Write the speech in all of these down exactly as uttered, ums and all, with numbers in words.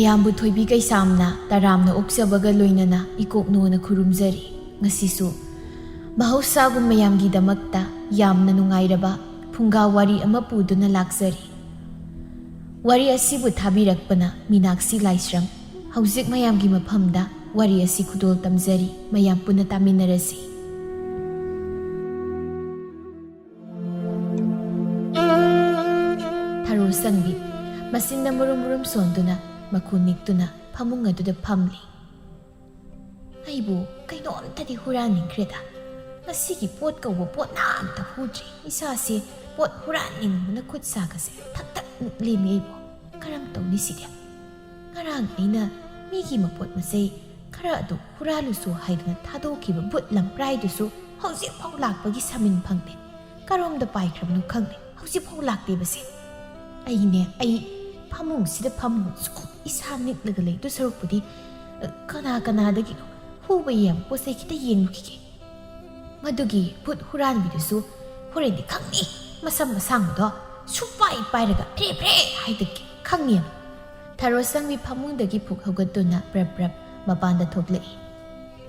ꯃꯌꯥꯝꯕꯨ ꯊꯣꯏꯕꯤ ꯀꯩꯁꯥꯝꯅ ꯇꯔꯥꯝꯅ ꯑꯣꯛꯆꯕꯒ ꯂꯣꯏꯅꯅ ꯏꯀꯣꯛꯅꯣꯅ ꯈꯨꯔꯨꯝꯖꯔꯤ꯫ ꯉꯁꯤꯁꯨ ꯃꯍꯧꯁꯥꯒꯨꯝ ꯃꯌꯥꯝꯒꯤꯗꯃꯛꯇ ꯌꯥꯝꯅ ꯅꯨꯡꯉꯥꯏꯔꯕ ꯐꯨꯡꯒꯥ ꯋꯥꯔꯤ ꯑꯃ ꯄꯨꯗꯨꯅ ꯂꯥꯛꯆꯔꯤ꯫ ꯋꯥꯔꯤ ꯑꯁꯤꯕꯨ ꯊꯥꯕꯤꯔꯛꯄꯅ ꯃꯤꯅꯥꯛꯁꯤ ꯂꯥꯏꯁ꯭ꯔꯝ꯫ ꯍꯧꯖꯤꯛ ꯃꯌꯥꯝꯒꯤ ꯃꯐꯝꯗ ꯋꯥꯔꯤ ꯑꯁꯤ ꯈꯨꯗꯣꯜ ꯇꯝꯖꯔꯤ꯫ ꯃꯌꯥꯝ ꯄꯨꯟꯅ ꯇꯥꯃꯤꯟꯅꯔꯁꯤ꯫ ꯊꯔꯣ ꯁꯪꯕꯤ ꯃꯁꯤꯟꯅ ꯃꯨꯔꯨꯝ ꯃꯨꯔꯨꯝ ꯁꯣꯟꯗꯨꯅ ꯃꯈꯨ ꯅꯤꯛꯇꯨꯅ ꯐꯃꯨꯡ ꯑꯗꯨꯗ ꯐꯝꯂꯤ꯫ "ꯑꯩꯕꯨ ꯀꯩꯅꯣꯝꯇꯗꯤ ꯍꯨꯔꯥꯟꯅꯤꯡꯈ꯭ꯔꯦꯗ꯫ ꯉꯁꯤꯒꯤ ꯄꯣꯠ ꯀꯧꯕ ꯄꯣꯠꯅ ꯑꯝꯇ ꯍꯨꯗ꯭ꯔꯤ꯫ ꯏꯁꯥꯁꯦ ꯄꯣꯠ ꯍꯨꯔꯥꯟꯅꯤꯡꯕꯅ ꯈꯨꯠ ꯁꯥꯒꯁꯦ ꯊꯛ ꯊꯛ ꯅꯤꯛꯂꯦꯃꯤ ꯑꯩꯕꯨ꯫ ꯀꯔꯝ ꯇꯧꯅꯤ ꯁꯤꯗꯤ? ꯉꯔꯥꯡ ꯑꯩꯅ ꯃꯤꯒꯤ ꯃꯄꯣꯠ ꯃꯆꯩ ꯈꯔ ꯑꯗꯨ ꯍꯨꯔꯥꯜꯂꯨꯁꯨ ꯍꯥꯏꯗꯨꯅ ꯊꯥꯗꯣꯛꯈꯤꯕ ꯕꯨꯠ ꯂꯝꯄ꯭ꯔꯥꯏꯗꯨꯁꯨ ꯍꯧꯖꯤꯛꯐꯥꯎ ꯂꯥꯛꯄꯒꯤ ꯁꯃꯤꯟ ꯐꯪꯗꯦ꯫ ꯀꯔꯣꯝꯗ ꯄꯥꯏꯈ꯭ꯔꯕꯅꯣ ꯈꯪꯗꯦ, ꯍꯧꯖꯤꯛꯐꯥꯎ ꯂꯥꯛꯇꯦꯕꯁꯦ꯫ ꯑꯩꯅꯦ, ꯑꯩ ꯐꯃꯨꯡꯁꯤꯗ ꯐꯝꯃꯨ ꯁꯨꯝ ꯏꯁꯥ ꯅꯤꯛꯂꯒ ꯂꯩꯗꯨ ꯁꯔꯨꯛꯄꯨꯗꯤ, ꯑ, ꯀꯅꯥ ꯀꯅꯥꯗꯒꯤꯅꯣ ꯍꯨꯕ ꯌꯥꯕ ꯄꯣꯠ ꯆꯩ ꯈꯤꯇ ꯌꯦꯡꯂꯨꯈꯤꯒꯦ꯫ ꯃꯗꯨꯒꯤ ꯕꯨꯠ ꯍꯨꯔꯥꯟꯕꯤꯗꯨꯁꯨ ꯍꯣꯔꯦꯟꯗꯤ ꯈꯪꯅꯤ, ꯃꯁꯝ ꯑꯁꯥꯡꯕꯗꯣ ꯁꯨꯄꯥꯏ ꯄꯥꯏꯔꯒ ꯐ꯭ꯔꯦ ꯐ꯭ꯔꯦ ꯍꯥꯏꯗꯒꯦ ꯈꯪꯅꯤ" ꯍꯥꯏꯅ꯫ ꯊꯔꯣ ꯁꯪꯕꯤ ꯐꯃꯨꯡꯗꯒꯤ ꯐꯨꯛ ꯍꯧꯒꯠꯇꯨꯅ ꯄ꯭ꯔꯞ ꯄ꯭ꯔꯞ ꯃꯄꯥꯟꯗ ꯊꯣꯛꯂꯛꯏ꯫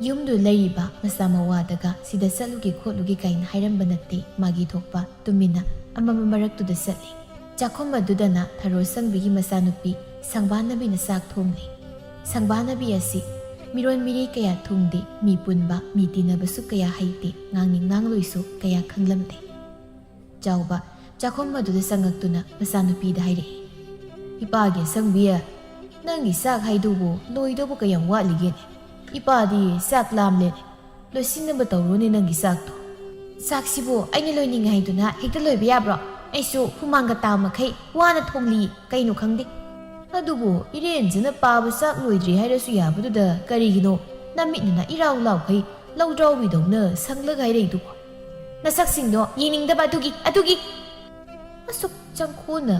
ꯌꯨꯝꯗꯨ ꯂꯩꯔꯤꯕ ꯃꯆꯥ ꯃꯋꯥꯗꯒ ꯁꯤꯗ ꯆꯠꯂꯨꯒꯦ ꯈꯣꯠꯂꯨꯒꯦ ꯀꯥꯏꯅ ꯍꯥꯏꯔꯝꯕ ꯅꯠꯇꯦ꯫ ꯃꯥꯒꯤ ꯊꯣꯛꯄ ꯇꯨꯃꯤꯟꯅ ꯑꯃꯃ ꯃꯔꯛꯇꯨꯗ ꯆꯠꯂꯤ꯫ ꯆꯥꯛꯈꯨꯝ ꯑꯗꯨꯗꯅ ꯊꯔꯣ ꯁꯪꯕꯤꯒꯤ ꯃꯆꯥꯅꯨꯄꯤ ꯁꯪꯕꯥꯅꯕꯤꯅ ꯆꯥꯛ ꯊꯣꯡꯂꯤ꯫ ꯁꯪꯕꯥꯅꯕꯤ ꯑꯁꯤ ꯃꯤꯔꯣꯟ ꯃꯤꯔꯤ ꯀꯌꯥ ꯊꯨꯡꯗꯦ, ꯃꯤ ꯄꯨꯟꯕ, ꯃꯤ ꯇꯤꯟꯅꯕꯁꯨ ꯀꯌꯥ ꯍꯩꯇꯦ, ꯉꯥꯡꯅꯤꯡ ꯉꯥꯡꯂꯣꯏꯁꯨ ꯀꯌꯥ ꯈꯪꯂꯝꯗꯦ꯫ ꯆꯥꯎꯕ ꯆꯥꯛꯈꯨꯝ ꯑꯗꯨꯗ ꯆꯪꯉꯛꯇꯨꯅ ꯃꯆꯥꯅꯨꯄꯤꯗ ꯍꯥꯏꯔꯛꯏ, "ꯏꯄꯥꯒꯤ ꯑꯁꯪꯕꯤ, ꯅꯪꯒꯤ ꯆꯥꯛ ꯍꯥꯏꯗꯨꯕꯨ ꯂꯣꯏꯗꯧꯕ ꯀꯌꯥꯝ ꯋꯥꯠꯂꯤꯒꯦꯅꯦ? ꯏꯄꯥꯗꯤ ꯆꯥꯛ ꯂꯥꯝꯂꯦꯅꯦ꯫ ꯂꯣꯏꯁꯤꯟꯅꯕ ꯇꯧꯔꯣꯅꯦ ꯅꯪꯒꯤ ꯆꯥꯛꯇꯣ꯫" "ꯆꯥꯛꯁꯤꯕꯨ ꯑꯩꯅ ꯂꯣꯏꯅꯤꯡꯉꯦ ꯍꯥꯏꯗꯨꯅ ꯍꯦꯛꯇ ꯂꯣꯏꯕ ꯌꯥꯕ꯭ꯔꯣ? ꯑꯩꯁꯨ ꯍꯨꯃꯥꯡꯒ ꯇꯥ ꯃꯈꯩ ꯋꯥꯅ ꯊꯣꯡꯂꯤ, ꯀꯩꯅꯣ ꯈꯪꯗꯦ꯫" "ꯑꯗꯨꯕꯨ ꯏꯔꯦꯟꯖꯅ ꯄꯥꯕ ꯆꯥꯛ ꯂꯣꯏꯗ꯭ꯔꯤ ꯍꯥꯏꯔꯁꯨ ꯌꯥꯕꯗꯨꯗ ꯀꯔꯤꯒꯤꯅꯣ ꯅꯃꯤꯠꯅꯅ ꯏꯔꯥꯎ ꯂꯥꯎꯈꯩ ꯂꯧꯗ꯭ꯔꯥꯎꯕꯤꯗꯧꯅ ꯁꯪꯂꯒ ꯍꯥꯏꯔꯛꯏꯗꯨꯕꯣ?" "ꯅꯁꯛꯁꯤꯡꯗꯣ ꯌꯦꯡꯅꯤꯡꯗꯕ ꯑꯗꯨꯒꯤ, ꯑꯗꯨꯒꯤ!" "ꯑꯁꯨꯛ ꯆꯪꯈꯣꯟꯅ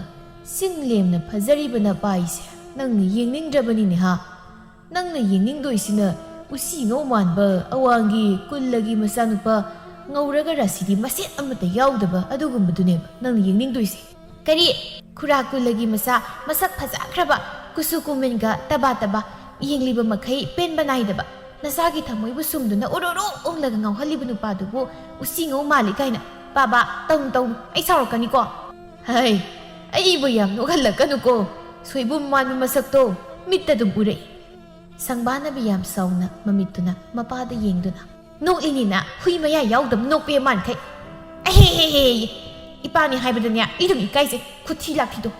ꯆꯤꯡ ꯂꯦꯝꯅ ꯐꯖꯔꯤꯕ ꯅꯄꯥꯏꯁꯦ ꯅꯪꯅ ꯌꯦꯡꯅꯤꯡꯗ꯭ꯔꯕꯅꯤꯅꯦ ꯍꯥ? ꯅꯪꯅ ꯌꯦꯡꯅꯤꯡꯗꯣꯏꯁꯤꯅ ꯎꯆꯤ ꯉꯧ ꯃꯥꯟꯕ ꯑꯋꯥꯡꯒꯤ ꯀꯨꯜꯂꯒꯤ ꯃꯆꯥꯅꯨꯄꯥ, ꯉꯧꯔꯒ ꯔꯥꯁꯤꯗꯤ ꯃꯆꯦꯠ ꯑꯃꯠꯇ ꯌꯥꯎꯗꯕ ꯑꯗꯨꯒꯨꯝꯕꯗꯨꯅꯦꯕ ꯅꯪꯅ ꯌꯦꯡꯅꯤꯡꯗꯣꯏꯁꯦ꯫" "ꯀꯔꯤ? ꯈꯨꯔꯥ ꯀꯨꯜꯂꯒꯤ ꯃꯆꯥ ꯃꯁꯛ ꯐꯖꯈ꯭ꯔꯕ ꯀꯨꯆꯨ ꯀꯨꯃꯦꯟꯒ ꯇꯕꯥ ꯇꯕꯥ ꯌꯦꯡꯂꯤꯕ ꯃꯈꯩ ꯄꯦꯟꯕ ꯅꯥꯏꯗꯕ, ꯅꯆꯥꯒꯤ ꯊꯃꯣꯏꯕꯨ ꯁꯨꯝꯗꯨꯅ ꯎꯔꯨꯔꯨ ꯎꯪꯂꯒ ꯉꯥꯎꯍꯜꯂꯤꯕ ꯅꯨꯄꯥꯗꯨꯕꯨ ꯎꯆꯤ ꯉꯧ ꯃꯥꯜꯂꯤ ꯀꯥꯏꯅ꯫ ꯄꯥꯕ, ꯇꯧꯅꯨ ꯇꯧꯅꯨ, ꯑꯩ ꯁꯥꯎꯔꯛꯀꯅꯤꯀꯣ꯫ ꯍꯩ, ꯑꯩꯕꯨ ꯌꯥꯝ ꯅꯣꯛꯍꯜꯂꯛꯀꯅꯨꯀꯣ꯫ ꯁꯣꯏꯕꯨꯝ ꯃꯥꯟꯕ ꯃꯁꯛꯇꯣ ꯃꯤꯠꯇ ꯑꯗꯨꯝ ꯎꯔꯛꯏ꯫ ꯁꯪꯕꯥꯅꯕꯤ ꯌꯥꯝ ꯁꯥꯎꯅ ꯃꯃꯤꯠꯇꯨꯅ ꯃꯄꯥꯗ ꯌꯦꯡꯗꯨꯅ, "ꯅꯣꯛꯏꯅꯤꯅ ꯍꯨꯏ ꯃꯌꯥ ꯌꯥꯎꯗꯕ ꯅꯣꯛꯄ ꯃꯥꯟꯈꯩ꯫ ꯑꯍꯦ ꯍꯦ ꯍꯦ ꯍꯦ꯫ ꯏꯄꯥꯅꯤ ꯍꯥꯏꯕꯗꯅꯦ, ꯑꯩ ꯑꯗꯨꯝ ꯏꯀꯥꯏꯖꯩ, ꯈꯨꯊꯤ ꯂꯥꯛꯊꯤꯗꯣ꯫"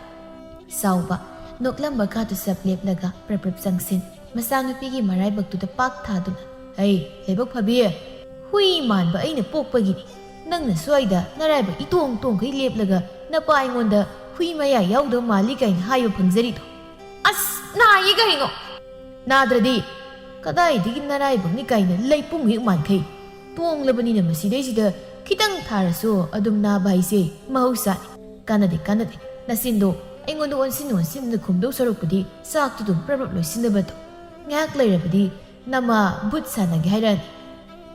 ꯆꯥꯎꯕ ꯅꯣꯛꯂꯝꯕ ꯀꯥꯗꯨ ꯆꯞ ꯂꯦꯞꯂꯒ ꯄ꯭ꯔꯞ ꯄ꯭ꯔꯞ ꯆꯪꯁꯤꯟ ꯃꯆꯥꯅꯨꯄꯤꯒꯤ ꯃꯔꯥꯏꯕꯛꯇꯨꯗ ꯄꯥꯛ ꯊꯥꯗꯨꯅ, "ꯍꯩ, ꯂꯥꯏꯕꯛ ꯐꯕꯤ, ꯍꯨꯏ ꯃꯥꯟꯕ ꯑꯩꯅ ꯄꯣꯛꯄꯒꯤꯅꯤ꯫ ꯅꯪꯅ ꯁ꯭ꯋꯥꯏꯗ ꯅꯔꯥꯏꯕꯛ ꯏꯇꯣꯡ ꯇꯣꯡꯈꯩ ꯂꯦꯞꯂꯒ ꯅꯄꯥ ꯑꯩꯉꯣꯟꯗ ꯍꯨꯏ ꯃꯌꯥ ꯌꯥꯎꯗꯕ ꯃꯥꯜꯂꯤ ꯀꯥꯏꯅ ꯍꯥꯏꯕ ꯐꯪꯖꯔꯤꯗꯣ꯫ ꯑꯁ, ꯅꯥꯏꯌꯦ ꯀꯔꯤꯅꯣ?" "ꯅꯥꯗ꯭ꯔꯗꯤ ꯀꯗꯥꯏꯗꯒꯤ ꯅꯔꯥꯏꯕꯛꯅꯤ ꯀꯥꯏꯅ ꯂꯩꯄꯨꯡ ꯍꯦꯛ ꯃꯥꯟꯈꯩ꯫ ꯇꯣꯡꯂꯕꯅꯤꯅ ꯃꯁꯤꯗꯩꯁꯤꯗ ꯈꯤꯇꯪ ꯊꯥꯔꯁꯨ ꯑꯗꯨꯝ ꯅꯥꯕ ꯍꯥꯏꯁꯦ ꯃꯍꯧꯁꯥꯅꯤ꯫ ꯀꯥꯟꯅꯗꯦ, ꯀꯥꯟꯅꯗꯦ꯫ ꯅꯆꯤꯟꯗꯣ ꯑꯩꯉꯣꯟꯗ ꯑꯣꯟꯁꯤꯟ ꯑꯣꯟꯁꯤꯟꯗꯨꯅ ꯈꯨꯝꯗꯧ ꯁꯔꯨꯛꯄꯨꯗꯤ ꯆꯥꯛꯇꯨ ꯑꯗꯨꯝ ꯄ꯭ꯔꯞ ꯄ꯭ꯔꯞ ꯂꯣꯏꯁꯤꯟꯅꯕꯗꯣ꯫ ꯉꯥꯏꯍꯥꯛ ꯂꯩꯔꯕꯗꯤ ꯅꯃꯥ ꯚꯨꯠ ꯁꯥꯟꯅꯒꯦ ꯍꯥꯏꯔꯛꯑꯅꯤ꯫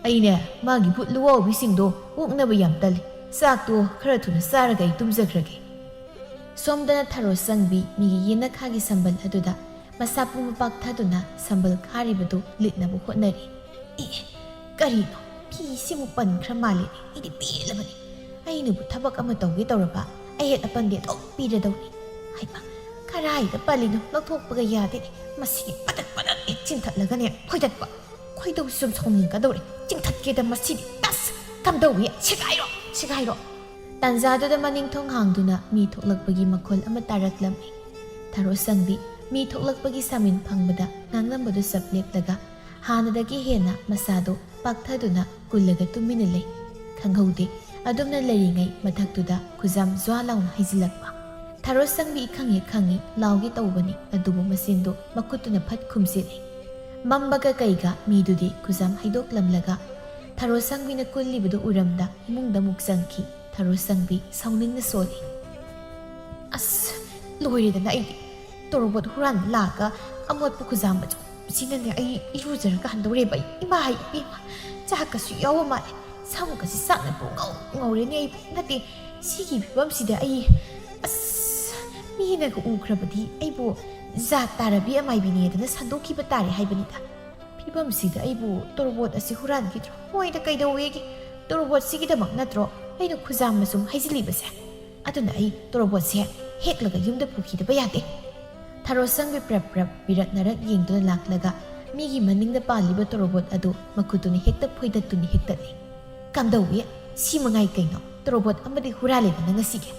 ꯑꯩꯅꯦ, ꯃꯥꯒꯤ ꯚꯨꯠ ꯂꯨꯋꯥꯎꯕꯤꯁꯤꯡꯗꯣ ꯑꯣꯛꯅꯕ ꯌꯥꯝ ꯇꯜꯂꯤ꯫ ꯆꯥꯛꯇꯣ ꯈꯔ ꯊꯨꯅ ꯆꯥꯔꯒ ꯑꯩ ꯇꯨꯝꯖꯈ꯭ꯔꯒꯦ꯫" ꯁꯣꯝꯗꯅ ꯊꯔꯣ ꯆꯪꯕꯤ ꯃꯤꯒꯤ ꯌꯦꯅꯈꯥꯒꯤ ꯁꯝꯕꯜ ꯑꯗꯨꯗ ꯃꯁꯥ ꯄꯨꯝꯕ ꯄꯥꯛꯊꯗꯨꯅ ꯁꯝꯕꯜ ꯈꯥꯔꯤꯕꯗꯨ ꯂꯤꯠꯅꯕ ꯍꯣꯠꯅꯔꯤ꯫ "ꯏ, ꯀꯔꯤꯅꯣ? ꯐꯤꯁꯤꯃꯨꯛ ꯄꯟꯈ꯭ꯔ ꯃꯥꯜꯂꯦꯅꯦ꯫ ꯑꯩꯗꯤ ꯄꯦꯜꯂꯕꯅꯤ꯫ ꯑꯩꯅꯕꯨ ꯊꯕꯛ ꯑꯃ ꯇꯧꯒꯦ ꯇꯧꯔꯕ, ꯑꯍꯦꯠ ꯑꯄꯟꯗꯤ ꯑꯗꯨꯝ ꯄꯤꯔꯗꯧꯅꯤ꯫ ꯍꯩꯃꯥ, ꯀꯔꯥꯏꯗ ꯄꯜꯂꯤꯅꯣ? ꯂꯧꯊꯣꯛꯄꯒ ꯌꯥꯗꯦꯅꯦ꯫ ꯃꯁꯤꯗꯤ ꯄꯗꯠ ꯄꯗꯠ ꯍꯦꯛ ꯆꯤꯡꯊꯠꯂꯒꯅꯦ ꯐꯣꯏꯗꯠꯄ꯫ ꯈꯣꯏꯗꯧꯁꯤ ꯁꯨꯝ ꯁꯥꯎꯅꯤꯡꯒꯗꯧꯔꯦ꯫ ꯆꯤꯡꯊꯠꯀꯦꯗ ꯃꯁꯤꯗꯤ꯫ ꯑꯁ! ꯀꯝꯗꯧꯏ? ꯁꯦꯒꯥꯏꯔꯣ! ꯁꯦꯒꯥꯏꯔꯣ!" ꯇꯥꯟꯖꯥꯗꯨꯗ ꯃꯅꯤꯡ ꯊꯣꯡ ꯍꯥꯡꯗꯨꯅ ꯃꯤ ꯊꯣꯛꯂꯛꯄꯒꯤ ꯃꯈꯣꯜ ꯑꯃ ꯇꯥꯔꯛꯂꯝꯃꯤ꯫ ꯊꯔꯣ ꯁꯪꯕꯤ ꯃꯤ ꯊꯣꯛꯂꯛꯄꯒꯤ ꯁꯥꯃꯤꯟ ꯐꯪꯕꯗ ꯉꯥꯡꯂꯝꯕꯗꯨ ꯆꯞ ꯂꯦꯞꯂꯒ ꯍꯥꯟꯅꯗꯒꯤ ꯍꯦꯟꯅ ꯃꯁꯥꯗꯨ ꯄꯥꯛꯊꯗꯨꯅ ꯀꯨꯜꯂꯒ ꯇꯨꯃꯤꯟꯅ ꯂꯩ꯫ ꯈꯪꯍꯧꯗꯦ, ꯑꯗꯨꯝꯅ ꯂꯩꯔꯤꯉꯩ ꯃꯊꯛꯇꯨꯗ ꯈꯨꯖꯥꯝ ꯖ꯭ꯋꯥ ꯂꯥꯎꯅ ꯍꯩꯖꯤꯜꯂꯛꯄ꯫ ꯊꯔꯣ ꯁꯪꯕꯤ ꯈꯪꯉꯦ ꯈꯪꯉꯤ, ꯂꯥꯎꯒꯦ ꯇꯧꯕꯅꯤ, ꯑꯗꯨꯕꯨ ꯃꯆꯤꯟꯗꯨ ꯃꯈꯨꯠꯇꯨꯅ ꯐꯠ ꯈꯨꯝꯖꯤꯜꯂꯤ꯫ ꯃꯝꯕꯒ ꯀꯩꯒ ꯃꯤꯗꯨꯗꯤ ꯈꯨꯖꯥꯝ ꯍꯩꯗꯣꯛꯂꯝꯂꯒ ꯊꯔꯣ ꯁꯪꯕꯤꯅ ꯀꯨꯜꯂꯤꯕꯗꯨ ꯎꯔꯝꯗ ꯏꯃꯨꯡꯗ ꯑꯃꯨꯛ ꯆꯪꯈꯤ꯫ ꯊꯔꯣ ꯁꯪꯕꯤ ꯁꯥꯎꯅꯤꯡꯅ ꯁꯣꯜꯂꯤ꯫ "ꯑꯁ, ꯂꯣꯏꯔꯦꯗꯅ ꯑꯩꯗꯤ꯫ ꯇꯣꯔꯣꯕꯣꯠ ꯍꯨꯔꯥꯟꯕ ꯂꯥꯛꯑꯒ ꯑꯃꯣꯠꯄ ꯈꯨꯖꯥꯝ ꯃꯆꯨꯁꯤꯅꯅꯦ ꯑꯩ ꯏꯔꯨꯖꯔꯒ ꯍꯟꯗꯧꯔꯦꯕ ꯑꯩ꯫ ꯏꯃꯥ ꯏꯕꯦꯝꯃ, ꯆꯥꯛꯀꯁꯨ ꯌꯥꯎꯕ ꯃꯥꯜꯂꯦ꯫ ꯁꯝꯒꯁꯤ ꯆꯥꯛꯅ ꯄꯨꯡꯉꯧ ꯉꯧꯔꯦꯅꯦ ꯑꯩꯕꯨ꯫ ꯅꯠꯇꯦ, ꯁꯤꯒꯤ ꯐꯤꯕꯝꯁꯤꯗ ꯑꯩ, ꯑꯁ, ꯃꯤꯅꯒ ꯎꯈ꯭ꯔꯕꯗꯤ ꯑꯩꯕꯨ ꯖꯥꯠ ꯇꯥꯔꯕꯤ ꯑꯃꯥꯏꯕꯤꯅꯦꯗꯅ ꯁꯟꯗꯣꯛꯈꯤꯕ ꯇꯥꯔꯦ ꯍꯥꯏꯕꯅꯤꯗ꯫ ꯐꯤꯕꯝꯁꯤꯗ ꯑꯩꯕꯨ ꯇꯣꯔꯣꯕꯣꯠ ꯑꯁꯤ ꯍꯨꯔꯥꯟꯈꯤꯗ꯭ꯔꯣ? ꯍꯣꯏꯗ, ꯀꯩꯗꯧꯋꯦꯒꯦ? ꯇꯣꯔꯣꯕꯣꯠꯁꯤꯒꯤꯗꯃꯛ ꯅꯠꯇ꯭ꯔꯣ ꯑꯩꯅ ꯈꯨꯖꯥꯝ ꯃꯁꯨꯝ ꯍꯩꯖꯤꯜꯂꯤꯕꯁꯦ? ꯑꯗꯨꯅ ꯑꯩ ꯇꯣꯔꯣꯕꯣꯠꯁꯦ ꯍꯦꯛꯂꯒ ꯌꯨꯝꯗ ꯄꯨꯈꯤꯗꯕ ꯌꯥꯗꯦ꯫ ꯊꯔꯣ ꯁꯪꯕꯤ ꯄ꯭ꯔꯞ ꯄ꯭ꯔꯞ ꯕꯤꯔꯠ ꯅꯔꯠ ꯌꯦꯡꯗꯨꯅ ꯂꯥꯛꯂꯒ ꯃꯤꯒꯤ ꯃꯅꯤꯡꯗ ꯄꯥꯜꯂꯤꯕ ꯇꯣꯔꯣꯕꯣꯠ ꯑꯗꯨ ꯃꯈꯨꯠꯇꯨꯅ ꯍꯦꯛꯇ ꯐꯣꯏꯗꯠꯇꯨꯅ ꯍꯦꯛꯇꯠꯂꯤ꯫ "ꯀꯝꯗꯧꯏ? ꯁꯤ ꯃꯉꯥꯏ ꯀꯩꯅꯣ? ꯇꯣꯔꯣꯕꯣꯠ ꯑꯃꯗꯤ ꯍꯨꯔꯥꯜꯂꯦꯗꯅ ꯉꯁꯤꯒꯤ?"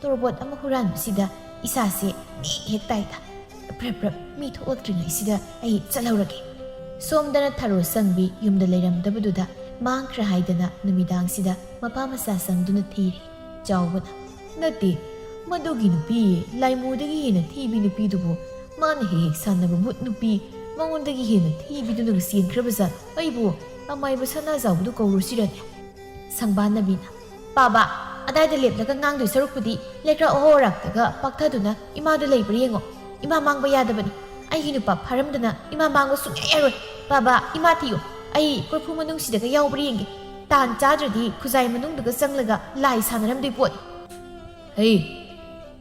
ꯇꯣꯔꯣꯕꯣꯠ ꯑꯃ ꯍꯨꯔꯥꯟꯕꯁꯤꯗ ꯏꯁꯥꯁꯦ ꯅꯤꯛ ꯍꯦꯛ ꯇꯥꯏꯗ꯫ ꯄ꯭ꯔꯞ ꯄ꯭ꯔꯞ ꯃꯤ ꯊꯣꯛꯂꯛꯇ꯭ꯔꯤꯉꯩꯁꯤꯗ ꯑꯩ ꯆꯠꯍꯧꯔꯒꯦ꯫ ꯁꯣꯝꯗꯅ ꯊꯔꯣ ꯁꯪꯕꯤ ꯌꯨꯝꯗ ꯂꯩꯔꯝꯗꯕꯗꯨꯗ ꯃꯥꯡꯈ꯭ꯔ ꯍꯥꯏꯗꯅ ꯅꯨꯃꯤꯗꯥꯡꯁꯤꯗ ꯃꯄꯥ ꯃꯆꯥ ꯆꯪꯗꯨꯅ ꯊꯤꯔꯤ꯫ ꯆꯥꯎꯕꯅ, "ꯅꯠꯇꯦ, ꯃꯗꯨꯒꯤ ꯅꯨꯄꯤ, ꯂꯥꯏꯃꯨꯗꯒꯤ ꯍꯦꯟꯅ ꯊꯤꯕꯤ ꯅꯨꯄꯤꯗꯨꯕꯨ, ꯃꯥꯅ ꯍꯦꯛ ꯍꯦꯛ ꯁꯥꯟꯅꯕ ꯚꯨꯠ ꯅꯨꯄꯤ, ꯃꯉꯣꯟꯗꯒꯤ ꯍꯦꯟꯅ ꯊꯤꯕꯤꯗꯨꯅꯒ ꯆꯦꯟꯈ꯭ꯔꯕ ꯖꯥꯠ? ꯑꯩꯕꯨ ꯑꯃꯥꯏꯕ ꯁꯅꯥꯖꯥꯎꯕꯗꯨ ꯀꯧꯔꯨꯁꯤꯔꯅꯦ?" ꯁꯪꯕꯥꯟꯅꯕꯤꯅ, "ꯄꯥꯕ, ꯑꯗꯥꯏꯗ ꯂꯦꯞꯂꯒ ꯉꯥꯡꯗꯣꯏ ꯁꯔꯨꯛꯄꯨꯗꯤ ꯂꯩꯀ꯭ꯔꯛ ꯑꯍꯣ ꯑꯔꯥꯛꯇꯒ ꯄꯥꯛꯊꯗꯨꯅ ꯏꯃꯥꯗꯨ ꯂꯩꯕ꯭ꯔꯥ ꯌꯦꯡꯉꯣ꯫ ꯏꯃꯥ ꯃꯥꯡꯕ ꯌꯥꯗꯕꯅꯤ꯫ ꯑꯩꯒꯤ ꯅꯨꯄꯥ ꯐꯥꯔꯝꯗꯅ ꯏꯃꯥ ꯃꯥꯡꯕ ꯁꯨꯡꯌꯥ ꯌꯥꯔꯣꯏ꯫ ꯄꯥꯕ, ꯏꯃꯥ ꯊꯤꯌꯨ꯫ ꯑꯩ ꯀꯣꯔꯐꯨ ꯃꯅꯨꯡꯁꯤꯗꯒ ꯌꯥꯎꯕ꯭ꯔꯥ ꯌꯦꯡꯒꯦ꯫ ꯇꯥꯟ ꯆꯥꯗ꯭ꯔꯗꯤ ꯈꯨꯖꯥꯏ ꯃꯅꯨꯡꯗꯒ ꯆꯪꯂꯒ ꯂꯥꯏ ꯁꯥꯟꯅꯔꯝꯗꯣꯏ ꯄꯣꯠꯅꯤ꯫ ꯍꯩ,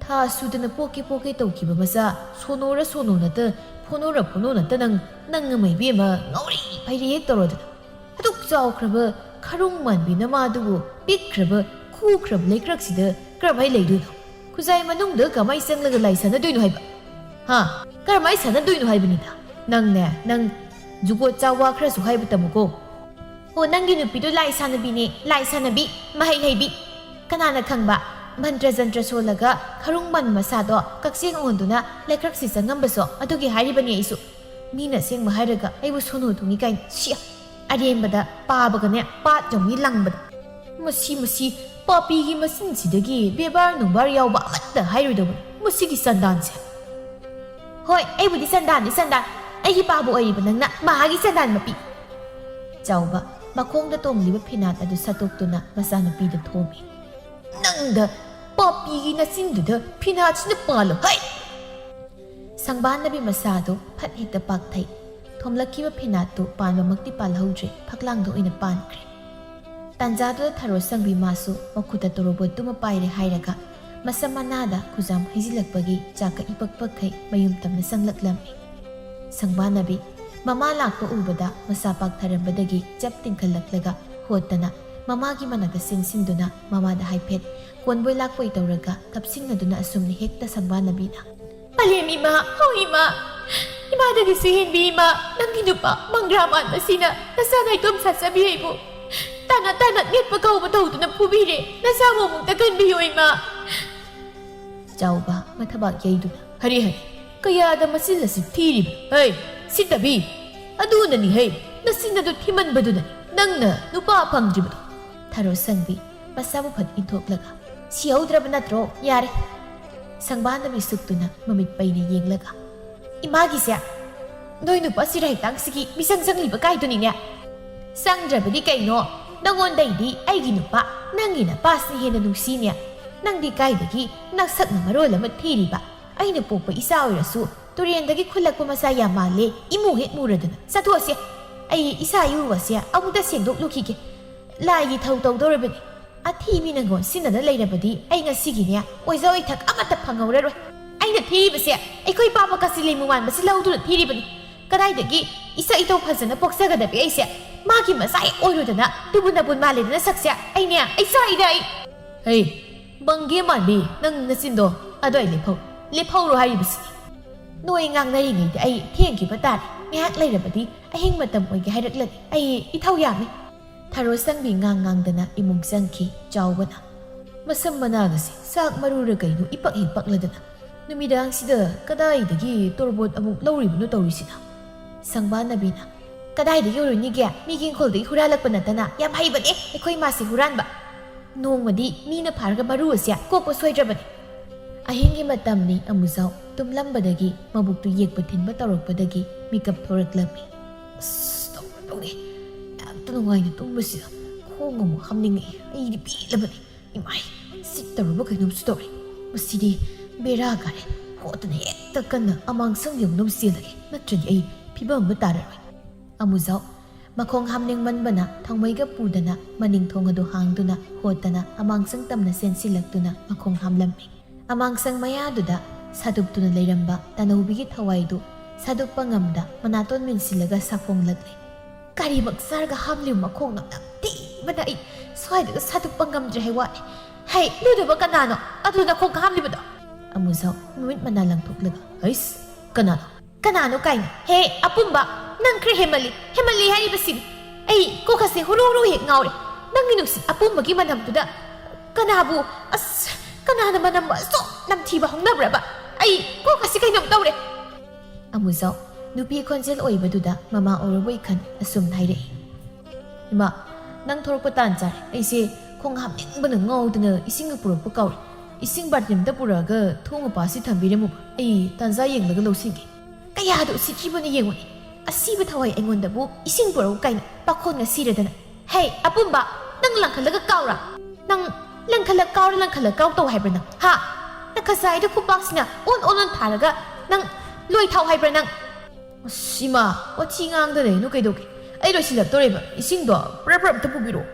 ꯊꯥ ꯁꯨꯗꯅ ꯄꯣꯛꯀꯦ ꯄꯣꯛꯀꯦ ꯇꯧꯈꯤꯕ ꯃꯆꯥ, ꯁꯣꯅꯣꯔ ꯁꯣꯅꯣ ꯅꯠꯇ, ꯐꯣꯅꯣꯔ ꯐꯣꯅꯣ ꯅꯠꯇ ꯅꯪ, ꯅꯪ ꯑꯃ ꯏꯕꯦꯝꯃ ꯉꯥꯎꯔꯤ ꯐꯩꯔꯤ ꯍꯦꯛ ꯇꯧꯔꯗꯅ꯫ ꯑꯗꯨꯛ ꯆꯥꯎꯈ꯭ꯔꯕ ꯈꯔꯨꯡ ꯃꯥꯟꯕꯤ ꯅꯃꯥꯗꯨꯕꯨ ꯄꯤꯛꯈ꯭ꯔꯕ ꯈꯨꯈ꯭ꯔꯕ ꯂꯩꯀ꯭ꯔꯛꯁꯤꯗ ꯀꯔꯝꯍꯥꯏ ꯂꯩꯗꯣꯏꯅꯣ? ꯈꯨꯖꯥꯏ ꯃꯅꯨꯡꯗ ꯀꯃꯥꯏ ꯆꯪꯂꯒ ꯂꯥꯏ ꯁꯥꯟꯅꯗꯣꯏꯅꯣ ꯍꯥꯏꯕ? ꯍꯥ? ꯀꯔꯝꯍꯥꯏ ꯁꯥꯟꯅꯗꯣꯏꯅꯣ ꯍꯥꯏꯕꯅꯤꯗ? ꯅꯪꯅꯦ, ꯅꯪ ꯖꯨꯒꯣꯠ ꯆꯥ ꯋꯥ ꯈꯔꯁꯨ ꯍꯥꯏꯕ ꯇꯝꯃꯨꯀꯣ꯫ ꯑꯣ, ꯅꯪꯒꯤ ꯅꯨꯄꯤꯗꯣ ꯂꯥꯏ ꯁꯥꯟꯅꯕꯤꯅꯦ, ꯂꯥꯏ ꯁꯥꯟꯅꯕꯤ, ꯃꯍꯩ ꯍꯩꯕꯤ꯫ ꯀꯅꯥꯅ ꯈꯪꯕ? ꯃꯟꯇ꯭ꯔ ꯖꯟꯇ꯭ꯔ ꯁꯣꯜꯂꯒ ꯈꯔꯨꯡ ꯃꯟ ꯃꯁꯥꯗꯣ ꯀꯛꯆꯦꯡ ꯑꯣꯟꯗꯨꯅ ꯂꯩꯀ꯭ꯔꯛꯁꯤ ꯆꯪꯉꯝꯕꯁꯨ꯫ ꯑꯗꯨꯒꯤ ꯍꯥꯏꯔꯤꯕꯅꯤ ꯑꯩꯁꯨ꯫ ꯃꯤꯅ ꯑꯁꯦꯡꯕ ꯍꯥꯏꯔꯒ ꯑꯩꯕꯨ ꯁꯣꯅꯣ ꯊꯨꯡꯉꯤ ꯀꯥꯏꯅ꯫ ꯁꯤ ꯑꯔꯦꯝꯕꯗ ꯄꯥꯕꯒꯅꯦ ꯄꯥꯠ ꯌꯧꯅꯤ ꯂꯪꯕꯗ꯫ ꯃꯁꯤ, ꯃꯁꯤ ꯄꯥꯄꯤꯒꯤ ꯃꯆꯤꯟꯁꯤꯗꯒꯤ ꯕꯦꯕꯥꯔ ꯅꯨꯡꯕꯥꯔ ꯌꯥꯎꯕ ꯑꯃꯠꯇ ꯍꯥꯏꯔꯣꯏꯗꯧꯕꯅꯤ ꯃꯁꯤꯒꯤ ꯆꯟꯗꯥꯟꯁꯦ꯫ ꯍꯣꯏ, ꯑꯩꯕꯨꯗꯤ ꯆꯟꯗꯥꯟꯅꯤ, ꯆꯟꯗꯥꯟ꯫ ꯑꯩꯒꯤ ꯄꯥꯕ ꯑꯣꯏꯔꯤꯕ ꯅꯪꯅ ꯃꯍꯥꯛꯀꯤ ꯆꯟꯗꯥꯟ ꯃꯄꯤ꯫ ꯆꯥꯎꯕ ꯃꯈꯣꯡꯗ ꯇꯣꯡꯂꯤꯕ ꯐꯤꯅꯥꯠ ꯑꯗꯨ ꯁꯠꯇꯣꯛꯇꯨꯅ ꯃꯆꯥꯅꯨꯄꯤꯗ ꯊꯣꯝꯃꯤ꯫ "ꯅꯪꯗ, ꯄꯥꯄꯤꯒꯤ ꯅꯆꯤꯟꯗꯨꯗ ꯐꯤꯅꯥꯠꯁꯤꯅ ꯄꯥꯜꯂꯣ ꯍꯩ!" ꯁꯪꯕꯥꯟꯅꯕꯤ ꯃꯁꯥꯗꯨ ꯐꯠ ꯍꯦꯛꯇ ꯄꯥꯛꯊꯩ꯫ ꯊꯣꯝꯂꯛꯈꯤꯕ ꯐꯤꯅꯥꯠꯇꯨ ꯄꯥꯟꯕꯃꯛꯇꯤ ꯄꯥꯜꯍꯧꯗ꯭ꯔꯦ, ꯐꯛꯂꯥꯡꯗ ꯑꯣꯏꯅ ꯄꯥꯟꯈ꯭ꯔꯦ꯫ ꯇꯥꯟꯖꯥꯗꯨꯗ ꯊꯔꯣ ꯁꯪꯕꯤ ꯃꯥꯁꯨ ꯃꯈꯨꯠꯇ ꯇꯣꯔꯣꯕꯣꯠꯇꯨꯃ ꯄꯥꯏꯔꯦ ꯍꯥꯏꯔꯒ ꯃꯁꯝ ꯃꯅꯥꯗ ꯈꯨꯖꯥꯝ ꯍꯩꯖꯤꯜꯂꯛꯄꯒꯤ ꯆꯥꯛꯀ ꯏꯄꯛ ꯄꯛꯈꯩ ꯃꯌꯨꯝ ꯇꯝꯅ ꯆꯪꯂꯛꯂꯝꯃꯤ꯫ ꯁꯪꯕꯥꯅꯕꯤ ꯃꯃꯥ ꯂꯥꯛꯄ ꯎꯕꯗ ꯃꯁꯥ ꯄꯥꯛꯊꯔꯝꯕꯗꯒꯤ ꯆꯞ ꯇꯤꯡꯈꯠꯂꯛꯂꯒ ꯍꯣꯠꯇꯅ ꯃꯃꯥꯒꯤ ꯃꯅꯥꯛꯇ ꯆꯦꯟꯁꯤꯟꯗꯨꯅ ꯃꯃꯥꯗ ꯍꯥꯏꯐꯦꯠ ꯀꯣꯟꯕꯣꯏ ꯂꯥꯛꯄꯣꯏ ꯇꯧꯔꯒ ꯀꯞꯁꯤꯟꯅꯗꯨꯅ ꯑꯁꯨꯝꯅ ꯍꯦꯛꯇ ꯁꯪꯕꯥꯅꯕꯤꯅ "ꯄꯂꯦꯝ ꯏꯃꯥ, ꯍꯣ ꯏꯃꯥ, ꯏꯃꯥꯗꯒꯤꯁꯨ ꯍꯦꯟꯕꯤ ꯏꯃꯥ, ꯅꯪꯒꯤ ꯅꯨꯄꯥ ꯃꯪꯒ꯭ꯔꯥ ꯃꯥꯟꯕꯁꯤꯅ ꯅꯆꯥ ꯅꯥꯏꯇꯣꯝ ꯁꯥꯠꯆꯕꯤ ꯑꯩꯕꯨ ꯇꯥꯅ ꯇꯥꯅ ꯅꯦꯠꯄ ꯀꯧꯕ ꯇꯧꯗꯨꯅ ꯐꯨꯕꯤꯔꯦ, ꯅꯆꯥ ꯃꯣꯃꯨꯛꯇ ꯀꯟꯕꯤꯌꯣ ꯏꯃꯥ"꯫ ꯆꯥꯎꯕ ꯃꯊꯕꯥꯛ ꯌꯩꯗꯨꯅ "ꯍꯔꯤ ꯍꯔꯤ, ꯀꯌꯥꯗ ꯃꯆꯤꯜ ꯑꯁꯤ ꯊꯤꯔꯤꯕ? ꯍꯩ, ꯁꯤꯠꯇꯕꯤ! ꯑꯗꯨꯅꯅꯤ ꯍꯩ, ꯅꯆꯤꯟ ꯑꯗꯨ ꯊꯤꯃꯟꯕꯗꯨꯅꯅꯤ ꯅꯪꯅ ꯅꯨꯄꯥ ꯐꯪꯗ꯭ꯔꯤꯕꯗꯣ"꯫ ꯊꯔꯣ ꯁꯪꯕꯤ ꯃꯁꯥꯕꯨ ꯐꯠ ꯏꯟꯊꯣꯛꯂꯒ "ꯁꯤꯍꯧꯗ꯭ꯔꯕ ꯅꯠꯇ꯭ꯔꯣ? ꯌꯥꯔꯦ"꯫ ꯁꯪꯕꯥꯅꯕꯤ ꯁꯨꯛꯇꯨꯅ ꯃꯃꯤꯠ ꯄꯩꯅ ꯌꯦꯡꯂꯒ "ꯏꯃꯥꯒꯤꯁꯦ ꯅꯣꯏ ꯅꯨꯄꯥ ꯁꯤꯔꯥꯏꯇꯥꯡꯁꯤꯒꯤ ꯃꯤꯆꯪ ꯆꯪꯂꯤꯕ ꯀꯥꯏꯗꯨꯅꯤꯅꯦ"꯫ "ꯆꯪꯗ꯭ꯔꯕꯗꯤ ꯀꯩꯅꯣ? ꯅꯉꯣꯟꯗꯩꯗꯤ ꯑꯩꯒꯤ ꯅꯨꯄꯥ ꯅꯪꯒꯤ ꯅꯄꯥꯁꯤꯅ ꯍꯦꯟꯅ ꯅꯨꯡꯁꯤꯅꯦ꯫ ꯅꯪꯗꯤ ꯀꯥꯏꯗꯒꯤ ꯅꯁꯛꯅ ꯃꯔꯣꯜ ꯑꯃ ꯊꯤꯔꯤꯕ? ꯑꯩꯅ ꯄꯣꯛꯄ ꯏꯆꯥ ꯑꯣꯏꯔꯁꯨ ꯇꯨꯔꯦꯟꯗꯒꯤ ꯈꯨꯜꯂꯛꯄ ꯃꯆꯥ ꯌꯥꯝ ꯃꯥꯜꯂꯦ꯫ ꯏꯃꯨ ꯍꯦꯛ ꯃꯨꯔꯗꯅ꯫ ꯆꯠꯊꯣꯛꯑꯁꯦ꯫ ꯑꯩ ꯏꯁꯥ ꯏꯎ ꯑꯁꯦ ꯑꯃꯨꯛꯇ ꯁꯦꯡꯗꯣꯛꯂꯨꯈꯤꯒꯦ꯫ ꯂꯥꯏꯒꯤ ꯊꯧ ꯇꯧꯗꯧꯔꯕꯅꯤ꯫ ꯑꯊꯤ ꯃꯤꯅ ꯉꯣꯟꯁꯤꯟꯅꯗ ꯂꯩꯔꯕꯗꯤ ꯑꯩ ꯉꯁꯤꯒꯤꯅꯦ ꯑꯣꯏꯖ ꯑꯣꯏꯊꯛ ꯑꯃꯠꯇ ꯐꯪꯍꯧꯔꯔꯣꯏ꯫ ꯑꯩꯅ ꯊꯤꯔꯤꯕꯁꯦ ꯑꯩꯈꯣꯏ ꯄꯥꯕ ꯀꯥꯆꯤꯂꯤ ꯃꯨꯃꯥꯟꯕꯁꯤ ꯂꯧꯗꯨꯅ ꯊꯤꯔꯤꯕꯅꯤ꯫ ꯀꯗꯥꯏꯗꯒꯤ ꯏꯁꯛ ꯏꯇꯧ ꯐꯖꯅ ꯄꯣꯛꯆꯒꯗꯕꯤ ꯑꯩꯁꯦ ꯃꯥꯒꯤ ꯃꯆꯥ ꯍꯦꯛ ꯑꯣꯏꯔꯨꯗꯅ ꯇꯨꯕꯨ ꯅꯕꯨꯟ ꯃꯥꯜꯂꯦꯗꯅ ꯁꯛꯁꯦ꯫ ꯑꯩꯅꯦ ꯑꯩ ꯆꯥꯛꯏꯗ ꯑꯩ꯫ ꯍꯩ, ꯕꯪꯒꯦ ꯃꯥꯟꯕꯤ, ꯅꯪ ꯅꯆꯤꯟꯗꯣ ꯑꯗꯨꯋꯥꯏ ꯂꯦꯞꯐꯧ꯫ ꯂꯦꯞꯐꯧꯔꯣ ꯍꯥꯏꯔꯤꯕꯁꯤꯅꯤ꯫ ꯅꯣꯏ ꯉꯥꯡꯅꯔꯤꯉꯩꯗ ꯑꯩ ꯊꯦꯡꯈꯤꯕ ꯇꯥꯔꯦ꯫ ꯉꯥꯏꯍꯥꯛ ꯂꯩꯔꯕꯗꯤ ꯑꯍꯤꯡ ꯃꯇꯝ ꯑꯣꯏꯒꯦ ꯍꯥꯏꯔꯛꯂꯅꯤ꯫ ꯑꯩ ꯏꯊꯧ ꯌꯥꯝꯃꯤ꯫ ꯊꯔꯣ ꯁꯪꯕꯤ ꯉꯥꯡ ꯉꯥꯡꯗꯅ ꯏꯃꯨꯡ ꯆꯪꯈꯤ꯫ ꯆꯥꯎꯕꯅ, "ꯃꯁꯝ ꯃꯅꯥꯒꯁꯦ ꯆꯥꯛ ꯃꯔꯨꯔ ꯀꯩꯅꯣ ꯏꯄꯛ ꯍꯦꯛ ꯄꯛꯂꯗꯅ ꯅꯨꯃꯤꯗꯥꯡꯁꯤꯗ ꯀꯗꯥꯏꯗꯒꯤ ꯇꯣꯔꯕꯣꯠ ꯑꯃꯨꯛ ꯂꯧꯔꯤꯕꯅꯣ ꯇꯧꯔꯤꯁꯤꯅ?" ꯁꯪꯕꯥꯅꯕꯤꯅ, "ꯀꯗꯥꯏꯗꯒꯤ ꯑꯣꯏꯔꯨꯅꯤꯒꯦ? ꯃꯤꯒꯤ ꯏꯪꯈꯣꯜꯗꯒꯤ ꯍꯨꯔꯥꯜꯂꯛꯄ ꯅꯠꯇꯅ꯫ ꯌꯥꯝ ꯍꯩꯕꯅꯦ ꯑꯩꯈꯣꯏ ꯃꯥꯁꯦ ꯍꯨꯔꯥꯟꯕ꯫ ꯅꯣꯡꯃꯗꯤ ꯃꯤꯅ ꯐꯥꯔꯒ ꯃꯔꯨ ꯑꯁꯦ ꯀꯣꯛꯄ ꯁꯣꯏꯗ꯭ꯔꯕꯅꯤ"꯫ ꯑꯍꯤꯡꯒꯤ ꯃꯇꯝꯅꯤ꯫ ꯑꯃꯨꯖꯥꯎ ꯇꯨꯝꯂꯝꯕꯗꯒꯤ ꯃꯕꯨꯛꯇꯨ ꯌꯦꯛꯄ ꯊꯤꯟꯕ ꯇꯧꯔꯛꯄꯗꯒꯤ ꯃꯤꯀꯞ ꯊꯣꯔꯛꯂꯝꯃꯤ꯫ "ꯑꯁ, ꯇꯧꯔꯦ, ꯇꯧꯔꯦ꯫ ꯌꯥꯝꯇ ꯅꯨꯡꯉꯥꯏꯅ ꯇꯨꯝꯕꯁꯤꯗ ꯈꯣꯡ ꯑꯃꯨꯛ ꯍꯥꯝꯅꯤꯡꯉꯛꯏ꯫ ꯑꯩꯗꯤ ꯄꯦꯜꯂꯕꯅꯤ꯫ ꯏꯃꯥꯏ, ꯁꯤꯠꯇꯧꯔꯕ ꯀꯩꯅꯣꯝꯁꯨ ꯇꯧꯔꯦ꯫ ꯃꯁꯤꯗꯤ ꯕꯦꯔꯥ ꯀꯥꯔꯦ꯫ ꯍꯣꯠꯇꯅ ꯍꯦꯛꯇ ꯀꯟꯅ ꯑꯃꯥꯡꯁꯪ ꯌꯧꯅꯕ ꯆꯦꯜꯂꯒꯦ꯫ ꯅꯠꯇ꯭ꯔꯗꯤ ꯑꯩ ꯐꯤꯕꯝ ꯑꯃ ꯇꯥꯔꯔꯣꯏ"꯫ ꯑꯃꯨꯖꯥꯎ ꯃꯈꯣꯡ ꯍꯥꯝꯅꯤꯡꯃꯟꯕꯅ ꯊꯥꯎꯃꯩꯒ ꯄꯨꯗꯅ ꯃꯅꯤꯡ ꯊꯣꯡ ꯑꯗꯨ ꯍꯥꯡꯗꯨꯅ ꯍꯣꯠꯇꯅ ꯑꯃꯥꯡꯁꯪ ꯇꯝꯅ ꯆꯦꯟꯁꯤꯜꯂꯛꯇꯨꯅ ꯃꯈꯣꯡ ꯍꯥꯝꯂꯝꯃꯤ꯫ ꯑꯃꯥꯡꯁꯪ ꯃꯌꯥꯗꯨꯗ ꯁꯥꯗꯨꯞꯇꯨꯅ ꯂꯩꯔꯝꯕ ꯇꯅꯧꯕꯤꯒꯤ ꯊꯋꯥꯏꯗꯨ ꯁꯥꯗꯨꯞꯄ ꯉꯝꯗ ꯃꯅꯥꯇꯣꯟ ꯃꯦꯟꯁꯤꯜꯂꯒ ꯁꯥꯐꯣꯡꯂꯛꯂꯦ꯫ ꯀꯔꯤꯃꯛ ꯆꯥꯔꯒ ꯍꯥꯝꯂꯤꯕ ꯃꯈꯣꯡꯅꯣ ꯅꯝꯊꯤꯕꯅ ꯑꯩ ꯁ꯭ꯋꯥꯏꯗꯒ ꯁꯥꯗꯨꯞꯄ ꯉꯝꯗ꯭ꯔꯦ ꯍꯥꯏ ꯋꯥꯅꯤ꯫ ꯍꯩ, ꯂꯨꯗꯕ ꯀꯅꯥꯅꯣ ꯑꯗꯨ ꯅꯈꯣꯡ ꯍꯥꯝꯂꯤꯕꯗꯣ? ꯑꯃꯨꯖꯥꯎ ꯃꯃꯤꯠ ꯃꯅꯥ ꯂꯪꯊꯣꯛꯂꯒ, ꯍꯩꯁ, ꯀꯅꯥꯅꯣ? ꯀꯅꯥꯅꯣ ꯀꯥꯏꯅ? ꯍꯦ, ꯑꯄꯨꯝꯕ, ꯅꯪ ꯈꯔ ꯍꯦꯃꯜꯂꯤ, ꯍꯦꯃꯜꯂꯤ ꯍꯥꯏꯔꯤꯕꯁꯤꯅꯤ꯫ ꯑꯩ ꯀꯣꯛꯀꯁꯦ ꯍꯨꯔꯨ ꯍꯨꯔꯨ ꯍꯦꯛ ꯉꯥꯎꯔꯦ꯫ ꯅꯪꯒꯤ ꯅꯨꯡꯁꯤꯠ ꯑꯄꯨꯝꯕꯒꯤ ꯃꯅꯝꯗꯨꯗ ꯀꯅꯥꯕꯨ, ꯑꯁ, ꯀꯅꯥꯅ ꯃꯅꯝ ꯑꯁꯨꯛ ꯅꯝꯊꯤꯕ ꯍꯧꯅꯕ꯭ꯔꯕ? ꯑꯩ ꯀꯣꯛꯀꯁꯤ ꯀꯩꯅꯣꯝ ꯇꯧꯔꯦ꯫ ꯑꯃꯨꯖꯥꯎ ꯅꯨꯄꯤ ꯈꯣꯟꯖꯦꯜ ꯑꯣꯏꯕꯗꯨꯗ ꯃꯃꯥ ꯑꯣꯏꯔꯕꯣꯏ ꯈꯟ ꯑꯁꯨꯝ ꯍꯥꯏꯔꯛꯏ, ꯏꯃꯥ, ꯅꯪ ꯊꯣꯔꯛꯄ ꯇꯥꯟ ꯆꯥꯔꯦ꯫ ꯑꯩꯁꯦ ꯈꯣꯡ ꯍꯥꯝꯅꯤꯡꯕꯅ ꯉꯥꯎꯗꯅ ꯏꯁꯤꯡꯒ ꯄꯨꯔꯛꯄ ꯀꯥꯎꯔꯦ꯫ ꯏꯁꯤꯡ ꯕꯥꯔꯇꯤꯟ ꯑꯝꯇ ꯄꯨꯔꯛꯑꯒ ꯊꯣꯡ ꯃꯄꯥꯁꯤ ꯊꯝꯕꯤꯔꯝꯃꯨ꯫ ꯑꯩ ꯇꯥꯟꯖꯥ ꯌꯦꯡꯂꯒ ꯂꯧꯁꯤꯟꯒꯦ꯫ ꯀꯌꯥꯗ ꯎꯁꯤꯠꯇ꯭ꯔꯤꯕꯅ ꯌꯦꯡꯉꯨꯅꯦ꯫ ꯑꯁꯤꯕ ꯊꯋꯥꯏ ꯑꯩꯉꯣꯟꯗꯕꯨ ꯏꯁꯤꯡ ꯄꯨꯔꯛꯎ ꯀꯥꯏꯅ ꯄꯥꯈꯣꯟꯒ ꯁꯤꯔꯗꯅ꯫ ꯍꯦ, ꯑꯄꯨꯝꯕ, ꯅꯪ ꯂꯪꯈꯠꯂꯒ ꯀꯥꯎꯔꯥ? ꯅꯪ ꯂꯪꯈꯠꯂ ꯀꯥꯎꯔ ꯂꯪꯈꯠꯂ ꯀꯥꯎ ꯇꯧ ꯍꯥꯏꯕ꯭ꯔꯥ ꯅꯪ? ꯍꯥ? ꯅꯈꯖꯥꯏꯗ ꯈꯨꯄꯥꯛꯁꯤꯅ ꯑꯣꯟ ꯑꯣꯟ ꯑꯣꯟ ꯊꯥꯔꯒ ꯅꯪ ꯂꯣꯏ ꯊꯥꯎ ꯍꯥꯏꯕ꯭ꯔꯥ ꯅꯪ? ꯑꯁ, ꯏꯃꯥ, ꯋꯥꯊꯤ ꯉꯥꯡꯗ ꯂꯩꯅꯨ ꯀꯩꯗꯧꯒꯦ? ꯑꯩ ꯂꯣꯏꯁꯤꯜꯂꯛꯇꯣꯔꯦꯕ꯫ ꯏꯁꯤꯡꯗꯣ ꯄ꯭ꯔꯞ ꯄ꯭ꯔꯞ ꯑꯝꯇ ꯄꯨꯕꯤꯔꯛꯑꯣ꯫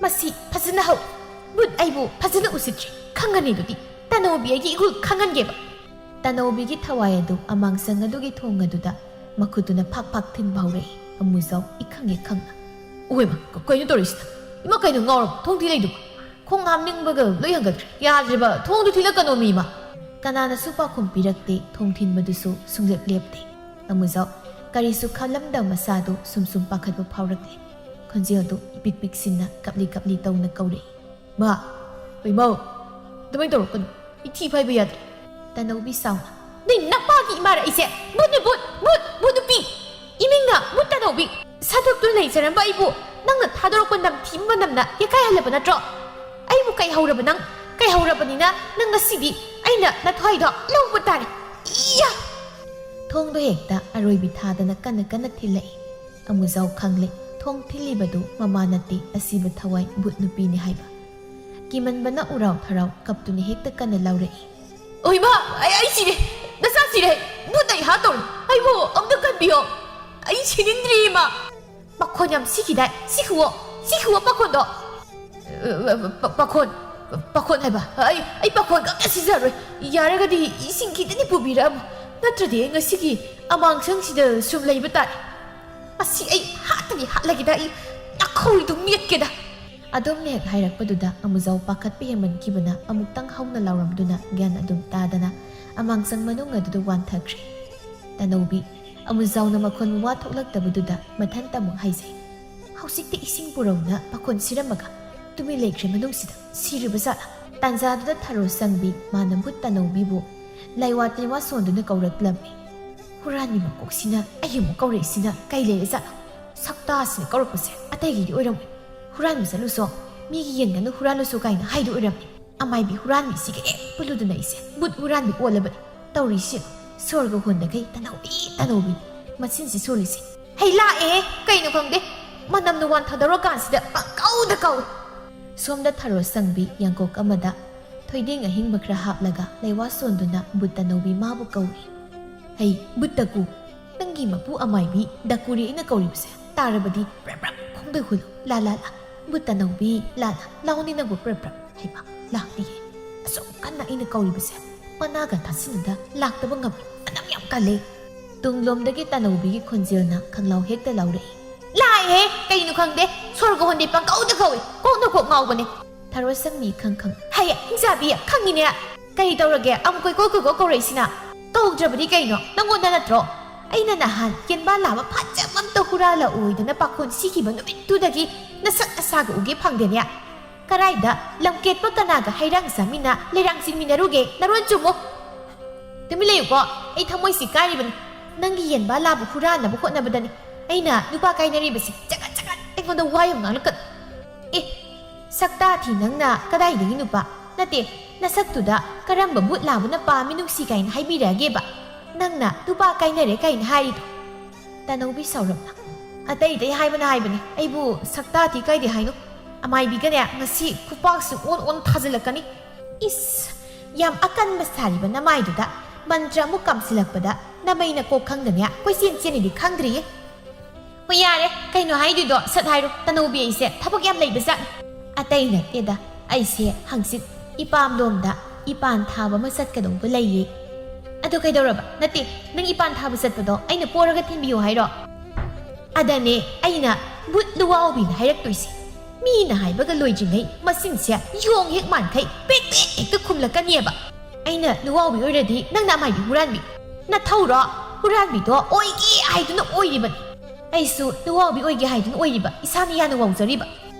ꯃꯁꯤ ꯐꯖꯅ ꯍꯧ꯫ ꯕꯨꯠ ꯑꯩꯕꯨ ꯐꯖꯅ ꯎꯁꯤꯠꯇ꯭ꯔꯤ꯫ ꯈꯪꯒꯅꯤ ꯑꯗꯨꯗꯤ꯫ ꯇꯅꯧꯕꯤ ꯑꯩꯒꯤ ꯏꯒꯨꯜ ꯈꯪꯍꯟꯒꯦꯕ꯫ ꯇꯅꯧꯕꯤꯒꯤ ꯊꯋꯥꯏ ꯑꯗꯨ ꯑꯃꯥꯡꯁꯪ ꯑꯗꯨꯒꯤ ꯊꯣꯡ ꯑꯗꯨꯗ ꯃꯈꯨꯠꯇꯨꯅ ꯐꯥꯛ ꯐꯥꯛ ꯊꯤꯟꯕ ꯍꯧꯔꯛꯏ꯫ ꯑꯃꯨꯖꯥꯎ ꯏꯈꯪ ꯍꯦꯛ ꯈꯪꯅ꯫ ꯎꯍꯩꯃ, ꯀ-, ꯀꯩꯅꯣ ꯇꯧꯔꯤꯁꯤꯅ? ꯏꯃꯥ, ꯀꯩꯅꯣ ꯉꯥꯎꯔꯕ? ꯊꯣꯡ ꯊꯤꯜꯂꯛꯏꯗꯨꯕꯨ? ꯈꯣꯡ ꯍꯥꯝꯅꯤꯡꯕꯒ ꯂꯣꯏ ꯍꯟꯒꯠꯈ꯭ꯔꯦ꯫ ꯌꯥꯗ꯭ꯔꯦꯕ, ꯊꯣꯡꯗꯨ ꯊꯤꯜꯂꯛꯀꯅꯣꯃꯤ, ꯏꯃꯥ꯫ ꯀꯅꯥꯅꯁꯨ ꯄꯥꯎꯈꯨꯝ ꯄꯤꯔꯛꯇꯦ꯫ ꯊꯣꯡ ꯊꯤꯟꯕꯗꯨꯁꯨ ꯁꯨꯡꯂꯦꯞ ꯂꯦꯞꯇꯦ꯫ ꯑꯃꯨꯖꯥꯎ ꯀꯔꯤꯁꯨ ꯈꯜꯂꯝꯗꯕ ꯃꯁꯥꯗꯨ ꯁꯨꯝ ꯁꯨꯝ ꯄꯥꯈꯠꯄ ꯐꯥꯎꯔꯛꯂꯦ꯫ ꯈꯣꯟꯖꯦꯜꯗꯨ ꯏꯄꯤꯛ ꯄꯤꯛꯁꯤꯟꯅ ꯀꯞꯂꯤ ꯀꯞꯂꯤ ꯇꯧꯅ ꯀꯧꯔꯛꯏ, ꯃꯥ! ꯍꯣꯏ, ꯃꯥ! ꯑꯗꯨꯃꯥꯏꯅ ꯇꯧꯔꯛꯀꯅꯨ꯫ ꯑꯩ ꯊꯤ ꯐꯥꯏꯕ ꯌꯥꯗ꯭ꯔꯦ꯫ ꯇꯅꯧꯕꯤ ꯁꯥꯎꯅ, ꯅꯣꯏ ꯅꯄꯥꯒꯤ ꯏꯃꯥꯔ ꯑꯩꯁꯦ? ꯕꯨꯠꯅꯤ, ꯕꯨꯠ! ꯕꯨꯠ! ꯕꯨꯠ ꯅꯨꯄꯤ! ꯏꯃꯤꯡꯅ ꯕꯨꯠ ꯇꯅꯧꯕꯤ! ꯁꯥꯗꯨꯛꯇꯨꯅ ꯂꯩꯖꯔꯝꯕ ꯑꯩꯕꯨ ꯅꯪꯅ ꯊꯥꯗꯣꯔꯛꯄ ꯅꯝꯊꯤꯕ ꯃꯅꯝꯅ ꯌꯦꯛꯈꯥꯏꯍꯜꯂꯕ ꯅꯠꯇ꯭ꯔꯣ? ꯑꯩꯕꯨ ꯀꯩꯍꯧꯔꯕ ꯅꯪ? ꯀꯩꯍꯧꯔꯕꯅꯤꯅ ꯅꯪ ꯉꯁꯤꯗꯤ ꯑꯩꯅ ꯅꯊ꯭ꯋꯥꯏꯗꯣ ꯂꯧꯕ ꯇꯥꯔꯦ꯫ ꯏꯌꯥ! ꯊꯣꯡꯗꯣ ꯍꯦꯛꯇ ꯑꯔꯣꯏꯕꯤ ꯊꯥꯗꯅ ꯀꯟꯅ ꯀꯟꯅ ꯊꯤꯜꯂꯛꯏ꯫ ꯑꯃꯨꯖꯥꯎ ꯈꯪꯂꯦ, ꯊꯣꯡ ꯊꯤꯜꯂꯤꯕꯗꯨ ꯃꯃꯥ ꯅꯠꯇꯦ, ꯑꯁꯤꯕ ꯊꯋꯥꯏ ꯕꯨꯠ ꯅꯨꯄꯤꯅꯤ ꯍꯥꯏꯕ꯫ ꯀꯤꯃꯟꯕꯅ ꯎꯔꯥꯎ ꯊꯔꯥꯎ ꯀꯞꯇꯨꯅ ꯍꯦꯛꯇ ꯀꯟꯅ ꯂꯥꯎꯔꯛꯏ꯫ ꯑꯣ ꯏꯃꯥ, ꯑꯩ, ꯑꯩ ꯁꯤꯔꯦ, ꯅꯆꯥ ꯁꯤꯔꯦ, ꯕꯨꯠ ꯑꯩ ꯍꯥꯠꯇꯧꯔꯦ, ꯑꯩꯕꯨ ꯑꯝꯇ ꯀꯟꯕꯤꯌꯣ, ꯑꯩ ꯁꯤꯅꯤꯡꯗ꯭ꯔꯤ ꯏꯃꯥ꯫ ꯄꯥꯈꯣꯟ ꯌꯥꯝ ꯁꯤꯈꯤꯗꯥꯏ? ꯁꯤꯈꯨꯋꯣ, ꯁꯤꯈꯨꯋꯣ ꯄꯥꯈꯣꯟꯗꯣ꯫ ꯑ, ꯑ, ꯄ-, ꯄꯥꯈꯣꯟ, ꯄꯥꯈꯣꯟ ꯍꯥꯏꯕ? ꯑꯩ, ꯑꯩ ꯄꯥꯈꯣꯟꯒ ꯑꯝꯇ ꯁꯤꯖꯔꯣꯏ꯫ ꯌꯥꯔꯒꯗꯤ ꯏꯁꯤꯡ ꯈꯤꯇꯅꯤ ꯄꯨꯕꯤꯔꯛꯑꯝꯃꯣ꯫ ꯅꯠꯇ꯭ꯔꯗꯤ ꯑꯩ ꯉꯁꯤꯒꯤ ꯑꯃꯥꯡꯁꯪꯁꯤꯗ ꯁꯨꯝ ꯂꯩꯕ ꯇꯥꯔꯦ꯫ ꯃꯁꯤ ꯑꯩ ꯍꯥꯠꯇꯗꯤ ꯍꯥꯠꯂꯒꯦꯗ, ꯑꯩ ꯅꯥꯈꯧꯔꯤꯗꯨ ꯃꯦꯠꯀꯦꯗ꯫ ꯑꯗꯨꯝꯅ ꯍꯦꯛ ꯍꯥꯏꯔꯛꯄꯗꯨꯗ ꯑꯃꯨꯖꯥꯎ ꯄꯥꯈꯠꯄ ꯍꯦꯟꯃꯟꯈꯤꯕꯅ ꯑꯃꯨꯛꯇꯪ ꯍꯧꯅ ꯂꯥꯎꯔꯝꯗꯨꯅ ꯒ꯭ꯌꯥꯟ ꯑꯗꯨꯝ ꯇꯥꯗꯅ ꯑꯃꯥꯡꯁꯪ ꯃꯅꯨꯡ ꯑꯗꯨꯗ ꯋꯥꯟꯊꯈ꯭ꯔꯦ꯫ ꯇꯅꯧꯕꯤ, ꯑꯃꯨꯖꯥꯎꯅ ꯃꯈꯣꯟ ꯃꯋꯥ ꯊꯣꯛꯂꯛꯇꯕꯗꯨꯗ ꯃꯊꯟꯇ ꯑꯃꯨꯛ ꯍꯥꯏꯖꯩ, "ꯍꯧꯖꯤꯛꯇꯤ ꯏꯁꯤꯡ ꯄꯨꯔꯧꯅ ꯄꯥꯈꯣꯟ ꯁꯤꯔꯝꯃꯒ ꯇꯨꯃꯤꯟ ꯂꯩꯈ꯭ꯔꯦ ꯃꯅꯨꯡꯁꯤꯗ꯫ ꯁꯤꯔꯤꯕ ꯖꯥꯠꯂ?" ꯇꯥꯟꯖꯥꯗꯨꯗ ꯊꯔꯣ ꯁꯪꯕꯤ ꯃꯥꯅ ꯕꯨꯠ ꯇꯅꯧꯕꯤꯕꯨ ꯂꯥꯏꯋꯥ ꯇꯤꯟꯋꯥ ꯁꯣꯟꯗꯨꯅ ꯀꯧꯔꯛꯂꯝꯃꯤ꯫ "ꯍꯨꯔꯥꯟꯕꯤ ꯃꯀꯣꯛꯁꯤꯅ ꯑꯩ ꯑꯃꯨꯛ ꯀꯧꯔꯛꯏꯁꯤꯅ ꯀꯩ ꯂꯩꯔꯦ ꯖꯥꯠꯂꯣ? ꯁꯛꯇꯥꯁꯤꯅ ꯀꯧꯔꯛꯄꯁꯦ ꯑꯇꯩꯒꯤꯗꯤ ꯑꯣꯏꯔꯝꯃꯣꯏ꯫ ꯍꯨꯔꯥꯟꯕ ꯆꯠꯂꯨꯁꯣ, ꯃꯤꯒꯤ ꯌꯦꯟ ꯉꯥꯅꯨ ꯍꯨꯔꯥꯜꯂꯨꯁꯣ ꯀꯥꯏꯅ ꯍꯥꯏꯗꯣ ꯑꯣꯏꯔꯝꯅꯤ꯫ ꯑꯃꯥꯏꯕꯤ ꯍꯨꯔꯥꯟꯕꯤꯁꯤꯒ ꯍꯦꯛ ꯄꯨꯜꯂꯨꯗꯅ ꯑꯩꯁꯦ ꯕꯨꯠ ꯍꯨꯔꯥꯟꯕꯤ ꯑꯣꯜꯂꯕꯅꯤ꯫ ꯇꯧꯔꯤꯁꯤ ꯁꯣꯔꯒ ꯍꯣꯟꯗꯈꯩ ꯇꯅꯧꯕꯤ, ꯇꯅꯧꯕꯤ ꯃꯆꯤꯟꯁꯤ ꯁꯣꯜꯂꯤꯁꯦ꯫ ꯍꯩ ꯂꯥꯛꯑꯦ, ꯀꯩꯅꯣ ꯈꯪꯗꯦ, ꯃꯅꯝꯅ ꯋꯥꯟꯊꯗꯧꯔꯀꯥꯟꯁꯤꯗ ꯄꯪꯀꯧꯗ ꯀꯧꯏ꯫" ꯁꯣꯝꯗ ꯊꯔꯣ ꯁꯪꯕꯤ ꯌꯥꯡꯀꯣꯛ ꯑꯃꯗ ꯊꯣꯏꯗꯤꯡ ꯑꯍꯤꯡꯕ ꯈꯔ ꯍꯥꯞꯂꯒ ꯂꯩꯋꯥ ꯁꯣꯟꯗꯨꯅ ꯕꯨꯠ ꯇꯅꯧꯕꯤ ꯃꯥꯕꯨ ꯀꯧꯏ꯫ "ꯍꯩ, ꯕꯨꯠ ꯗꯀꯨ, ꯅꯪꯒꯤ ꯃꯄꯨ ꯑꯃꯥꯏꯕꯤ ꯗꯀꯨꯔꯤ ꯑꯩꯅ ꯀꯧꯔꯤꯕꯁꯦ ꯇꯥꯔꯕꯗꯤ ꯄ꯭ꯔꯞ ꯄ꯭ꯔꯞ ꯈꯣꯡꯗꯣꯏ ꯍꯨꯜꯂꯨ꯫ ꯂꯥ, ꯂꯥ, ꯂꯥ, ꯕꯨꯠ ꯇꯅꯧꯕꯤ, ꯂꯥ, ꯂꯥ, ꯂꯥꯎꯅꯤ ꯅꯪꯕꯨ ꯄ꯭ꯔꯞ ꯄ꯭ꯔꯞ꯫ ꯍꯩꯃꯥ, ꯂꯥꯛꯇꯤꯌꯦ꯫ ꯑꯁꯨꯛ ꯀꯟꯅ ꯑꯩꯅ ꯀꯧꯔꯤꯕꯁꯦ ꯃꯅꯥꯒ ꯇꯥꯁꯤꯟꯅꯗ ꯂꯥꯛꯇꯕ ꯉꯝꯃꯤ꯫ ꯃꯅꯝ ꯌꯥꯝ ꯀꯜꯂꯦ꯫" ꯇꯨꯡꯂꯣꯝꯗꯒꯤ ꯇꯅꯧꯕꯤꯒꯤ ꯈꯣꯟꯖꯦꯜꯅ ꯈꯪꯂꯥꯎ ꯍꯦꯛꯇ ꯂꯥꯎꯔꯛꯏ꯫ "ꯂꯥꯛꯑꯦꯍꯦ, ꯀꯩꯅꯣ ꯈꯪꯗꯦ, ꯁꯣꯔꯒ ꯍꯣꯟꯗꯦ ꯄꯪꯀꯧꯗ ꯀꯧꯏ, ꯀꯣꯛꯅ ꯀꯣꯛ ꯉꯥꯎꯕꯅꯦ꯫" ꯊꯔꯣ ꯁꯪꯕꯤ ꯈꯪ ꯈꯪ, "ꯍꯩ, ꯍꯤꯡꯆꯥꯕꯤ, ꯈꯪꯉꯤꯅꯦ꯫ ꯀꯔꯤ ꯇꯧꯔꯒꯦ? ꯑꯃꯨꯛ ꯀꯣꯏꯀꯧ ꯀꯣꯏꯀꯧ ꯀꯧꯔꯛꯏꯁꯤꯅ? ꯀꯧꯗ꯭ꯔꯕꯗꯤ ꯀꯩꯅꯣ? ꯅꯪꯉꯣꯟꯗ ꯅꯠꯇ꯭ꯔꯣ? ꯑꯩꯅ ꯅꯍꯥꯟ ꯌꯦꯟꯕꯥ ꯂꯥꯕ ꯐꯖꯕ ꯑꯝꯇ ꯍꯨꯔꯥꯜꯂꯛꯎꯗꯅ ꯄꯥꯈꯣꯟ ꯁꯤꯈꯤꯕ ꯅꯨꯃꯤꯠꯇꯨꯗꯒꯤ ꯅꯁꯛ ꯅꯁꯥꯒ ꯎꯒꯦ ꯐꯪꯗꯦꯅꯦ꯫ ꯀꯔꯥꯏꯗ ꯂꯝꯀꯦꯠꯄ ꯀꯅꯥꯒ ꯍꯩꯔꯥꯡ ꯆꯥꯃꯤꯟꯅ ꯂꯩꯔꯥꯡ ꯆꯤꯡꯃꯤꯟꯅꯔꯨꯒꯦ? ꯅꯔꯣꯟ ꯆꯨꯝꯃꯨ꯫" "ꯇꯨꯃꯤꯟ ꯂꯩꯌꯨꯀꯣ, ꯑꯩ ꯊꯃꯣꯏꯁꯤ ꯀꯥꯏꯔꯤꯕꯅꯤ꯫ ꯅꯪꯒꯤ ꯌꯦꯟꯕꯥ ꯂꯥꯕ ꯍꯨꯔꯥꯟꯅꯕ ꯍꯣꯠꯅꯕꯗꯅꯤ ꯑꯩꯅ ꯅꯨꯄꯥ ꯀꯥꯏꯅꯔꯤꯕꯁꯤ꯫ ꯆꯒꯠ ꯆꯒꯠ ꯑꯩꯉꯣꯟꯗ ꯋꯥ ꯌꯥꯝ ꯉꯥꯡꯂꯛꯀꯅꯨ꯫ ꯑꯦ, ꯁꯛꯇꯥ ꯊꯤ ꯅꯪꯅ ꯀꯗꯥꯏꯗꯒꯤ ꯅꯨꯄꯥ? ꯅꯠꯇꯦ, ꯅꯁꯛꯇꯨꯗ ꯀꯔꯝꯕ ꯕꯨꯠ ꯂꯥꯕꯅ ꯄꯥꯝꯃꯤ ꯅꯨꯡꯁꯤ ꯀꯥꯏꯅ ꯍꯥꯏꯕꯤꯔꯛꯑꯒꯦꯕ? ꯅꯪꯅ ꯅꯨꯄꯥ ꯀꯥꯏꯅꯔꯦ ꯀꯥꯏꯅ ꯍꯥꯏꯔꯤꯗꯣ?" ꯇꯅꯧꯕꯤ ꯁꯥꯎꯔꯞꯅ, "ꯑꯇꯩ ꯑꯇꯩ ꯍꯥꯏꯕꯅ ꯍꯥꯏꯕꯅꯤ, ꯑꯩꯕꯨ ꯁꯛꯇꯥ ꯊꯤ ꯀꯥꯏꯗꯦ ꯍꯥꯏꯅꯣ? ꯑꯃꯥꯏꯕꯤꯒꯅꯦ ꯉꯁꯤ ꯈꯨꯄꯥꯛꯁꯤ ꯑꯣꯟ ꯑꯣꯟ ꯊꯥꯖꯤꯜꯂꯛꯀꯅꯤ꯫ ꯏꯁ, ꯌꯥꯝ ꯑꯀꯟꯕ ꯁꯥꯔꯤꯕ ꯅꯃꯥꯏꯗꯨꯗ ꯃꯟꯇ꯭ꯔ ꯑꯃꯨꯛ ꯀꯥꯝꯁꯤꯜꯂꯛꯄꯗ ꯅꯃꯩꯅ ꯀꯣꯛ ꯈꯪꯗꯅꯦ ꯀꯣꯏꯆꯦꯟ ꯆꯦꯟꯅꯤꯗꯤ ꯈꯪꯗ꯭ꯔꯤꯌꯦ꯫" ꯍꯣꯏ, ꯌꯥꯔꯦ, ꯀꯩꯅꯣ ꯍꯥꯏꯗꯣꯏꯗꯣ? ꯁꯠ ꯍꯥꯏꯔꯣ, ꯇꯅꯧꯕꯤ, ꯑꯩꯁꯦ ꯊꯕꯛ ꯌꯥꯝ ꯂꯩꯕ ꯖꯥꯠꯅꯤ꯫ ꯑꯇꯩ ꯅꯠꯇꯦꯗ, ꯑꯩꯁꯦ ꯍꯪꯆꯤꯠ ꯏꯄꯥꯝꯂꯣꯝꯗ ꯏꯄꯥꯟ ꯊꯥꯕ ꯑꯃ ꯆꯠꯀꯗꯧꯕ ꯂꯩꯌꯦ꯫ ꯑꯗꯣ ꯀꯩꯗꯧꯔꯕ? ꯅꯠꯇꯦ, ꯅꯪ ꯏꯄꯥꯟ ꯊꯥꯕ ꯆꯠꯄꯗꯣ ꯑꯩꯅ ꯄꯣꯔꯒ ꯊꯤꯟꯕꯤꯌꯣ ꯍꯥꯏꯔꯣ? ꯑꯗꯅꯦ ꯑꯩꯅ ꯕꯨꯠ ꯂꯨꯋꯥꯎꯕꯤꯅ ꯍꯥꯏꯔꯛꯇꯣꯏꯁꯦ꯫ ꯃꯤꯅ ꯍꯥꯏꯕꯒ ꯂꯣꯏꯗ꯭ꯔꯤꯉꯩ ꯃꯆꯤꯟꯁꯦ ꯌꯣꯡ ꯍꯦꯛ ꯃꯥꯟꯈꯩ ꯄꯦꯛ ꯄꯦꯛ ꯍꯦꯛꯇ ꯈꯨꯝꯂꯛꯀꯅꯤꯕ꯫ ꯑꯩꯅ ꯂꯨꯋꯥꯎꯕꯤ ꯑꯣꯏꯔꯗꯤ ꯅꯪꯅ ꯑꯃꯥꯏꯕꯤ ꯍꯨꯔꯥꯟꯕꯤ꯫ ꯅꯊꯧꯔꯣ? ꯍꯨꯔꯥꯟꯕꯤꯗꯣ ꯑꯣꯏꯒꯦ ꯍꯥꯏꯗꯨꯅ ꯑꯣꯏꯔꯤꯕꯅꯤ꯫ ꯑꯩꯁꯨ ꯂꯨꯋꯥꯎꯕꯤ ꯑꯣꯏꯒꯦ ꯍꯥꯏꯗꯨꯅ ꯑꯣꯏꯔꯤꯕ, ꯏꯁꯥꯅ ꯌꯥꯅ ꯋꯥꯎꯖꯔꯤꯕ꯫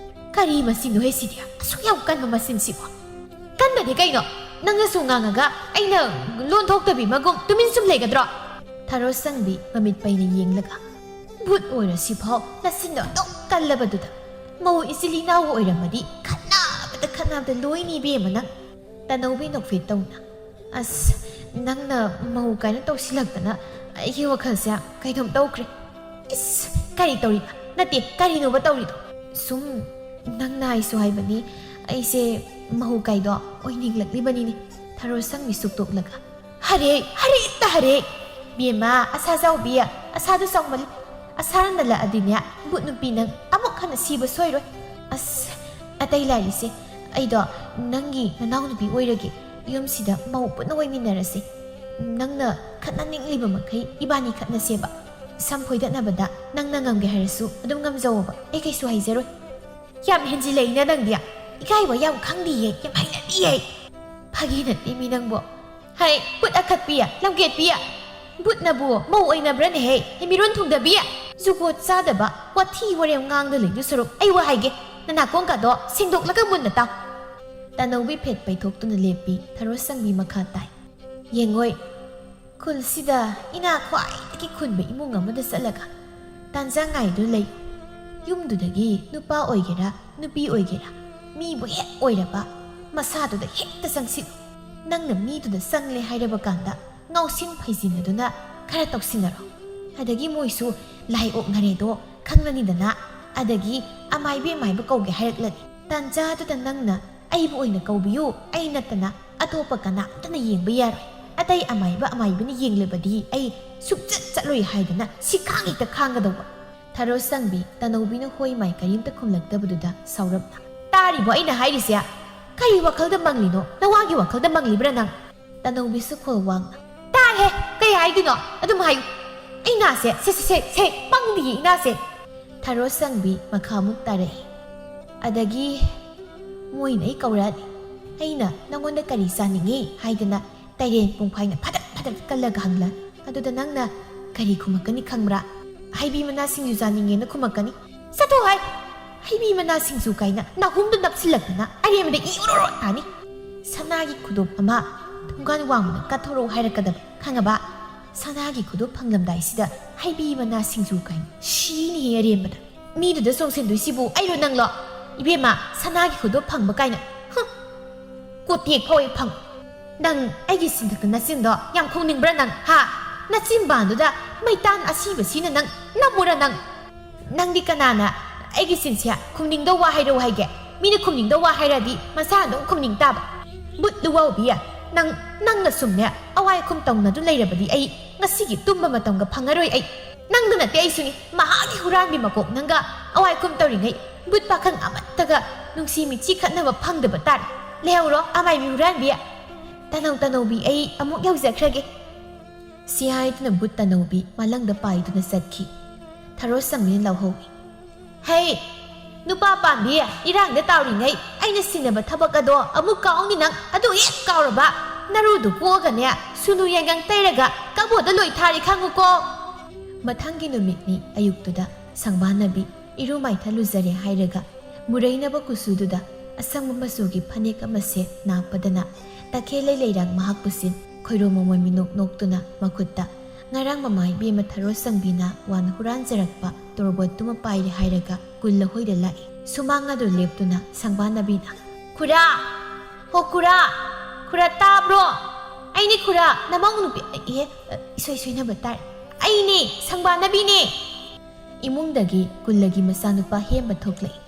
ꯀꯔꯤ ꯃꯆꯤꯟꯅꯣꯍꯦ ꯁꯤꯗꯤ? ꯑꯁꯨꯛ ꯌꯥꯝ ꯀꯟꯕ ꯃꯆꯤꯟꯁꯤꯕꯣ꯫ ꯀꯟꯕꯗꯤ ꯀꯩꯅꯣ? ꯅꯪꯅꯁꯨ ꯉꯥꯡꯉꯒ ꯑꯩꯅ ꯂꯣꯟ ꯊꯣꯛꯇꯕꯤ ꯃꯒꯨꯝ ꯇꯨꯃꯤꯟ ꯁꯨꯝ ꯂꯩꯒꯗ꯭ꯔꯣ? ꯊꯔꯣ ꯁꯪꯕꯤ ꯃꯃꯤꯠ ꯄꯩꯅ ꯌꯦꯡꯂꯒ, ꯚꯨꯠ ꯑꯣꯏꯔꯁꯤꯐꯥꯎ ꯅꯆꯤꯟꯗꯣ ꯑꯗꯨꯛ ꯀꯜꯂꯕꯗꯨꯗ, ꯃꯧ ꯏꯆꯤꯜ ꯏꯅꯥꯎ ꯑꯣꯏꯔꯝꯃꯗꯤ ꯈꯠꯅꯕꯗ ꯈꯠꯅꯕꯗ ꯂꯣꯏꯅꯤ ꯏꯕꯦꯝꯃ ꯅꯪ꯫ ꯇꯅꯧꯕꯤ ꯅꯣꯛꯐꯦꯠ ꯇꯧꯅ, ꯑꯁ, ꯅꯪꯅ ꯃꯧ ꯀꯥꯏꯅ ꯇꯧꯁꯤꯜꯂꯛꯇꯅ ꯑꯩꯒꯤ ꯋꯥꯈꯜꯁꯦ ꯀꯩꯅꯣꯝ ꯇꯧꯈ꯭ꯔꯦ꯫ ꯏꯁ, ꯀꯔꯤ ꯇꯧꯔꯤꯕ? ꯅꯠꯇꯦ, ꯀꯔꯤꯅꯣꯕ ꯇꯧꯔꯤꯗꯣ? ꯁꯨꯝ ꯅꯪꯅ ꯍꯥꯏꯁꯨ ꯍꯥꯏꯕꯅꯤ, ꯑꯩꯁꯦ ꯃꯧ ꯀꯥꯏꯗꯣ ꯑꯣꯏꯅꯤꯡꯂꯛꯂꯤꯕꯅꯤꯅꯦ꯫ ꯊꯔꯣ ꯁꯪꯕꯤ ꯁꯨꯛꯇꯣꯛꯂꯒ, ꯍꯔꯦ, ꯍꯔꯦ, ꯏꯠꯇ ꯍꯔꯦ꯫ ꯕꯦꯝꯃ, ꯑꯁꯥ ꯆꯥꯎꯕꯤ, ꯑꯁꯥꯗꯨ ꯆꯥꯎꯃꯜꯂꯤ꯫ ꯑꯁꯥꯅ ꯅꯜꯂꯛꯑꯗꯤꯅꯦ, ꯕꯨꯠ ꯅꯨꯄꯤ ꯅꯪ ꯑꯃꯨꯛ ꯍꯟꯅ ꯁꯤꯕ ꯁꯣꯏꯔꯣꯏ꯫ ꯑꯁ, ꯑꯇꯩ ꯂꯥꯏꯔꯤꯁꯦ, ꯑꯩꯗꯣ ꯅꯪꯒꯤ ꯅꯅꯥꯎꯅꯨꯄꯤ ꯑꯣꯏꯔꯒꯦ꯫ ꯌꯨꯝꯁꯤꯗ ꯃꯧ ꯄꯨꯟꯅ ꯑꯣꯏꯃꯤꯟꯅꯔꯁꯦ꯫ ꯅꯪꯅ ꯈꯠꯅꯅꯤꯡꯂꯤꯕ ꯃꯈꯩ ꯏꯕꯥꯅꯤ ꯈꯠꯅꯁꯦꯕ꯫ ꯁꯝ ꯐꯣꯏꯗꯠꯅꯕꯗ ꯅꯪꯅ ꯉꯝꯒꯦ ꯍꯥꯏꯔꯁꯨ ꯑꯗꯨꯝ ꯉꯝꯖꯧꯑꯕ꯫ ꯑꯩ ꯀꯩꯁꯨ ꯍꯥꯏꯖꯔꯣꯏ꯫ ꯌꯥꯝ ꯍꯦꯟꯖꯤꯜꯂꯛꯏꯅ ꯅꯪꯗꯤ꯫ ꯏꯀꯥꯏꯕ ꯌꯥꯝ ꯈꯪꯗꯤꯌꯦ, ꯌꯥꯝ ꯍꯩꯅꯗꯤꯌꯦ꯫ ꯐꯥꯒꯤ ꯅꯠꯇꯦ ꯃꯤ ꯅꯪꯕꯣ꯫ ꯍꯩ, ꯕꯨꯠ ꯑꯈꯠꯄꯤ, ꯂꯝꯒꯦꯠꯄꯤ꯫ ꯕꯨꯠꯅꯕꯨ ꯃꯧ ꯑꯣꯏꯅꯕ꯭ꯔꯅꯦꯍꯦ? ꯍꯩ, ꯃꯤꯔꯣꯟ ꯊꯨꯡꯗꯕꯤ꯫ ꯖꯨꯒꯣꯠ ꯆꯥꯗꯕ ꯋꯥꯊꯤ ꯋꯥꯔꯦꯝ ꯉꯥꯡꯗ ꯂꯩꯗꯨ ꯁꯔꯨꯛ ꯑꯩ ꯋꯥ ꯍꯥꯏꯒꯦ꯫ ꯅꯅꯥꯀꯣꯡꯒꯗꯣ ꯁꯦꯡꯗꯣꯛꯂꯒ ꯃꯨꯟꯅ ꯇꯥꯎ꯫ ꯇꯅꯧꯕꯤ ꯐꯦꯠ ꯄꯩꯊꯣꯛꯇꯨꯅ ꯂꯦꯞꯄꯤ, ꯊꯔꯣ ꯁꯪꯕꯤ ꯃꯈꯥ ꯇꯥꯏ꯫ ꯌꯦꯡꯉꯣꯏ, ꯈꯨꯜꯁꯤꯗ ꯏꯅꯥ ꯈ꯭ꯋꯥꯏꯗꯒꯤ ꯈꯨꯟꯕ ꯏꯃꯨꯡ ꯑꯃꯗ ꯆꯠꯂꯒ ꯇꯥꯟꯖꯥ ꯉꯥꯏꯗꯨꯅ ꯂꯩ꯫ ꯌꯨꯝꯗꯨꯗꯒꯤ ꯅꯨꯄꯥ ꯑꯣꯏꯒꯦꯔꯥ, ꯅꯨꯄꯤ ꯑꯣꯏꯒꯦꯔꯥ, ꯃꯤꯕꯨ ꯍꯦꯛ ꯑꯣꯏꯔꯕ ꯃꯁꯥꯗꯨꯗ ꯍꯦꯛꯇ ꯆꯪꯁꯤꯜꯂꯨ꯫ ꯅꯪꯅ ꯃꯤꯗꯨꯗ ꯆꯪꯂꯦ ꯍꯥꯏꯔꯕ ꯀꯥꯟꯗ ꯉꯥꯎꯁꯤꯟ ꯐꯩꯖꯤꯟꯅꯗꯨꯅ ꯈꯔ ꯇꯧꯁꯤꯟꯅꯔꯣ꯫ ꯑꯗꯒꯤ ꯃꯣꯏꯁꯨ ꯂꯥꯏ ꯑꯣꯛꯅꯔꯦꯗꯣ ꯈꯪꯂꯅꯤꯗꯅ, ꯑꯗꯒꯤ ꯑꯃꯥꯏꯕꯤ ꯑꯃꯥꯏꯕ ꯀꯧꯒꯦ ꯍꯥꯏꯔꯛꯂꯅꯤ꯫ ꯇꯥꯟꯖꯥꯗꯨꯗ ꯅꯪꯅ ꯑꯩꯕꯨ ꯑꯣꯏꯅ ꯀꯧꯕꯤꯌꯨ, ꯑꯩ ꯅꯠꯇꯅ ꯑꯇꯣꯞꯄ ꯀꯅꯥꯝꯇꯅ ꯌꯦꯡꯕ ꯌꯥꯔꯣꯏ꯫ ꯑꯇꯩ ꯑꯃꯥꯏꯕ ꯑꯃꯥꯏꯕꯤꯅ ꯌꯦꯡꯂꯕꯗꯤ ꯑꯩ ꯁꯨꯛꯆꯠ ꯆꯠꯂꯣꯏ ꯍꯥꯏꯗꯅ ꯁꯤꯈꯥꯡ ꯍꯦꯛꯇ ꯈꯥꯡꯒꯗꯧꯕ꯫ ꯊꯔꯣ ꯁꯪꯕꯤ ꯇꯅꯧꯕꯤꯅ ꯍꯣꯏ ꯃꯥꯏ ꯀꯔꯤꯝꯇ ꯈꯨꯝꯂꯛꯇꯕꯗꯨꯗ ꯁꯥꯎꯔꯞꯅ, "ꯇꯥꯔꯤꯕꯣ ꯑꯩꯅ ꯍꯥꯏꯔꯤꯁꯦ? ꯀꯔꯤ ꯋꯥꯈꯜꯗ ꯃꯪꯂꯤꯅꯣ? ꯅꯋꯥꯒꯤ ꯋꯥꯈꯜꯗ ꯃꯪꯂꯤꯕ꯭ꯔꯥ ꯅꯪ?" ꯇꯅꯧꯕꯤꯁꯨ ꯈꯣꯜ ꯋꯥꯡꯅ, "ꯇꯥꯏꯍꯦ, ꯀꯩ ꯍꯥꯏꯗꯣꯏꯅꯣ? ꯑꯗꯨꯝ ꯍꯥꯏꯌꯨ꯫ ꯏꯅꯥꯁꯦ, ꯁꯦ, ꯁꯦ, ꯁꯦ, ꯁꯦ, ꯄꯪꯗꯤꯌꯦ ꯏꯅꯥꯁꯦ꯫" ꯊꯔꯣ ꯁꯪꯕꯤ ꯃꯈꯥ ꯑꯃꯨꯛ ꯇꯥꯔꯛꯏ꯫ ꯑꯗꯒꯤ ꯃꯣꯏꯅ ꯑꯩ ꯀꯧꯔꯛꯑꯅꯤ꯫ ꯑꯩꯅ ꯅꯪꯉꯣꯟꯗ ꯀꯔꯤ ꯆꯥꯅꯤꯡꯉꯤ ꯍꯥꯏꯗꯅ ꯇꯩꯔꯦꯟ ꯄꯨꯡꯐꯥꯏꯅ ꯐꯗꯠ ꯐꯗꯠ ꯀꯜꯂꯒ ꯍꯪꯂꯛꯑꯅꯤ꯫ ꯑꯗꯨꯗ ꯅꯪꯅ ꯀꯔꯤ ꯈꯨꯝꯃꯛꯀꯅꯤ ꯈꯪꯕ꯭ꯔꯥ? "ꯍꯩꯕꯤ ꯃꯅꯥ ꯁꯤꯡꯖꯨ ꯆꯥꯅꯤꯡꯉꯦꯅ" ꯈꯨꯝꯃꯛꯀꯅꯤ꯫ ꯆꯠꯊꯣꯛ ꯍꯥꯏ! ꯍꯩꯕꯤ ꯃꯅꯥ ꯁꯤꯡꯖꯨ ꯀꯥꯏꯅ ꯅꯥꯍꯨꯝꯗꯨ ꯅꯞꯁꯤꯜꯂꯛꯇꯅ ꯑꯔꯦꯝꯕꯗ ꯏ ꯑꯣꯔꯣ ꯑꯣꯔꯣ ꯇꯥꯅꯤ꯫ ꯁꯅꯥꯒꯤ ꯈꯨꯗꯣꯞ ꯑꯃ ꯊꯣꯡꯒꯥꯟ ꯋꯥꯡꯃꯗ ꯀꯠꯊꯣꯔꯛꯎ ꯍꯥꯏꯔꯛꯀꯗꯕ, ꯈꯪꯉꯕ? ꯁꯅꯥꯒꯤ ꯈꯨꯗꯣꯞ ꯐꯪꯂꯝꯗꯥꯏꯁꯤꯗ ꯍꯩꯕꯤ ꯃꯅꯥ ꯁꯤꯡꯖꯨ ꯀꯥꯏꯅ ꯁꯤꯅꯤꯍꯦ ꯑꯔꯦꯝꯕꯗ꯫ ꯃꯤꯗꯨꯗ ꯆꯣꯡꯁꯤꯟꯗꯣꯏꯁꯤꯕꯨ ꯑꯩꯔꯣ ꯅꯪꯂꯣ? ꯏꯕꯦꯝꯃ, ꯁꯅꯥꯒꯤ ꯈꯨꯗꯣꯞ ꯐꯪꯕ ꯀꯥꯏꯅ, ꯍꯨꯝ! ꯀꯣꯇꯦꯛ ꯐꯥꯎ ꯍꯦꯛ ꯐꯪ꯫ ꯅꯪ ꯑꯩꯒꯤ ꯁꯤꯟꯊꯛꯇ ꯅꯆꯤꯟꯗꯣ ꯌꯥꯝ ꯈꯣꯡꯅꯤꯡꯕ꯭ꯔꯥ ꯅꯪ, ꯍꯥ? ꯅꯆꯤꯟꯕꯥꯟꯗꯨꯗ ꯃꯩꯇꯥꯟ ꯑꯁꯤꯕꯁꯤꯅ ꯅꯪ ꯅꯝꯃꯨꯔꯥ ꯅꯪ? ꯅꯪꯗꯤ ꯀꯅꯥꯅ ꯑꯩꯒꯤ ꯁꯤꯟꯁꯦ ꯈꯨꯝꯅꯤꯡꯗꯧ ꯋꯥ ꯍꯥꯏꯔꯛꯎ ꯍꯥꯏꯒꯦ? ꯃꯤꯅ ꯈꯨꯝꯅꯤꯡꯗꯧ ꯋꯥ ꯍꯥꯏꯔꯗꯤ ꯃꯁꯥꯅ ꯑꯗꯨꯝ ꯈꯨꯝꯅꯤꯡ ꯇꯥꯕ꯫ ꯕꯨꯠ ꯂꯨꯋꯥꯎꯕꯤ, ꯅꯪ, ꯅꯪꯅ ꯁꯨꯝꯅꯦ ꯑꯋꯥꯏ ꯑꯈꯨꯝ ꯇꯧꯅꯗꯨ ꯂꯩꯔꯕꯗꯤ ꯑꯩ ꯉꯁꯤꯒꯤ ꯇꯨꯝꯕ ꯃꯇꯝꯒ ꯐꯪꯉꯔꯣꯏ ꯑꯩ꯫ ꯅꯪꯗ ꯅꯠꯇꯦ ꯑꯩꯁꯨꯅꯤ, ꯃꯍꯥꯛꯀꯤ ꯍꯨꯔꯥꯟꯕꯤ ꯃꯀꯣꯛ ꯅꯪꯒ ꯑꯋꯥꯏ ꯑꯈꯨꯝ ꯇꯧꯔꯤꯉꯩ ꯕꯨꯠ ꯄꯥꯈꯪ ꯑꯃꯠꯇꯒ ꯅꯨꯡꯁꯤ ꯃꯤꯠꯆꯤ ꯈꯠꯅꯕ ꯐꯪꯗꯕ ꯇꯥꯔꯦ꯫ ꯂꯩꯍꯧꯔꯣ ꯑꯃꯥꯏꯕꯤ ꯍꯨꯔꯥꯟꯕꯤ꯫ ꯇꯅꯧ ꯇꯅꯧꯕꯤ, ꯑꯩ ꯑꯃꯨꯛ ꯌꯧꯖꯈ꯭ꯔꯒꯦ꯫ ꯁꯤ ꯍꯥꯏꯗꯨꯅ ꯕꯨꯠ ꯇꯅꯧꯕꯤ ꯃꯥꯂꯪꯗ ꯄꯥꯏꯗꯨꯅ ꯆꯠꯈꯤ꯫ ꯊꯔꯣ ꯁꯪꯕꯤꯅ ꯂꯥꯎꯍꯧꯏ꯫ "ꯍꯩ, ꯅꯨꯄꯥ ꯄꯥꯝꯕꯤ, ꯏꯔꯥꯡꯗ ꯇꯥꯎꯔꯤꯉꯩ ꯑꯩꯅ ꯁꯤꯟꯅꯕ ꯊꯕꯛ ꯑꯗꯣ ꯑꯃꯨꯛ ꯀꯥꯎꯅꯤ ꯅꯪ꯫ ꯑꯗꯨ ꯍꯦꯛ ꯀꯥꯎꯔꯕ ꯅꯔꯨꯗꯨ ꯀꯣꯛꯑꯒꯅꯦ ꯁꯨꯅꯨ ꯌꯥꯏꯉꯪ ꯇꯩꯔꯒ ꯀꯕꯣꯗ ꯂꯣꯏ ꯊꯥꯔꯤ ꯈꯪꯉꯨꯀꯣ꯫" ꯃꯊꯪꯒꯤ ꯅꯨꯃꯤꯠꯅꯤ꯫ ꯑꯌꯨꯛꯇꯨꯗ ꯁꯪꯕꯥꯟꯅꯕꯤ ꯏꯔꯨ ꯃꯥꯏꯊ ꯂꯨꯖꯔꯦ ꯍꯥꯏꯔꯒ ꯃꯨꯔꯩꯅꯕ ꯀꯨꯆꯨꯗꯨꯗ ꯑꯁꯪꯕ ꯃꯆꯨꯒꯤ ꯐꯅꯦꯛ ꯑꯃ ꯁꯦꯠ ꯅꯥꯞꯄꯗꯅ ꯇꯈꯦꯜꯂꯩ ꯂꯩꯔꯥꯡ ꯃꯍꯥꯛꯄꯨ ꯁꯤꯟ ꯈꯣꯏꯔꯣ ꯃꯃꯣꯟ ꯃꯤꯅꯣꯛ ꯅꯣꯛꯇꯨꯅ ꯃꯈꯨꯠꯇ ꯉꯔꯥꯡ ꯃꯃꯥ ꯏꯕꯦꯝꯃ ꯊꯔꯣ ꯁꯪꯕꯤꯅ ꯋꯥꯅ ꯍꯨꯔꯥꯟꯖꯔꯛꯄ ꯇꯣꯔꯕꯣꯠꯇꯨꯃ ꯄꯥꯏꯔꯦ ꯍꯥꯏꯔꯒ ꯀꯨꯜꯂ ꯍꯣꯏꯗ ꯂꯥꯛꯏ꯫ ꯁꯨꯃꯥꯡ ꯑꯗꯨ ꯂꯦꯞꯇꯨꯅ ꯁꯪꯕꯥꯟꯅꯕꯤꯅ, "ꯈꯨꯔꯥ! ꯍꯣ ꯈꯨꯔꯥ! ꯈꯨꯔꯥ ꯇꯥꯕ꯭ꯔꯣ? ꯑꯩꯅꯦ ꯈꯨꯔꯥ, ꯅꯃꯧ ꯅꯨꯄꯤ, ꯑꯦ, ꯏꯁꯣꯏ ꯁꯣꯏꯅꯕ ꯇꯥꯔꯦ꯫ ꯑꯩꯅꯦ, ꯁꯪꯕꯥꯟꯅꯕꯤꯅꯦ!" ꯏꯃꯨꯡꯗꯒꯤ ꯀꯨꯜꯂꯒꯤ ꯃꯆꯥꯅꯨꯄꯥ ꯍꯦꯝꯕ ꯊꯣꯛꯂꯛꯏ꯫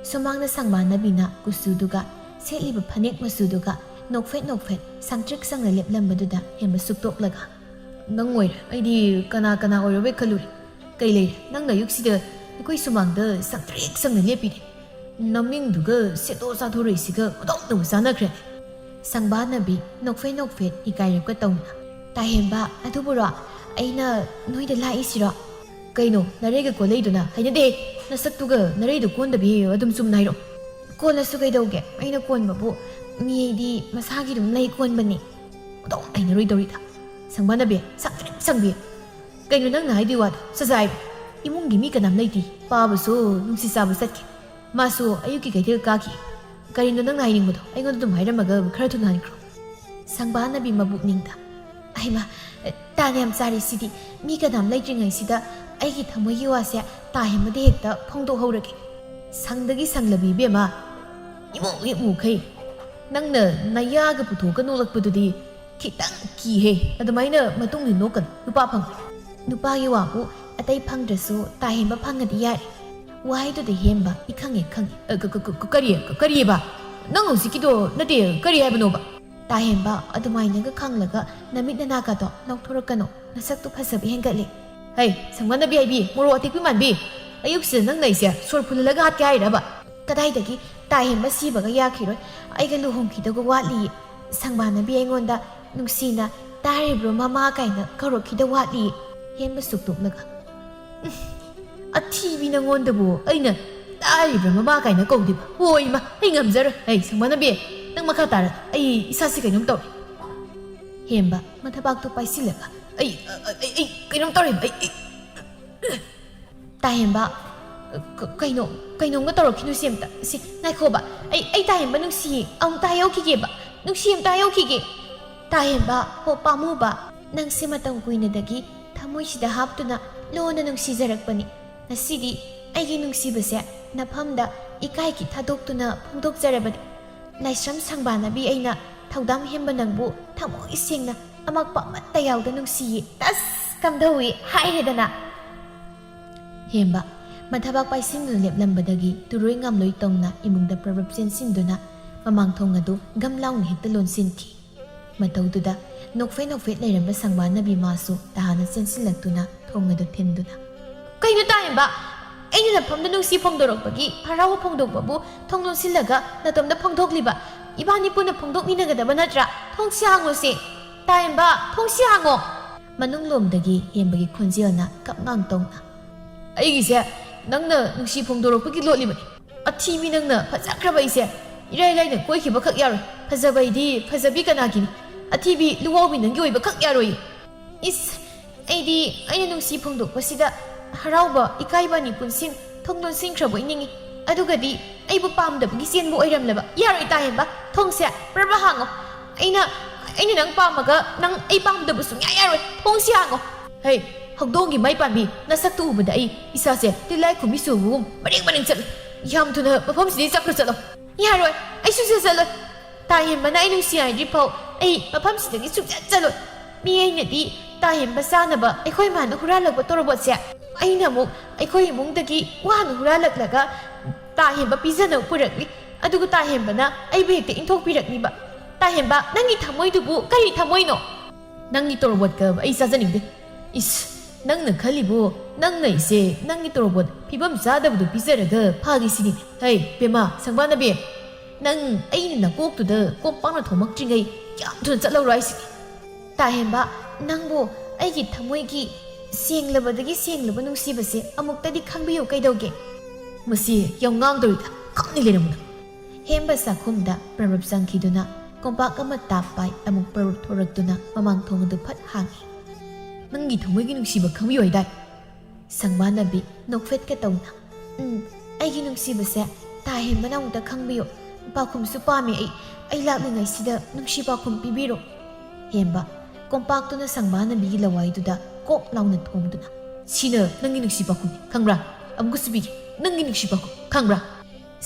ꯁꯨꯃꯥꯡꯗ ꯁꯪꯕꯥꯟꯅꯕꯤꯅ ꯀꯨꯆꯨꯗꯨꯒ ꯁꯦꯠꯂꯤꯕ ꯐꯅꯦꯛ ꯃꯆꯨꯗꯨꯒ ꯅꯣꯛꯐꯦꯠ ꯅꯣꯛꯐꯦꯠ ꯁꯪꯇ꯭ꯔꯤꯛ ꯁꯪꯅ ꯂꯦꯞꯂꯝꯕꯗꯨꯗ ꯍꯦꯝꯕ ꯁꯨꯛꯇꯣꯛꯂꯒ, "ꯅꯪ ꯑꯣꯏꯔꯦ, ꯑꯩꯗꯤ ꯀꯅꯥ ꯀꯅꯥ ꯑꯣꯏꯔꯕꯣꯏ ꯈꯜꯂꯨꯔꯦ꯫ "ꯀꯩ ꯂꯩꯔꯦ? ꯅꯪꯅ ꯑꯌꯨꯛꯁꯤꯗ ꯑꯩꯈꯣꯏ ꯁꯨꯃꯥꯡꯗ ꯁꯪꯇ꯭ꯔꯤꯛ ꯁꯪꯅ ꯂꯦꯞꯄꯤꯔꯦ꯫ ꯅꯃꯤꯡꯗꯨꯒ ꯁꯦꯠꯇꯣ ꯆꯥꯊꯣꯔꯛꯏꯁꯤꯒ ꯃꯇꯧ ꯇꯧ ꯆꯥꯅꯈ꯭ꯔꯦ꯫" ꯁꯪꯕꯥꯅꯕꯤ ꯅꯣꯛꯐꯦꯠ ꯅꯣꯛꯐꯦꯠ ꯏꯀꯥꯏꯔꯞꯀ ꯇꯧꯅ꯫ "ꯇꯥꯍꯦꯟꯕ, ꯑꯗꯨꯕꯨꯔꯣ ꯑꯩꯅ ꯅꯣꯏꯗ ꯂꯥꯛꯏꯁꯤꯔꯣ?" "ꯀꯩꯅꯣ ꯅꯔꯩꯒ ꯀꯣꯜꯂꯛꯏꯗꯨꯅ? ꯍꯩꯅꯗꯦ, ꯅꯁꯛꯇꯨꯒ ꯅꯔꯩꯗꯣ ꯀꯣꯟꯗꯕꯤ ꯑꯗꯨꯝ ꯆꯨꯝꯅ ꯍꯥꯏꯔꯛꯑꯣ꯫" "ꯀꯣꯜꯂꯁꯨ ꯀꯩꯗꯧꯒꯦ? ꯑꯩꯅ ꯀꯣꯟꯕꯕꯨ ꯃꯤ ꯑꯩꯗꯤ ꯃꯁꯥꯒꯤ ꯑꯗꯨꯝ ꯂꯩ ꯀꯣꯟꯕꯅꯤ꯫" ꯃꯇꯧ ꯇꯥꯏꯅꯔꯣꯏꯗꯧꯔꯤꯗ꯫ ꯁꯪꯕꯥꯅꯕꯤ, ꯁꯪꯇ꯭ꯔꯤꯛ ꯁꯪꯕꯤ꯫ ꯀꯩꯅꯣ ꯅꯪꯅ ꯍꯥꯏꯗꯣꯏ ꯋꯥꯗꯣ? ꯁꯖꯥꯏ, ꯏꯃꯨꯡꯒꯤ ꯃꯤ ꯀꯅꯥꯝ ꯂꯩꯇꯦ꯫ ꯄꯥꯕꯁꯨ ꯅꯨꯡꯁꯤ ꯆꯥꯕ ꯆꯠꯈꯤ꯫ ꯃꯥꯁꯨ ꯑꯌꯨꯛꯀꯤ ꯀꯩꯊꯦꯜ ꯀꯥꯈꯤ꯫ ꯀꯔꯤꯅꯣ ꯅꯪꯅ ꯍꯥꯏꯅꯤꯡꯕꯗꯣ? ꯑꯩꯉꯣꯟꯗ ꯑꯗꯨꯝ ꯍꯥꯏꯔꯝꯃꯒ ꯈꯔ ꯊꯨꯅ ꯍꯟꯈ꯭ꯔꯣ꯫ ꯁꯪꯕꯥꯅꯕꯤ ꯃꯕꯨꯛꯅꯤꯡꯗ꯫ ꯑꯩꯃ, ꯇꯥꯟ ꯌꯥꯝ ꯆꯥꯔꯤꯁꯤꯗꯤ꯫ ꯃꯤ ꯀꯅꯥꯝ ꯂꯩꯇ꯭ꯔꯤꯉꯩꯁꯤꯗ ꯑꯩꯒꯤ ꯊꯃꯣꯏꯒꯤ ꯋꯥꯁꯦ ꯇꯥꯍꯦꯟꯕꯗ ꯍꯦꯛꯇ ꯐꯣꯡꯗꯣꯛꯍꯧꯔꯒꯦ꯫ ꯁꯪꯗꯒꯤ ꯁꯪꯂꯕꯤ ꯏꯕꯦꯝꯃ꯫ ꯏꯃꯨ ꯍꯦꯛ ꯃꯨꯈꯩ꯫ ꯅꯪꯅ ꯅꯌꯥꯒ ꯄꯨꯊꯣꯛꯑꯒ ꯅꯣꯛꯂꯛꯄꯗꯨꯗꯤ ꯈꯤꯇꯪ ꯀꯤꯍꯦ꯫ ꯑꯗꯨꯃꯥꯏꯅ ꯃꯇꯨꯡꯗꯤ ꯅꯣꯛꯀꯅꯨ꯫ ꯅꯨꯄꯥ ꯐꯪꯉꯣꯏ꯫ ꯅꯨꯄꯥꯒꯤ ꯋꯥꯕꯨ ꯑꯇꯩ ꯐꯪꯗ꯭ꯔꯁꯨ ꯇꯥꯍꯦꯟꯕ ꯐꯪꯉꯗꯤ ꯌꯥꯔꯦ꯫ ꯋꯥꯍꯩꯗꯨꯗ ꯍꯦꯟꯕ ꯏꯈꯪ ꯍꯦꯛ ꯈꯪꯉꯤ꯫ ꯑ, ꯀ-, ꯀ-, ꯀ-, ꯀꯔꯤ? ꯀ-, ꯀꯔꯤꯑꯕ? ꯅꯪ ꯍꯧꯖꯤꯛꯀꯤꯗꯣ ꯅꯠꯇꯦ, ꯀꯔꯤ ꯍꯥꯏꯕꯅꯣꯕ? ꯇꯥꯍꯦꯟꯕ ꯑꯗꯨꯃꯥꯏꯅꯒ ꯈꯪꯂꯒ ꯅꯃꯤꯠ ꯅꯅꯥꯒꯗꯣ ꯅꯣꯛꯊꯣꯔꯛꯀꯅꯨ꯫ ꯅꯁꯛꯇꯨ ꯐꯖꯕ ꯍꯦꯟꯒꯠꯂꯦ꯫ ꯍꯩ, ꯁꯪꯕꯥꯅꯕꯤ ꯍꯥꯏꯕꯤ, ꯃꯣꯔꯣꯛ ꯑꯇꯦꯛꯄꯤ ꯃꯥꯟꯕꯤ, ꯑꯌꯨꯛꯁꯤꯗ ꯅꯪꯅ ꯑꯩꯁꯦ ꯁꯣꯔ ꯐꯨꯜꯍꯜꯂꯒ ꯍꯥꯠꯀꯦ ꯍꯥꯏꯔꯕ? ꯀꯗꯥꯏꯗꯒꯤ ꯇꯥꯍꯦꯟꯕ ꯁꯤꯕꯒ ꯌꯥꯈꯤꯔꯣꯏ꯫ ꯑꯩꯒ ꯂꯨꯍꯣꯡꯈꯤꯗꯧꯒ ꯋꯥꯠꯂꯤꯌꯦ꯫ ꯁꯪꯕꯥꯅꯕꯤ ꯑꯩꯉꯣꯟꯗ ꯅꯨꯡꯁꯤꯅ "ꯇꯥꯔꯤꯕ꯭ꯔꯣ ꯃꯃꯥ?" ꯀꯥꯏꯅ ꯀꯧꯔꯛꯈꯤꯗ ꯋꯥꯠꯂꯤꯌꯦ꯫ ꯍꯦꯟꯕ ꯁꯨꯛꯇꯣꯛꯂꯒ꯫ "ꯎꯝ, ꯑꯊꯤꯕꯤ ꯅꯪꯉꯣꯟꯗꯕꯨ ꯑꯩꯅ ꯇꯥꯔꯤꯕ꯭ꯔꯥ ꯃꯃꯥ ꯀꯥꯏꯅ ꯀꯧꯗꯣꯏꯕ? ꯍꯣꯏ ꯏꯃꯥ, ꯑꯩ ꯉꯝꯖꯔꯣꯏ꯫ ꯑꯩ ꯁꯪꯕꯥꯅꯕꯤ, ꯅꯪ ꯃꯈꯥ ꯇꯥꯔ, ꯑꯩ ꯏꯁꯥꯁꯤ ꯀꯩꯅꯣꯝ ꯇꯧꯔꯦ꯫" ꯍꯦꯝꯕ ꯃꯊꯕꯥꯛꯇꯨ ꯄꯥꯏꯁꯤꯜꯂꯒ, "ꯑꯩ, ꯑ, ꯑ, ꯑꯩ, ꯑꯩ ꯀꯩꯅꯣꯝ ꯇꯧꯔꯦꯕ, ꯑꯩ, ꯑꯩ꯫" ꯇꯥꯍꯦꯝꯕ, "ꯀ-, ꯀꯩꯅꯣ? ꯀꯩꯅꯣꯝꯒ ꯇꯧꯔꯛꯈꯤꯅꯨ ꯁꯤ ꯑꯝꯇ꯫ ꯁꯤ, ꯉꯥꯏꯈꯣꯕ꯫ ꯑꯩ, ꯑꯩ ꯇꯥꯍꯦꯝꯕ ꯅꯨꯡꯁꯤꯌꯦ꯫ ꯑꯃꯨꯛꯇ ꯍꯥꯏꯍꯧꯈꯤꯒꯦꯕ꯫ ꯅꯨꯡꯁꯤ ꯑꯝꯇ ꯍꯥꯏꯍꯧꯈꯤꯒꯦ꯫" ꯇꯥꯍꯦꯝꯕ, ꯍꯣ ꯄꯥꯝꯃꯨꯕ, ꯅꯪꯁꯦ ꯃꯇꯝ ꯀꯨꯏꯅꯗꯒꯤ ꯊꯃꯣꯏꯁꯤꯗ ꯍꯥꯞꯇꯨꯅ ꯂꯨꯅ ꯅꯨꯡꯁꯤꯖꯔꯛꯄꯅꯤ꯫ ꯉꯁꯤꯗꯤ ꯑꯩꯒꯤ ꯅꯨꯡꯁꯤꯕꯁꯦ ꯅꯐꯝꯗ ꯏꯀꯥꯏꯒꯤ ꯊꯥꯗꯣꯛꯇꯨꯅ ꯐꯣꯡꯗꯣꯛꯆꯔꯕꯅꯤ꯫ ꯂꯥꯏꯁ꯭ꯔꯝ ꯁꯪꯕꯥꯅꯕꯤ ꯑꯩꯅ ꯊꯧꯗꯥꯝ ꯍꯦꯝꯕ ꯅꯪꯕꯨ ꯊꯃꯣꯏ ꯁꯦꯡꯅ ꯑꯃꯛꯄ ꯑꯃꯠꯇ ꯌꯥꯎꯗ ꯅꯨꯡꯁꯤꯌꯦ꯫ ꯇꯁ! ꯀꯝꯗꯧꯏ? ꯍꯥꯏꯔꯦꯗꯅ꯫ ꯍꯦꯝꯕ ꯃꯊꯕꯥꯛ ꯄꯥꯏꯁꯤꯟꯗꯨꯅ ꯂꯦꯞꯂꯝꯕꯗꯒꯤ ꯇꯨꯔꯣꯏ ꯉꯥꯝꯂꯣꯏ ꯇꯧꯅ ꯏꯃꯨꯡꯗ ꯄ꯭ꯔꯕꯞ ꯆꯦꯟꯁꯤꯟꯗꯨꯅ ꯃꯃꯥꯡ ꯊꯣꯡ ꯑꯗꯨ ꯒꯝ ꯂꯥꯎꯅ ꯍꯦꯛꯇ ꯂꯣꯟꯁꯤꯟꯈꯤ꯫ ꯃꯇꯧꯗꯨꯗ ꯅꯣꯛꯐꯦꯠ ꯅꯣꯛꯐꯦꯠ ꯂꯩꯔꯝꯕ ꯁꯪꯕꯥꯅꯕꯤ ꯃꯥꯁꯨ ꯇꯍꯥꯅ ꯆꯦꯟꯁꯤꯜꯂꯛꯇꯨꯅ ꯊꯣꯡ ꯑꯗꯨ ꯊꯤꯟꯗꯨꯅ, ꯀꯩꯅꯣ ꯇꯥꯍꯦꯟꯕ? ꯑꯩꯅ ꯅꯐꯝꯗ ꯅꯨꯡꯁꯤ ꯐꯣꯡꯗꯣꯔꯛꯄꯒꯤ ꯍꯔꯥꯎꯕ ꯐꯣꯡꯗꯣꯛꯄꯕꯨ ꯊꯣꯡ ꯂꯣꯟꯁꯤꯜꯂꯒ ꯅꯇꯣꯝꯗ ꯐꯣꯡꯗꯣꯛꯂꯤꯕ? ꯏꯕꯥꯅꯤ ꯄꯨꯟꯅ ꯐꯣꯡꯗꯣꯛꯃꯤꯟꯅꯒꯗꯕ ꯅꯠꯇ꯭ꯔꯥ? ꯊꯣꯡꯁꯤ ꯍꯥꯡꯉꯨꯁꯦ꯫ ꯇꯥꯍꯦꯟꯕ, ꯊꯣꯡꯁꯤ ꯍꯥꯡꯉꯣ꯫ ꯃꯅꯨꯡꯂꯣꯝꯗꯒꯤ ꯍꯦꯝꯕꯒꯤ ꯈꯣꯟꯖꯦꯜꯅ ꯀꯞꯉꯥꯡ ꯇꯧꯅ, "ꯑꯩꯒꯤꯁꯦ ꯅꯪꯅ ꯅꯨꯡꯁꯤ ꯐꯣꯡꯗꯣꯔꯛꯄꯒꯤ ꯂꯣꯠꯂꯤꯕꯅꯤ꯫ ꯑꯊꯤꯕꯤ ꯅꯪꯅ ꯐꯖꯈ꯭ꯔꯕ ꯑꯩꯁꯦ ꯏꯔꯥꯏ ꯂꯥꯏꯅ ꯀꯣꯏꯈꯤꯕꯈꯛ ꯌꯥꯔꯣꯏ꯫ ꯐꯖꯕ ꯑꯩꯗꯤ ꯐꯖꯕꯤ ꯀꯅꯥꯒꯤꯅꯤ? ꯑꯊꯤꯕꯤ ꯂꯨꯋꯥꯎꯕꯤ ꯅꯪꯒꯤ ꯑꯣꯏꯕꯈꯛ ꯌꯥꯔꯣꯏ꯫" ꯏꯁ, ꯑꯩꯗꯤ ꯑꯩꯅ ꯅꯨꯡꯁꯤ ꯐꯣꯡꯗꯣꯛꯄꯁꯤꯗ ꯍꯔꯥꯎꯕ, ꯏꯀꯥꯏꯕ ꯑꯅꯤ ꯄꯨꯟꯁꯤꯟ ꯊꯣꯡ ꯂꯣꯟꯁꯤꯟꯈ꯭ꯔꯕꯣꯏ ꯅꯤꯡꯏ꯫ ꯑꯗꯨꯒꯗꯤ ꯑꯩꯕꯨ ꯄꯥꯝꯗꯕꯒꯤ ꯆꯦꯟꯕ ꯑꯣꯏꯔꯝꯂꯕ? ꯌꯥꯔꯣꯏ ꯇꯥꯍꯦꯟꯕ, ꯊꯣꯡꯁꯦ ꯄ꯭ꯔꯕ ꯍꯥꯡꯉꯣ꯫ ꯑꯩꯅ, ꯑꯩꯅ ꯅꯪ ꯄꯥꯝꯃꯒ ꯅꯪ ꯑꯩ ꯄꯥꯝꯗꯕ ꯁꯨꯡꯌꯥ ꯌꯥꯔꯣꯏ꯫ ꯊꯣꯡꯁꯤ ꯍꯥꯡꯉꯣ꯫ ꯍꯩ, ꯍꯧꯗꯣꯡꯒꯤ ꯃꯥꯏ ꯄꯥꯟꯕꯤ, ꯅꯁꯛꯇꯨ ꯎꯕꯗ ꯑꯩ ꯏꯁꯥꯁꯦ ꯇꯤꯜꯂꯥꯏ ꯈꯨꯝꯕꯤ ꯆꯨꯕꯒꯨꯝ ꯃꯔꯦꯡ ꯃꯔꯦꯡ ꯆꯠꯂꯤ꯫ ꯌꯥꯝ ꯊꯨꯅ ꯃꯐꯝꯁꯤꯗꯒꯤ ꯆꯠꯈ꯭ꯔꯣ ꯆꯠꯂꯣ꯫ ꯌꯥꯔꯣꯏ, ꯑꯩ ꯁꯨꯡꯆꯠ ꯆꯠꯂꯣꯏ꯫ ꯇꯥꯍꯦꯟꯕꯅ ꯑꯩ ꯅꯨꯡꯁꯤ ꯍꯥꯏꯗ꯭ꯔꯤ ꯐꯥꯎ ꯑꯩ ꯃꯐꯝꯁꯤꯗꯒꯤ ꯁꯨꯡꯆꯠ ꯆꯠꯂꯣꯏ꯫ ꯃꯤ ꯑꯩꯅꯗꯤ ꯇꯥꯍꯦꯟꯕ ꯆꯥꯅꯕ ꯑꯩꯈꯣꯏ ꯃꯥꯅ ꯍꯨꯔꯥꯜꯂꯛꯄ ꯇꯣꯔꯕꯣꯠꯁꯦ ꯑꯩꯅ ꯑꯃꯨꯛ ꯑꯩꯈꯣꯏ ꯏꯃꯨꯡꯗꯒꯤ ꯋꯥꯅ ꯍꯨꯔꯥꯜꯂꯛꯂꯒ ꯇꯥꯍꯦꯟꯕ ꯄꯤꯖꯅꯕ ꯄꯨꯔꯛꯂꯤ꯫ ꯑꯗꯨꯒ ꯇꯥꯍꯦꯟꯕꯅ ꯑꯩꯕꯨ ꯍꯦꯛꯇ ꯏꯟꯊꯣꯛꯄꯤꯔꯛꯂꯤꯕ꯫ ꯇꯥꯍꯦꯟꯕ, ꯅꯪꯒꯤ ꯊꯃꯣꯏꯗꯨꯕꯨ ꯀꯔꯤ ꯊꯃꯣꯏꯅꯣ? ꯅꯪꯒꯤ ꯇꯣꯔꯕꯣꯠꯀ ꯑꯩ ꯆꯥꯖꯅꯤꯡꯗꯦ꯫ ꯏꯁ, ꯅꯪꯅ ꯈꯜꯂꯤꯕꯨ ꯅꯪꯅ ꯑꯩꯁꯦ ꯅꯪꯒꯤ ꯇꯣꯔꯕꯣꯠ ꯐꯤꯕꯝ ꯆꯥꯗꯕꯗꯨ ꯄꯤꯖꯔꯒ ꯐꯥꯒꯦ ꯁꯤꯅꯤ? ꯍꯩ, ꯕꯦꯝꯃ, ꯁꯪꯕꯥꯅꯕꯤ, ꯅꯪ ꯑꯩꯅ ꯅꯀꯣꯛꯇꯨꯗ ꯀꯣꯝꯄꯥꯛꯅ ꯊꯣꯝꯃꯛꯇ꯭ꯔꯤꯉꯩ ꯌꯥꯝ ꯊꯨꯅ ꯆꯠꯍꯧꯔꯣ ꯍꯥꯏꯁꯤꯅꯤ꯫ ꯇꯥꯍꯦꯟꯕ, ꯅꯪꯕꯨ ꯑꯩꯒꯤ ꯊꯃꯣꯏꯒꯤ ꯁꯦꯡꯂꯕꯗꯒꯤ ꯁꯦꯡꯂꯕ ꯅꯨꯡꯁꯤꯕꯁꯦ ꯑꯃꯨꯛꯇꯗꯤ ꯈꯪꯕꯤꯌꯨ ꯀꯩꯗꯧꯒꯦ? ꯃꯁꯤ ꯌꯥꯝ ꯉꯥꯡꯗꯧꯔꯤꯗ, ꯈꯪꯅꯤ ꯂꯩꯔꯝꯃꯨꯅ꯫ ꯍꯦꯝꯕ ꯆꯥꯛꯈꯨꯝꯗ ꯄ꯭ꯔꯔꯨꯞ ꯆꯪꯈꯤꯗꯨꯅ ꯀꯣꯝꯄꯥꯛ ꯑꯃ ꯇꯥꯞ ꯄꯥꯏ ꯑꯃꯨꯛ ꯄ꯭ꯔꯔꯨꯞ ꯊꯣꯔꯛꯇꯨꯅ ꯃꯃꯥꯡ ꯊꯣꯡ ꯑꯗꯨ ꯐꯠ ꯍꯥꯡꯉꯤ꯫ ꯅꯪꯒꯤ ꯊꯃꯣꯏꯒꯤ ꯅꯨꯡꯁꯤꯕ ꯈꯪꯕꯤꯌꯨ ꯍꯥꯏꯗꯥꯏ? ꯁꯪꯕꯥꯅꯕꯤ ꯅꯣꯛꯐꯦꯠꯀ ꯇꯧꯅ, "ꯎꯝ, ꯑꯩꯒꯤ ꯅꯨꯡꯁꯤꯕꯁꯦ ꯇꯥꯍꯦꯟꯕꯅ ꯑꯃꯨꯛꯇ ꯈꯪꯕꯤꯌꯨ꯫ ꯄꯥꯎꯈꯨꯝꯁꯨ ꯄꯥꯝꯃꯦ ꯑꯩ꯫ ꯑꯩ ꯂꯥꯛꯂꯤꯉꯩꯁꯤꯗ ꯅꯨꯡꯁꯤ ꯄꯥꯎꯈꯨꯝ ꯄꯤꯕꯤꯔꯣ꯫" ꯍꯦꯝꯕ ꯀꯣꯝꯄꯥꯛꯇꯨꯅ ꯁꯪꯕꯥꯅꯕꯤꯒꯤ ꯂꯋꯥꯏꯗꯨꯗ ꯀꯣꯛ ꯂꯥꯎꯅ ꯊꯣꯝꯗꯨꯅ, "ꯁꯤꯅ ꯅꯪꯒꯤ ꯅꯨꯡꯁꯤ ꯄꯥꯎꯈꯨꯝꯅꯤ, ꯈꯪꯕ꯭ꯔꯥ? ꯑꯃꯨꯛꯀꯁꯨ ꯄꯤꯒꯦ, ꯅꯪꯒꯤ ꯅꯨꯡꯁꯤ ꯄꯥꯎꯈꯨꯝ, ꯈꯪꯕ꯭ꯔꯥ?"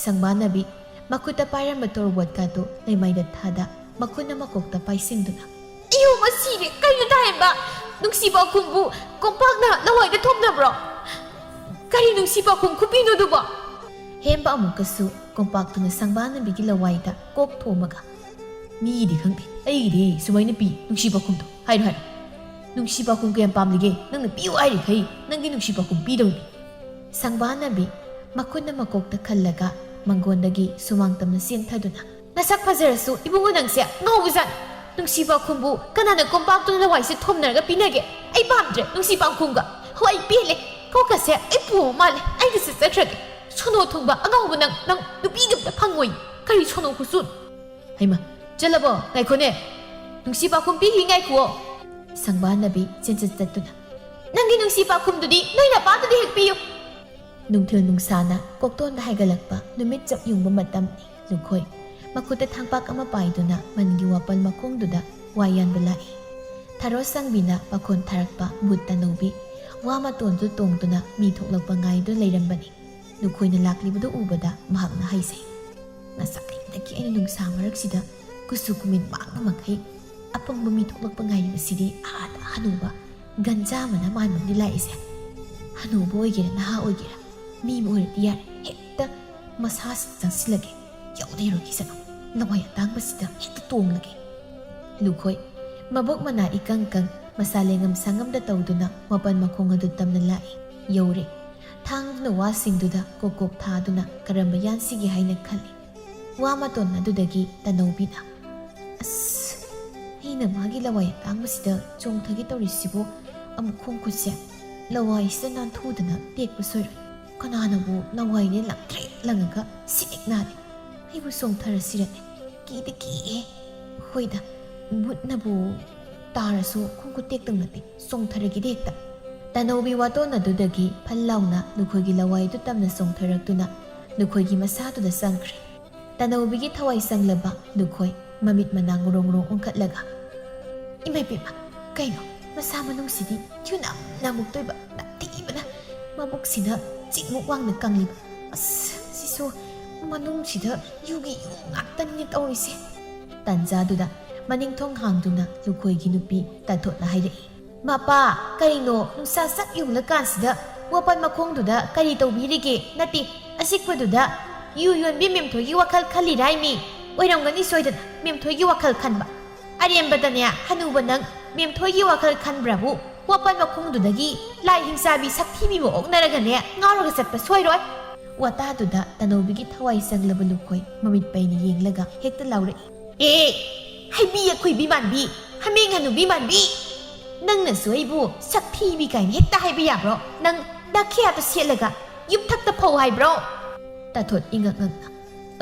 ꯁꯪꯕꯥꯅꯕꯤ ꯃꯈꯨꯠꯇ ꯄꯥꯏꯔꯝꯕ ꯇꯣꯔꯕꯣꯠꯀꯥꯗꯨ ꯂꯩꯃꯥꯏꯗ ꯊꯥꯗ, ꯃꯈꯨꯠꯅ ꯃꯀꯣꯛꯇ ꯄꯥꯏꯁꯤꯟꯗꯨꯅ, "ꯑꯌꯣ, ꯃꯁꯤꯗꯤ ꯀꯩꯅꯣ ꯇꯥꯍꯦꯟꯕ? ꯅꯨꯡꯁꯤ ꯄꯥꯎꯈꯨꯝꯕꯨ ꯀꯣꯝꯄꯥꯛꯅ ꯂꯋꯥꯏꯗ ꯊꯣꯝꯅꯕ꯭ꯔꯣ? ꯀꯔꯤ ꯅꯨꯡꯁꯤ ꯄꯥꯎꯈꯨꯝ ꯈꯨꯄꯤꯅꯣ ꯑꯗꯨꯕꯣ?" ꯍꯦꯝꯕ ꯑꯃꯨꯛꯀꯁꯨ ꯀꯣꯝꯄꯥꯛꯇꯨꯅ ꯁꯪꯕꯥꯅꯕꯤꯒꯤ ꯂꯋꯥꯏꯗ ꯀꯣꯛ ꯊꯣꯝꯃꯒ, "ꯃꯤꯒꯤꯗꯤ ꯈꯪꯗꯦ, ꯑꯩꯒꯤꯗꯤ ꯁꯨꯃꯥꯏꯅ ꯄꯤ ꯅꯨꯡꯁꯤ ꯄꯥꯎꯈꯨꯝꯗꯣ꯫ ꯍꯥꯏꯔꯣ, ꯍꯥꯏꯔꯣ꯫" "ꯅꯨꯡꯁꯤ ꯄꯥꯎꯈꯨꯝ ꯀꯌꯥꯝ ꯄꯥꯝꯂꯤꯒꯦ? ꯅꯪꯅ ꯄꯤꯌꯨ ꯍꯥꯏꯔꯤꯈꯩ ꯅꯪꯒꯤ ꯅꯨꯡꯁꯤ ꯄꯥꯎꯈꯨꯝ ꯄꯤꯗꯧꯅꯤ꯫" ꯁꯪꯕꯥꯅꯕꯤ ꯃꯈꯨꯠꯅ ꯃꯀꯣꯛꯇ ꯈꯜꯂꯒ ꯃꯪꯒꯣꯟꯗꯒꯤ ꯁꯨꯃꯥꯡ ꯇꯝꯅ ꯆꯦꯟꯊꯗꯨꯅ, "ꯅꯁꯛ ꯐꯖꯔꯁꯨ ꯏꯕꯨꯡꯉꯣ ꯅꯪꯁꯦ ꯉꯥꯎꯕꯖꯥꯠꯅꯤ꯫ ꯅꯨꯡꯁꯤ ꯄꯥꯎꯈꯨꯝꯕꯨ ꯀꯅꯥꯅ ꯀꯣꯝꯄꯥꯛꯇꯨꯅ ꯂꯋꯥꯏꯁꯦ ꯊꯣꯝꯅꯔꯒ ꯄꯤꯅꯒꯦ? ꯑꯩ ꯄꯥꯝꯗ꯭ꯔꯦ ꯅꯨꯡꯁꯤ ꯄꯥꯎꯈꯨꯝꯒ꯫ ꯍꯣꯏ, ꯄꯦꯜꯂꯦ꯫ ꯀꯣꯛꯀꯁꯦ ꯑꯩ ꯄꯨꯕ ꯃꯥꯜꯂꯦ꯫ ꯑꯩꯒꯁꯦ ꯆꯠꯈ꯭ꯔꯒꯦ꯫ ꯁꯣꯅꯣ ꯊꯨꯡꯕ ꯑꯉꯥꯎꯕ ꯅꯪ, ꯅꯪ ꯅꯨꯄꯤꯒ ꯑꯝꯇ ꯐꯪꯉꯣꯏ꯫ ꯀꯔꯤ ꯁꯣꯅꯣ ꯈꯨꯆꯨꯅꯣ?" "ꯍꯩꯃ, ꯆꯠꯂꯕꯣ? ꯉꯥꯏꯈꯣꯅꯦ꯫ ꯅꯨꯡꯁꯤ ꯄꯥꯎꯈꯨꯝ ꯄꯤꯈꯤ, ꯉꯥꯏꯈꯨꯑꯣ꯫" ꯁꯪꯕꯥꯅꯕꯤ ꯆꯦꯟꯆꯠ ꯆꯠꯇꯨꯅ, "ꯅꯪꯒꯤ ꯅꯨꯡꯁꯤ ꯄꯥꯎꯈꯨꯝꯗꯨꯗꯤ ꯅꯣꯏ ꯅꯄꯥꯗꯨꯗ ꯍꯦꯛ ꯄꯤꯌꯨ꯫" ꯅꯨꯡꯊꯤꯜ ꯅꯨꯡꯁꯥꯅ ꯀꯣꯛꯇꯣꯟꯗ ꯍꯥꯏꯒꯠꯂꯛꯄ ꯅꯨꯃꯤꯠ ꯆꯞ ꯌꯨꯡꯕ ꯃꯇꯝꯅꯤ꯫ ꯂꯨꯈꯣꯏ ꯃꯈꯨꯠꯇ ꯊꯥꯡꯄꯥꯛ ꯑꯃ ꯄꯥꯏꯗꯨꯅ ꯃꯟꯒꯤ ꯋꯥꯄꯜ ꯃꯈꯣꯡꯗꯨꯗ ꯋꯥ ꯌꯥꯟꯕ ꯂꯥꯛꯏ꯫ ꯊꯔꯣ ꯁꯪꯕꯤꯅ ꯄꯥꯈꯣꯟ ꯊꯥꯔꯛꯄ ꯕꯨꯠ ꯇꯅꯧꯕꯤ ꯋꯥ ꯃꯇꯣꯟꯗꯨ ꯇꯣꯡꯗꯨꯅ ꯃꯤ ꯊꯣꯛꯂꯛꯄ ꯉꯥꯏꯗꯨ ꯂꯩꯔꯝꯕꯅꯤ꯫ ꯂꯨꯈꯣꯏꯅ ꯂꯥꯛꯂꯤꯕꯗꯨ ꯎꯕꯗ ꯃꯍꯥꯛꯅ ꯍꯥꯏꯖꯩ, "ꯉꯁꯥꯏꯗꯒꯤ ꯑꯩꯅ ꯅꯨꯡꯁꯥ ꯃꯔꯛꯁꯤꯗ ꯀꯨꯆꯨ ꯀꯨꯃꯦꯟ ꯃꯥꯡꯕ ꯃꯈꯩ ꯑꯄꯪꯕ ꯃꯤ ꯊꯣꯛꯂꯛꯄ ꯉꯥꯏꯔꯤꯕꯁꯤꯗꯤ ꯑꯥꯗ ꯍꯅꯨꯕ ꯒꯟꯖꯥ ꯑꯃꯅ ꯃꯥꯟꯕꯅꯤ ꯂꯥꯛꯏꯁꯦ꯫ ꯍꯅꯨꯕ ꯑꯣꯏꯒꯦꯔꯥ ꯅꯍꯥ ꯑꯣꯏꯒꯦꯔꯥ ꯃꯤ ꯑꯃ ꯑꯣꯏꯔꯗꯤ ꯌꯥꯔꯦ, ꯍꯦꯛꯇ ꯃꯁꯥꯁꯤ ꯆꯪꯁꯤꯜꯂꯒꯦ, ꯌꯥꯎꯗ ꯌꯥꯔꯣꯏ ꯁꯤꯗ꯫ ꯂꯋꯥꯏ ꯑꯇꯥꯡꯕꯁꯤꯗ ꯍꯦꯛꯇ ꯇꯣꯡꯂꯒꯦ꯫" ꯂꯨꯈꯣꯏ ꯃꯕꯨꯛ ꯃꯅꯥ ꯏꯀꯪ ꯀꯪ ꯃꯁꯥ ꯂꯦꯡꯉꯝ ꯁꯥꯉꯝꯗ ꯇꯧꯗꯨꯅ ꯋꯥꯄꯟ ꯃꯈꯣꯡ ꯑꯗꯨ ꯇꯝꯅ ꯂꯥꯛꯏ꯫ ꯌꯧꯔꯦ꯫ ꯊꯥꯡꯗꯨꯅ ꯋꯥꯁꯤꯡꯗꯨꯗ ꯀꯣꯛ ꯀꯣꯛ ꯊꯥꯗꯨꯅ ꯀꯔꯝꯕ ꯌꯥꯟꯁꯤꯒꯦ ꯍꯥꯏꯅ ꯈꯜꯂꯤ꯫ ꯋꯥ ꯃꯇꯣꯟ ꯑꯗꯨꯗꯒꯤ ꯇꯅꯧꯕꯤꯅ, "ꯑꯁ, ꯑꯩꯅ ꯃꯥꯒꯤ ꯂꯋꯥꯏ ꯑꯇꯥꯡꯕꯁꯤꯗ ꯆꯣꯡꯊꯒꯦ ꯇꯧꯔꯤꯁꯤꯕꯨ ꯑꯃꯨꯛ ꯈꯣꯡ ꯈꯨꯠꯁꯦ ꯂꯋꯥꯏꯁꯤꯗ ꯅꯥꯟꯊꯨꯗꯅ ꯇꯦꯛꯄ ꯁꯣꯏꯔꯣꯏ꯫ ꯀꯅꯥꯅꯕꯨ ꯂꯋꯥꯏꯅꯦ ꯂꯪꯇ꯭ꯔꯤꯛ ꯂꯪꯉꯒ ꯁꯤꯅꯤꯛ ꯅꯥꯔꯦ꯫ ꯑꯩꯕꯨ ꯆꯣꯡꯊꯔꯁꯤꯔꯅꯦ? ꯀꯤꯗꯤ ꯀꯤꯍꯦ꯫ ꯍꯣꯏꯗ, ꯕꯨꯠꯅꯕꯨ ꯇꯥꯔꯁꯨ ꯈꯣꯡ ꯈꯨꯠ ꯇꯦꯛꯇꯧ ꯅꯠꯇꯦ, ꯆꯣꯡꯊꯔꯒꯦꯗ ꯍꯦꯛꯇ꯫" ꯇꯅꯧꯕꯤ ꯋꯥꯇꯣꯟ ꯑꯗꯨꯗꯒꯤ ꯐꯜ ꯂꯥꯎꯅ ꯂꯨꯈꯣꯏꯒꯤ ꯂꯋꯥꯏꯗꯨ ꯇꯝꯅ ꯆꯣꯡꯊꯔꯛꯇꯨꯅ ꯂꯨꯈꯣꯏꯒꯤ ꯃꯁꯥꯗꯨꯗ ꯆꯪꯈ꯭ꯔꯦ꯫ ꯇꯅꯧꯕꯤꯒꯤ ꯊꯋꯥꯏ ꯆꯪꯂꯕ ꯂꯨꯈꯣꯏ ꯃꯃꯤꯠ ꯃꯅꯥ ꯉꯨꯔꯣꯡ ꯉꯨꯔꯣꯡ ꯑꯣꯟꯈꯠꯂꯒ, "ꯏꯃꯥ ꯏꯄꯦꯝꯃ, ꯀꯩꯅꯣ? ꯃꯁꯥ ꯃꯅꯨꯡꯁꯤꯗꯤ ꯌꯨ ꯅꯝ ꯅꯝꯃꯨꯛꯇꯣꯏꯕ ꯅꯝꯊꯤꯕꯅ ꯃꯕꯨꯛꯁꯤꯅ ꯆꯤꯛꯃꯨꯛ ꯋꯥꯡꯅ ꯀꯪꯂꯤꯕ꯫ ꯑꯁ, ꯁꯤꯁꯨ ꯃꯅꯨꯡꯁꯤꯗ ꯌꯨꯒꯤ ꯌꯨ ꯉꯥꯛꯇꯅꯤꯅꯦ ꯇꯧꯔꯤꯁꯦ꯫" ꯇꯥꯟꯖꯥꯗꯨꯗ ꯃꯅꯤꯡ ꯊꯣꯡ ꯍꯥꯡꯗꯨꯅ ꯂꯨꯈꯣꯏꯒꯤ ꯅꯨꯄꯤ ꯇꯥꯊꯣꯠꯅ ꯍꯥꯏꯔꯛꯏ, "ꯃꯄꯥ, ꯀꯔꯤꯅꯣ ꯅꯨꯡꯁꯥ ꯁꯛ ꯌꯨꯡꯂꯀꯥꯟꯁꯤꯗ ꯋꯥꯄꯟ ꯃꯈꯣꯡꯗꯨꯗ ꯀꯔꯤ ꯇꯧꯕꯤꯔꯤꯒꯦ? ꯅꯠꯇꯦ, ꯑꯆꯤꯛꯄꯗꯨꯗ ꯌꯨ ꯌꯣꯟꯕꯤ ꯃꯦꯝꯊꯣꯏꯒꯤ ꯋꯥꯈꯜ ꯈꯜꯂꯤꯔꯥꯏ ꯃꯤ? ꯑꯣꯏꯔꯝꯒꯅꯤ ꯁꯣꯏꯗꯅ ꯃꯦꯝꯊꯣꯏꯒꯤ ꯋꯥꯈꯜ ꯈꯟꯕ꯫ ꯑꯔꯦꯝꯕꯗꯅꯦ ꯍꯅꯨꯕ ꯅꯪ ꯃꯦꯝꯊꯣꯏꯒꯤ ꯋꯥꯈꯜ ꯈꯟꯕ꯭ꯔꯥꯕꯨ? ꯋꯥꯄꯟ ꯃꯈꯣꯡꯗꯨꯗꯒꯤ ꯂꯥꯏ ꯍꯤꯡꯆꯥꯕꯤ ꯁꯛꯊꯤꯕꯤꯕ ꯑꯣꯛꯅꯔꯒꯅꯦ ꯉꯥꯎꯔꯒ ꯆꯠꯄ ꯁꯣꯏꯔꯣꯏ꯫ ꯋꯥꯇꯥꯗꯨꯗ ꯇꯅꯧꯕꯤꯒꯤ ꯊꯋꯥꯏ ꯆꯪꯂꯕ ꯂꯨꯈꯣꯏ ꯃꯃꯤꯠ ꯄꯩꯅ ꯌꯦꯡꯂꯒ ꯍꯦꯛꯇ ꯂꯥꯎꯔꯛꯏ꯫ ꯑꯦ, ꯍꯩꯕꯤ ꯑꯈꯣꯏꯕꯤ ꯃꯥꯟꯕꯤ, ꯍꯥꯃꯦꯡ ꯍꯅꯨꯕꯤ ꯃꯥꯟꯕꯤ! ꯅꯪꯅꯁꯨ ꯑꯩꯕꯨ ꯁꯛꯊꯤꯕꯤ ꯀꯥꯏꯅ ꯍꯦꯛꯇ ꯍꯥꯏꯕ ꯌꯥꯕ꯭ꯔꯣ? ꯅꯪ ꯗꯥꯈꯤꯌꯥꯗꯣ ꯁꯦꯠꯂꯒ ꯌꯨꯝꯊꯛꯇ ꯐꯧ ꯍꯥꯏꯕ꯭ꯔꯣ? ꯇꯥꯊꯣꯠ ꯏꯉꯛ ꯉꯛꯅ,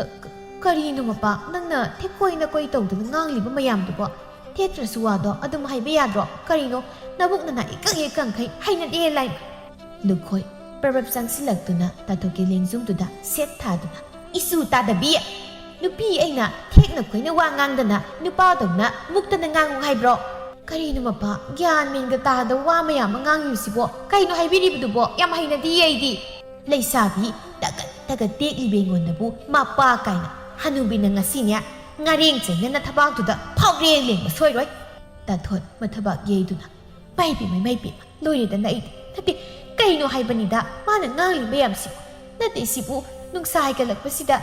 "ꯑ, ꯀ-, ꯀꯔꯤꯅꯣ ꯃꯄꯥ, ꯅꯪꯅ ꯊꯦꯛꯀꯣꯏ ꯅꯀꯣꯏ ꯇꯧꯗꯅ ꯉꯥꯡꯂꯤꯕ ꯃꯌꯥꯝꯗꯨꯕꯣ? ꯊꯦꯠꯇ꯭ꯔꯁꯨ ꯋꯥꯗꯣ ꯑꯗꯨꯝ ꯍꯥꯏꯕ ꯌꯥꯗ꯭ꯔꯣ? ꯀꯔꯤꯅꯣ ꯅꯕꯨꯛ ꯅꯅꯥ ꯏꯀꯪ ꯍꯦꯛ ꯀꯪꯈꯩ ꯍꯩꯅꯗꯦ ꯂꯥꯏ"꯫ ꯂꯨꯈꯣꯏ ꯄ꯭ꯔꯕꯞ ꯆꯪꯁꯤꯜꯂꯛꯇꯨꯅ ꯇꯥꯊꯣꯛꯀꯤ ꯂꯦꯡꯖꯨꯝꯗꯨꯗ ꯁꯦꯠ ꯊꯥꯗꯨꯅ, "ꯏꯁꯨ ꯇꯥꯗꯕꯤ! ꯅꯨꯄꯤ ꯑꯩꯅ ꯊꯦꯛꯅ ꯈꯣꯏꯅ ꯋꯥ ꯉꯥꯡꯗꯅ ꯅꯨꯄꯥꯗꯧꯅ ꯃꯨꯛꯇꯅ ꯉꯥꯡꯉꯨ ꯍꯥꯏꯕ꯭ꯔꯣ? ꯀꯔꯤꯅꯣ ꯃꯄꯥ, ꯒ꯭ꯌꯥꯟ ꯃꯦꯟꯒ ꯇꯥꯗꯕ ꯋꯥ ꯃꯌꯥꯝ ꯑꯃ ꯉꯥꯡꯉꯤꯕꯁꯤꯕꯣ? ꯀꯩꯅꯣ ꯍꯥꯏꯕꯤꯔꯤꯕꯗꯨꯕꯣ? ꯌꯥꯝ ꯍꯩꯅꯗꯤꯌꯦ ꯑꯩꯗꯤ"꯫ ꯂꯩꯁꯥꯕꯤ ꯇꯒꯠ ꯇꯒꯠ ꯇꯦꯛꯂꯤꯕ ꯑꯩꯉꯣꯟꯗꯕꯨ ꯃꯄꯥ ꯀꯥꯏꯅ꯫ ꯍꯅꯨꯕꯤꯅ ꯉꯁꯤꯅꯦ ꯉꯥꯔꯦꯡ ꯆꯩꯅꯅ ꯊꯕꯥꯛꯇꯨꯗ ꯐꯥꯎꯔꯦ ꯂꯦꯡꯕ ꯁꯣꯏꯔꯣꯏ꯫ ꯇꯥꯊꯣꯠ ꯃꯊꯕꯥꯛ ꯌꯩꯗꯨꯅ, "ꯃꯩ ꯄꯦꯝꯃ, ꯃꯩ ꯄꯦꯝꯃ, ꯂꯣꯏꯔꯦꯗꯅ ꯑꯩꯗꯤ꯫ ꯅꯠꯇꯦ, ꯀꯩꯅꯣ ꯍꯥꯏꯕꯅꯤꯗ ꯃꯥꯅ ꯉꯥꯡꯂꯤ ꯃꯌꯥꯝꯁꯤꯕꯨ? ꯅꯠꯇꯦ, ꯁꯤꯕꯨ ꯅꯨꯡꯁꯥ ꯍꯥꯏꯒꯠꯂꯛꯄꯁꯤꯗ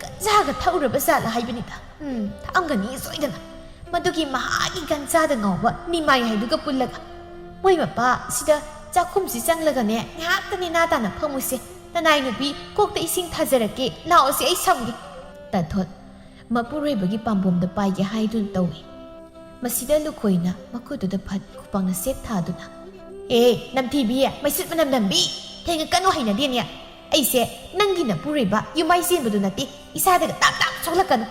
ꯒꯟꯖꯥꯒ ꯊꯛꯎꯔꯕ ꯖꯥꯠꯂ ꯍꯥꯏꯕꯅꯤꯗ꯫ ꯎꯝ, ꯊꯛꯑꯝꯒꯅꯤ ꯁꯣꯏꯗꯅ꯫ ꯃꯗꯨꯒꯤ ꯃꯍꯥꯒꯤ ꯒꯟꯖꯥꯗ ꯉꯥꯎꯕ ꯅꯤꯃꯥꯏ ꯍꯥꯏꯗꯨꯒ ꯄꯨꯜꯂꯒ꯫ ꯃꯣꯏ ꯃꯄꯥ ꯁꯤꯗ ꯆꯥꯛꯈꯨꯝꯁꯤ ꯆꯪꯂꯒꯅꯦ ꯉꯥꯏꯍꯥꯛꯇ ꯅꯦꯅꯥ ꯇꯥꯅ ꯐꯝꯃꯨꯁꯦ꯫ ꯅꯅꯥꯏ ꯅꯨꯄꯤ ꯀꯣꯛꯇ ꯏꯁꯤꯡ ꯊꯥꯖꯔꯛꯀꯦ, ꯂꯥꯛꯑꯣꯁꯦ, ꯑꯩ ꯁꯝꯒꯦ"꯫ ꯇꯥꯊꯣꯠ ꯃꯄꯨꯔꯣꯏꯕꯒꯤ ꯄꯥꯝꯕꯣꯝꯗ ꯄꯥꯏꯒꯦ ꯍꯥꯏꯗꯨꯅ ꯇꯧꯏ꯫ ꯃꯁꯤꯗ ꯂꯨꯈꯣꯏꯅ ꯃꯈꯨꯠꯇꯨꯗ ꯐꯠ ꯈꯨꯄꯥꯛꯅ ꯁꯦꯠ ꯊꯥꯗꯨꯅ, "ꯑꯦ, ꯅꯝꯊꯤꯕꯤ, ꯃꯩꯁꯨꯠ ꯃꯅꯝ ꯅꯝꯕꯤ! ꯊꯦꯡꯉꯀꯅꯨ, ꯍꯩꯅꯗꯦꯅꯦ꯫ ꯑꯩꯁꯦ ꯅꯪꯒꯤ ꯅꯄꯨꯔꯣꯏꯕ ꯌꯨꯝꯃꯥꯏ ꯆꯦꯟꯕꯗꯨ ꯅꯠꯇꯦ, ꯏꯁꯥꯗꯒ ꯇꯥꯞ ꯇꯥꯞ ꯁꯣꯛꯂꯛꯀꯅꯨ"꯫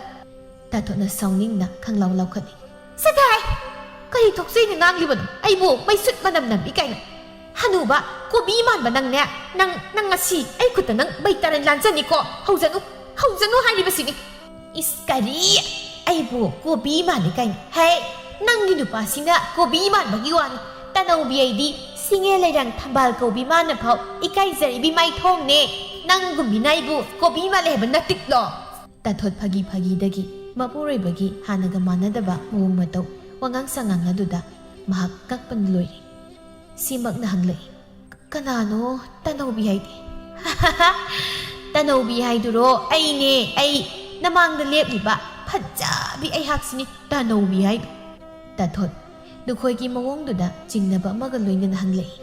ꯇꯥꯊꯣꯠꯅ ꯁꯥꯎꯅꯤꯡꯅ ꯈꯪꯂꯥꯎ ꯂꯥꯎꯈꯠꯂꯤ꯫ "ꯁꯦꯊꯥꯏ! ꯀꯔꯤ ꯊꯣꯛꯆꯩꯅ ꯉꯥꯡꯂꯤꯕꯅꯣ? ꯑꯩꯕꯨ ꯃꯩꯁꯨꯠ ꯃꯅꯝ ꯅꯝꯕꯤ ꯀꯥꯏꯅ? ꯍꯅꯨꯕ ꯀꯣꯕꯤ ꯃꯥꯟꯕ ꯅꯪꯅꯦ, ꯅꯪ, ꯅꯪ ꯉꯁꯤ ꯑꯩ ꯈꯨꯠꯇ ꯅꯪ ꯃꯩ ꯇꯥꯔꯟ ꯂꯥꯟꯖꯅꯤꯀꯣ꯫ ꯍꯧꯖꯅꯨ, ꯍꯧꯖꯅꯨ ꯍꯥꯏꯔꯤꯕꯁꯤꯅꯤ"꯫ "ꯏꯁ, ꯀꯔꯤ? ꯑꯩꯕꯨ ꯀꯣꯕꯤ ꯃꯥꯜꯂꯤ ꯀꯥꯏꯅ? ꯍꯦ, ꯅꯪꯒꯤ ꯅꯨꯄꯥꯁꯤꯅ ꯀꯣꯕꯤ ꯃꯥꯟꯕꯒꯤ ꯋꯥꯅꯤ꯫ ꯇꯅꯧꯕꯤ ꯑꯩꯗꯤ ꯁꯤꯡꯉꯦ ꯂꯩꯔꯥꯡ ꯊꯝꯕꯥꯜ ꯀꯧꯕꯤ ꯃꯥꯅ ꯐꯥꯎ ꯏꯀꯥꯏꯖꯔꯤꯕꯤ ꯃꯥꯏꯊꯣꯡꯅꯦ꯫ ꯅꯪꯒꯨꯝꯕꯤꯅ ꯑꯩꯕꯨ ꯀꯣꯕꯤ ꯃꯥꯜꯂꯦ ꯍꯥꯏꯕ ꯅꯠꯇꯤꯛꯂꯣ?" ꯇꯥꯊꯣꯠ ꯐꯥꯒꯤ ꯐꯥꯒꯤꯗꯒꯤ ꯃꯄꯨꯔꯣꯏꯕꯒꯤ ꯍꯥꯟꯅꯒ ꯃꯥꯟꯅꯗꯕ ꯃꯑꯣꯡ ꯃꯇꯧ, ꯋꯥꯉꯥꯡ ꯁꯉꯥꯡ ꯑꯗꯨꯗ ꯃꯍꯥꯛ ꯉꯛꯄꯅ ꯂꯣꯏꯔꯦ꯫ ꯁꯤꯃꯛꯅ ꯍꯪꯂꯛꯏ, "ꯀꯅꯥꯅꯣ ꯇꯅꯧꯕꯤ ꯍꯥꯏꯗꯤ?" "ꯇꯅꯧꯕꯤ ꯍꯥꯏꯗꯨꯔꯣ? ꯑꯩꯅꯦ, ꯑꯩ꯫ ꯅꯃꯥꯡꯗ ꯂꯦꯞꯂꯤꯕ ꯐꯖꯕꯤ ꯑꯩꯍꯥꯛꯁꯤꯅꯤ ꯇꯅꯧꯕꯤ ꯍꯥꯏꯗꯣ"꯫ ꯇꯥꯊꯣꯠ ꯂꯨꯈꯣꯏꯒꯤ ꯃꯑꯣꯡꯗꯨꯗ ꯆꯤꯡꯅꯕ ꯑꯃꯒ ꯂꯣꯏꯅꯅ ꯍꯪꯂꯛꯏ꯫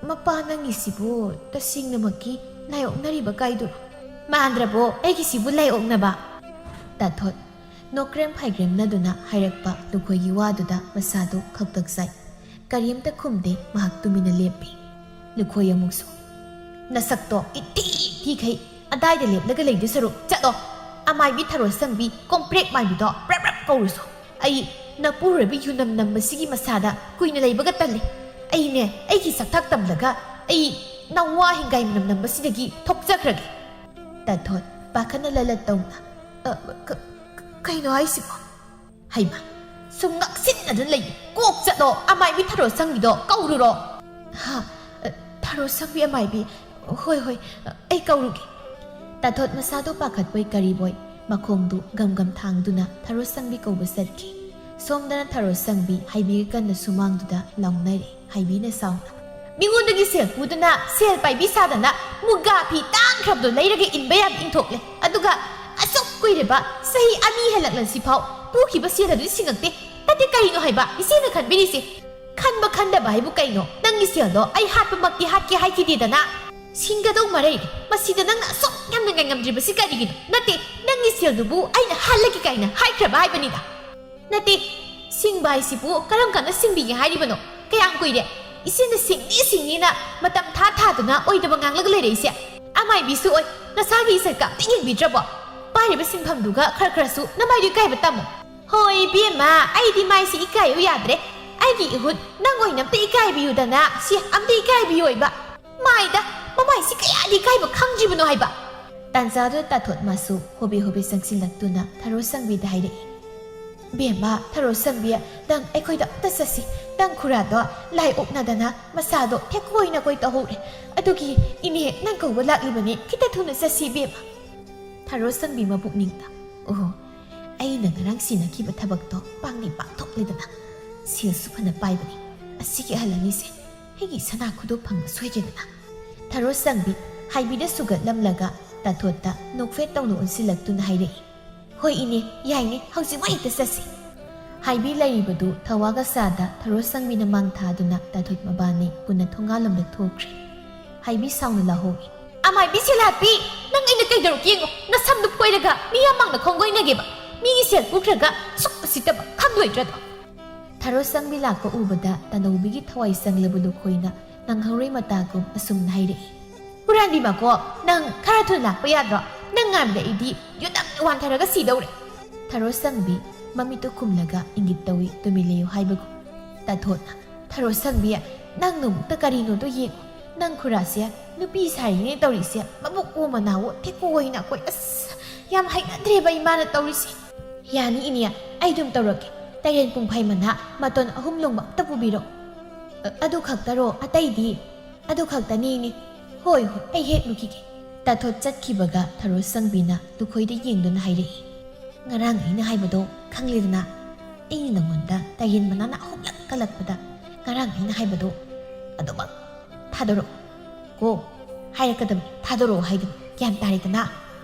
"ꯃꯄꯥ, ꯅꯪꯒꯤꯁꯤꯕꯨ ꯇꯁꯦꯡꯅꯃꯛꯀꯤ ꯂꯥꯏ ꯑꯣꯛꯅꯔꯤꯕ ꯀꯥꯏꯗꯨꯔꯣ?" "ꯃꯥꯟꯗ꯭ꯔꯕꯣ ꯑꯩꯒꯤꯁꯤꯕꯨ ꯂꯥꯏ ꯑꯣꯛꯅꯕ?" ꯇꯥꯊꯣꯠ ꯅꯣꯀ꯭ꯔꯦꯝ ꯐꯥꯏꯒ꯭ꯔꯦꯝꯅꯗꯨꯅ ꯍꯥꯏꯔꯛꯄ ꯂꯨꯈꯣꯏꯒꯤ ꯋꯥꯗꯨꯗ ꯃꯁꯥꯗꯨ ꯈꯛꯇꯛ ꯆꯥꯏ꯫ ꯀꯔꯤꯝꯇ ꯈꯨꯝꯗꯦ, ꯃꯍꯥꯛ ꯇꯨꯃꯤꯟꯅ ꯂꯦꯞꯄꯤ꯫ ꯂꯨꯈꯣꯏ ꯑꯃꯨꯛꯁꯨ, "ꯅꯁꯛꯇꯣ ꯏꯊꯤ ꯊꯤꯈꯩ ꯑꯗꯥꯏꯗ ꯂꯦꯞꯂꯒ ꯂꯩꯗꯣꯏ ꯁꯔꯨꯛ ꯆꯠꯂꯣ꯫ ꯑꯃꯥꯏꯕꯤ ꯊꯔꯣ ꯁꯪꯕꯤ ꯀꯣꯝꯄ꯭ꯔꯦꯛ ꯃꯥꯏꯕꯤꯗꯣ ꯄ꯭ꯔꯞ ꯄ꯭ꯔꯞ ꯀꯧꯔꯨꯁꯣ꯫ ꯑꯩ ꯅꯄꯨꯔꯣꯏꯕ ꯌꯨꯅꯝ ꯅꯝꯕꯁꯤꯒꯤ ꯃꯁꯥꯗ ꯀꯨꯏꯅ ꯂꯩꯕꯒ ꯇꯜꯂꯤ꯫ ꯑꯩꯅꯦ, ꯑꯩꯒꯤ ꯁꯛꯊꯥꯛ ꯇꯝꯂꯒ ꯑꯩ ꯅꯋꯥ ꯍꯤꯡꯒꯥꯏ ꯃꯅꯝ ꯅꯝꯕꯁꯤꯗꯒꯤ ꯊꯣꯛꯆꯈ꯭ꯔꯒꯦ꯫" ꯇꯥꯊꯣꯠ ꯄꯥꯈꯠꯅ ꯂꯂꯠ ꯇꯧꯅ, "ꯑ, ꯀ-, ꯀ-, ꯀꯩꯅꯣ ꯍꯥꯏꯁꯤꯕꯣ?" "ꯍꯩꯃ, ꯁꯨꯝ ꯉꯛꯁꯤꯟꯅꯗꯨꯅ ꯂꯩ꯫ ꯀꯣꯛ ꯆꯠꯂꯣ, ꯑꯃꯥꯏꯕꯤ ꯊꯔꯣ ꯁꯪꯕꯤꯗꯣ ꯀꯧꯔꯨꯔꯣ꯫" "ꯍꯥ? ꯑ, ꯊꯔꯣ ꯁꯪꯕꯤ ꯑꯃꯥꯏꯕꯤ? ꯍꯣꯏ, ꯍꯣꯏ, ꯑ, ꯑꯩ ꯀꯧꯔꯨꯒꯦ꯫" ꯇꯥꯊꯣꯠ ꯃꯁꯥꯗꯣ ꯄꯥꯈꯠꯄꯣꯏ ꯀꯔꯤꯕꯣꯏ ꯃꯈꯣꯡꯗꯨ ꯒꯝ ꯒꯝ ꯊꯥꯡꯗꯨꯅ ꯊꯔꯣ ꯁꯪꯕꯤ ꯀꯧꯕ ꯆꯠꯈꯤ꯫ ꯁꯣꯝꯗꯅ ꯊꯔꯣ ꯁꯪꯕꯤ ꯍꯩꯕꯤꯒ ꯀꯟꯅ ꯁꯨꯃꯥꯡꯗꯨꯗ ꯂꯥꯎꯅꯔꯤ꯫ ꯍꯩꯕꯤꯅ ꯁꯥꯎꯅ, "ꯃꯤꯉꯣꯟꯗꯒꯤ ꯁꯦꯜ ꯄꯨꯗꯨꯅ ꯁꯦꯜ ꯄꯥꯏꯕꯤ ꯁꯥꯗꯅ ꯃꯨꯒꯥ ꯐꯤ ꯇꯥꯡꯈ꯭ꯔꯕꯗꯣ ꯂꯩꯔꯒ ꯏꯟꯕ ꯌꯥꯝ ꯏꯟꯊꯣꯛꯂꯦ꯫ ꯑꯗꯨꯒ ꯑꯁꯨꯛ ꯀꯨꯏꯔꯕ ꯆꯍꯤ ꯑꯅꯤ ꯍꯦꯜꯂꯛꯂꯁꯤꯐꯥꯎ ꯄꯨꯈꯤꯕ ꯁꯦꯜ ꯑꯗꯨꯗꯤ ꯁꯤꯡꯉꯛꯇꯦ꯫ ꯅꯠꯇꯦ, ꯀꯔꯤꯅꯣ ꯍꯥꯏꯕ ꯏꯆꯦꯅ ꯈꯟꯕꯤꯔꯤꯁꯦ? ꯈꯟꯕ ꯈꯟꯗꯕ ꯍꯥꯏꯕꯨ ꯀꯩꯅꯣ? ꯅꯪꯒꯤ ꯁꯦꯜꯗꯣ ꯑꯩ ꯍꯥꯠꯄꯃꯛꯇꯤ ꯍꯥꯠꯀꯦ ꯍꯥꯏꯈꯤꯗꯦꯗꯅ꯫ ꯁꯤꯡꯒꯗꯧ ꯃꯔꯩ꯫ ꯃꯁꯤꯗ ꯅꯪꯅ ꯑꯁꯨꯛ ꯌꯥꯝꯅ ꯉꯥꯏꯉꯝꯗ꯭ꯔꯤꯕꯁꯤ ꯀꯔꯤꯒꯤꯅꯣ? ꯅꯠꯇꯦ, ꯅꯪꯒꯤ ꯁꯦꯜꯗꯨꯕꯨ ꯑꯩꯅ ꯍꯥꯠꯂꯒꯦ ꯀꯥꯏꯅ ꯍꯥꯏꯈ꯭ꯔꯕ ꯍꯥꯏꯕꯅꯤꯗ꯫" "ꯅꯠꯇꯦ, ꯁꯤꯡꯕ ꯍꯥꯏꯁꯤꯕꯨ ꯀꯔꯝ ꯀꯥꯟꯗ ꯁꯤꯡꯕꯤꯒꯦ ꯍꯥꯏꯔꯤꯕꯅꯣ? ꯀꯌꯥꯝ ꯀꯨꯏꯔꯦ ꯏꯆꯦꯅ ꯁꯤꯡꯅꯤ ꯁꯤꯡꯅꯤꯅ ꯃꯇꯝ ꯊꯥ ꯊꯥꯗꯨꯅ ꯑꯣꯏꯗꯕ ꯉꯥꯡꯂꯒ ꯂꯩꯔꯛꯏꯁꯦ? ꯑꯃꯥꯏꯕꯤꯁꯨ ꯑꯣꯏ, ꯅꯁꯥꯒꯤ ꯏꯁꯛꯀ ꯑꯝꯇ ꯌꯦꯡꯕꯤꯗ꯭ꯔꯕꯣ? ꯄꯥꯏꯔꯤꯕ ꯁꯤꯟꯐꯝꯗꯨꯒ ꯈꯔ ꯈꯔꯁꯨ ꯅꯃꯥꯏꯗꯨ ꯏꯀꯥꯏꯕ ꯇꯝꯃꯨ꯫" "ꯍꯣꯏ ꯏꯕꯦꯝꯃ, ꯑꯩꯗꯤ ꯃꯥꯏꯁꯤ ꯏꯀꯥꯏꯌꯨ ꯌꯥꯗ꯭ꯔꯦ꯫ ꯑꯩꯒꯤ ꯏꯍꯨꯠ, ꯅꯪ ꯑꯣꯏꯅ ꯑꯝꯇ ꯏꯀꯥꯏꯕꯤꯌꯨꯗꯅ, ꯁꯤ ꯑꯝꯇ ꯏꯀꯥꯏꯕꯤꯌꯣꯏꯕ꯫ ꯃꯥꯏꯗ, ꯃꯃꯥꯏꯁꯤ ꯀꯌꯥꯗꯤ ꯏꯀꯥꯏꯕ ꯈꯪꯗ꯭ꯔꯤꯕꯅꯣ ꯍꯥꯏꯕ꯫" ꯇꯥꯟꯖꯥꯗꯨꯗ ꯇꯥꯊꯣꯠ ꯃꯥꯁꯨ ꯍꯣꯕꯦ ꯍꯣꯕꯦ ꯆꯪꯁꯤꯜꯂꯛꯇꯨꯅ ꯊꯔꯣ ꯁꯪꯕꯤꯗ ꯍꯥꯏꯔꯛꯏ꯫ "ꯕꯦꯝꯃ, ꯊꯔꯣ ꯁꯪꯕꯤ, ꯅꯪ ꯑꯩꯈꯣꯏꯗ ꯑꯝꯇ ꯆꯠꯁꯤ꯫ ꯅꯪ ꯈꯨꯔꯥꯗꯣ ꯂꯥꯏ ꯑꯣꯛꯅꯗꯅ ꯃꯁꯥꯗꯣ ꯊꯦꯛꯀꯣꯏ ꯅꯥꯀꯣꯏ ꯇꯧꯍꯧꯔꯦ꯫ ꯑꯗꯨꯒꯤ ꯏꯅꯦ ꯅꯪ ꯀꯧꯕ ꯂꯥꯛꯂꯤꯕꯅꯤ꯫ ꯈꯤꯇ ꯊꯨꯅ ꯆꯠꯁꯤ ꯏꯕꯦꯝꯃ꯫" ꯊꯔꯣ ꯁꯪꯕꯤ ꯃꯕꯨꯛꯅꯤꯡꯗ, "ꯑꯣꯍꯣ, ꯑꯩꯅ ꯉꯔꯥꯡ ꯁꯤꯟꯅꯈꯤꯕ ꯊꯕꯛꯇꯣ ꯄꯥꯡꯗꯤ ꯄꯥꯡꯊꯣꯛꯂꯦꯗꯅ꯫ ꯁꯦꯜꯁꯨ ꯐꯅ ꯄꯥꯏꯕꯅꯤ꯫ ꯑꯁꯤꯒꯤ ꯑꯍꯜ ꯑꯅꯤꯁꯦ ꯑꯩꯒꯤ ꯁꯅꯥ ꯈꯨꯗꯣꯞ ꯐꯪꯕ ꯁꯣꯏꯗ꯭ꯔꯦꯗꯅ꯫" ꯊꯔꯣ ꯁꯪꯕꯤ ꯍꯥꯏꯕꯤꯗ ꯁꯨꯒꯠꯂꯝꯂꯒ ꯇꯥꯊꯣꯠꯇ ꯅꯣꯛꯐꯦꯠ ꯇꯧꯅ ꯑꯣꯟꯁꯤꯜꯂꯛꯇꯨꯅ ꯍꯥꯏꯔꯛꯏ, "ꯍꯣꯏ ꯏꯅꯦ, ꯌꯥꯏꯅꯦ, ꯍꯧꯖꯤꯛꯃꯛ ꯍꯦꯛꯇ ꯆꯠꯁꯤ꯫" ꯍꯥꯏꯕꯤ ꯂꯩꯔꯤꯕꯗꯨ ꯊꯋꯥꯒ ꯁꯥꯗ ꯊꯔꯣ ꯁꯪꯕꯤꯅ ꯃꯥꯡ ꯊꯥꯗꯨꯅ ꯇꯥꯊꯣꯠ ꯃꯕꯥꯅꯤ ꯄꯨꯟꯅ ꯊꯣꯡꯒꯥꯜꯂꯣꯝꯗ ꯊꯣꯛꯈ꯭ꯔꯦ꯫ ꯍꯥꯏꯕꯤ ꯁꯥꯎꯅ ꯂꯥꯍꯧꯏ꯫ "ꯑꯃꯥꯏꯕꯤ ꯁꯦꯂꯥꯠꯄꯤ, ꯅꯪ ꯑꯩꯅ ꯀꯩꯗꯧꯔꯛꯀꯦ ꯌꯦꯡꯉꯣ, ꯅꯁꯝꯗꯨ ꯐꯣꯏꯔꯒ ꯃꯤ ꯑꯃꯥꯡꯅ ꯈꯣꯡꯒꯣꯏꯅꯒꯦꯕ, ꯃꯤꯒꯤ ꯁꯦꯜ ꯄꯨꯈ꯭ꯔꯒ ꯁꯨꯛ ꯎꯁꯤꯠꯇꯕ ꯈꯪꯂꯣꯏꯗ꯭ꯔꯗꯣ?" ꯊꯔꯣ ꯁꯪꯕꯤ ꯂꯥꯛꯄ ꯎꯕꯗ ꯇꯅꯧꯕꯤꯒꯤ ꯊꯋꯥꯏ ꯆꯪꯂꯕ ꯂꯨꯈꯣꯏꯅ ꯅꯪꯍꯧꯔꯣꯏ ꯃꯇꯥꯒꯨꯝ ꯑꯁꯨꯝꯅ ꯍꯥꯏꯔꯛꯏ꯫ "ꯍꯨꯔꯥꯟꯕꯤ ꯃꯀꯣꯛ, ꯅꯪ ꯈꯔ ꯊꯨꯅ ꯂꯥꯛꯄ ꯌꯥꯗ꯭ꯔꯣ? ꯅꯪ ꯉꯥꯏꯕꯗ ꯑꯩꯗꯤ ꯌꯨꯅꯝꯅ ꯋꯥꯟꯊꯔꯒ ꯁꯤꯗꯧꯔꯦ꯫" ꯊꯔꯣ ꯁꯪꯕꯤ ꯃꯃꯤꯠꯇꯨ ꯈꯨꯝꯂꯒ ꯏꯪꯒꯤꯠ ꯇꯧꯏ, ꯇꯨꯃꯤꯟ ꯂꯩꯌꯨ ꯍꯥꯏꯕꯒꯨꯝ꯫ ꯇꯥꯊꯣꯠꯅ, "ꯊꯔꯣ ꯁꯪꯕꯤ, ꯅꯪ ꯅꯕꯨꯛꯇ ꯀꯔꯤꯅꯣꯗꯣ ꯌꯦꯡꯉꯨ꯫ ꯅꯪ ꯈꯨꯔꯥꯁꯦ ꯅꯨꯄꯤ ꯁꯥꯔꯤꯅꯦ ꯇꯧꯔꯤꯁꯦ, ꯃꯕꯨꯛ ꯑꯣ ꯃꯅꯥꯋꯣ ꯊꯦꯛꯀꯣ ꯑꯣꯏꯅ ꯑꯩꯈꯣꯏ, ꯑꯁ, ꯌꯥꯝ ꯍꯩꯅꯗ꯭ꯔꯦꯕ ꯏꯃꯥꯅ ꯇꯧꯔꯤꯁꯦ꯫" "ꯌꯥꯅꯤ ꯏꯅꯦ, ꯑꯩ ꯑꯗꯨꯝ ꯇꯧꯔꯛꯀꯦ꯫ ꯇꯔꯦꯟ ꯄꯨꯡꯐꯩ ꯃꯅꯥ ꯃꯇꯣꯟ ꯑꯍꯨꯝ ꯂꯣꯡꯕ ꯑꯝꯇ ꯄꯨꯕꯤꯔꯣ꯫" "ꯑ-, ꯑꯗꯨ ꯈꯛꯇꯔꯣ? ꯑꯇꯩꯗꯤ?" "ꯑꯗꯨ ꯈꯛꯇꯅꯤ ꯏꯅꯦ꯫" "ꯍꯣꯏ, ꯍꯣꯏ, ꯑꯩ ꯍꯦꯛ ꯂꯨꯈꯤꯒꯦ꯫" ꯇꯥꯊꯣꯠ ꯆꯠꯈꯤꯕꯒ ꯊꯔꯣ ꯁꯪꯕꯤꯅ ꯂꯨꯈꯣꯏꯗ ꯌꯦꯡꯗꯨꯅ ꯍꯥꯏꯔꯛꯏ꯫ "ꯉꯔꯥꯡ ꯑꯩꯅ ꯍꯥꯏꯕꯗꯣ ꯈꯪꯂꯦꯗꯅ? ꯑꯩꯅ ꯅꯉꯣꯟꯗ ꯇꯔꯦꯟ ꯃꯅꯥꯅ ꯑꯍꯨꯝꯂꯛ ꯀꯜꯂꯛꯄꯗ ꯉꯔꯥꯡ ꯑꯩꯅ ꯍꯥꯏꯕꯗꯣ ꯑꯗꯨꯃꯛ ꯊꯥꯗꯣꯔꯛꯑꯣ ꯀꯣ ꯍꯥꯏꯔꯛꯀꯗꯕꯅꯤ, ꯊꯥꯗꯣꯔꯛꯑꯣ ꯍꯥꯏꯗꯅ, ꯒ꯭ꯌꯥꯟ ꯇꯥꯔꯦꯗꯅ?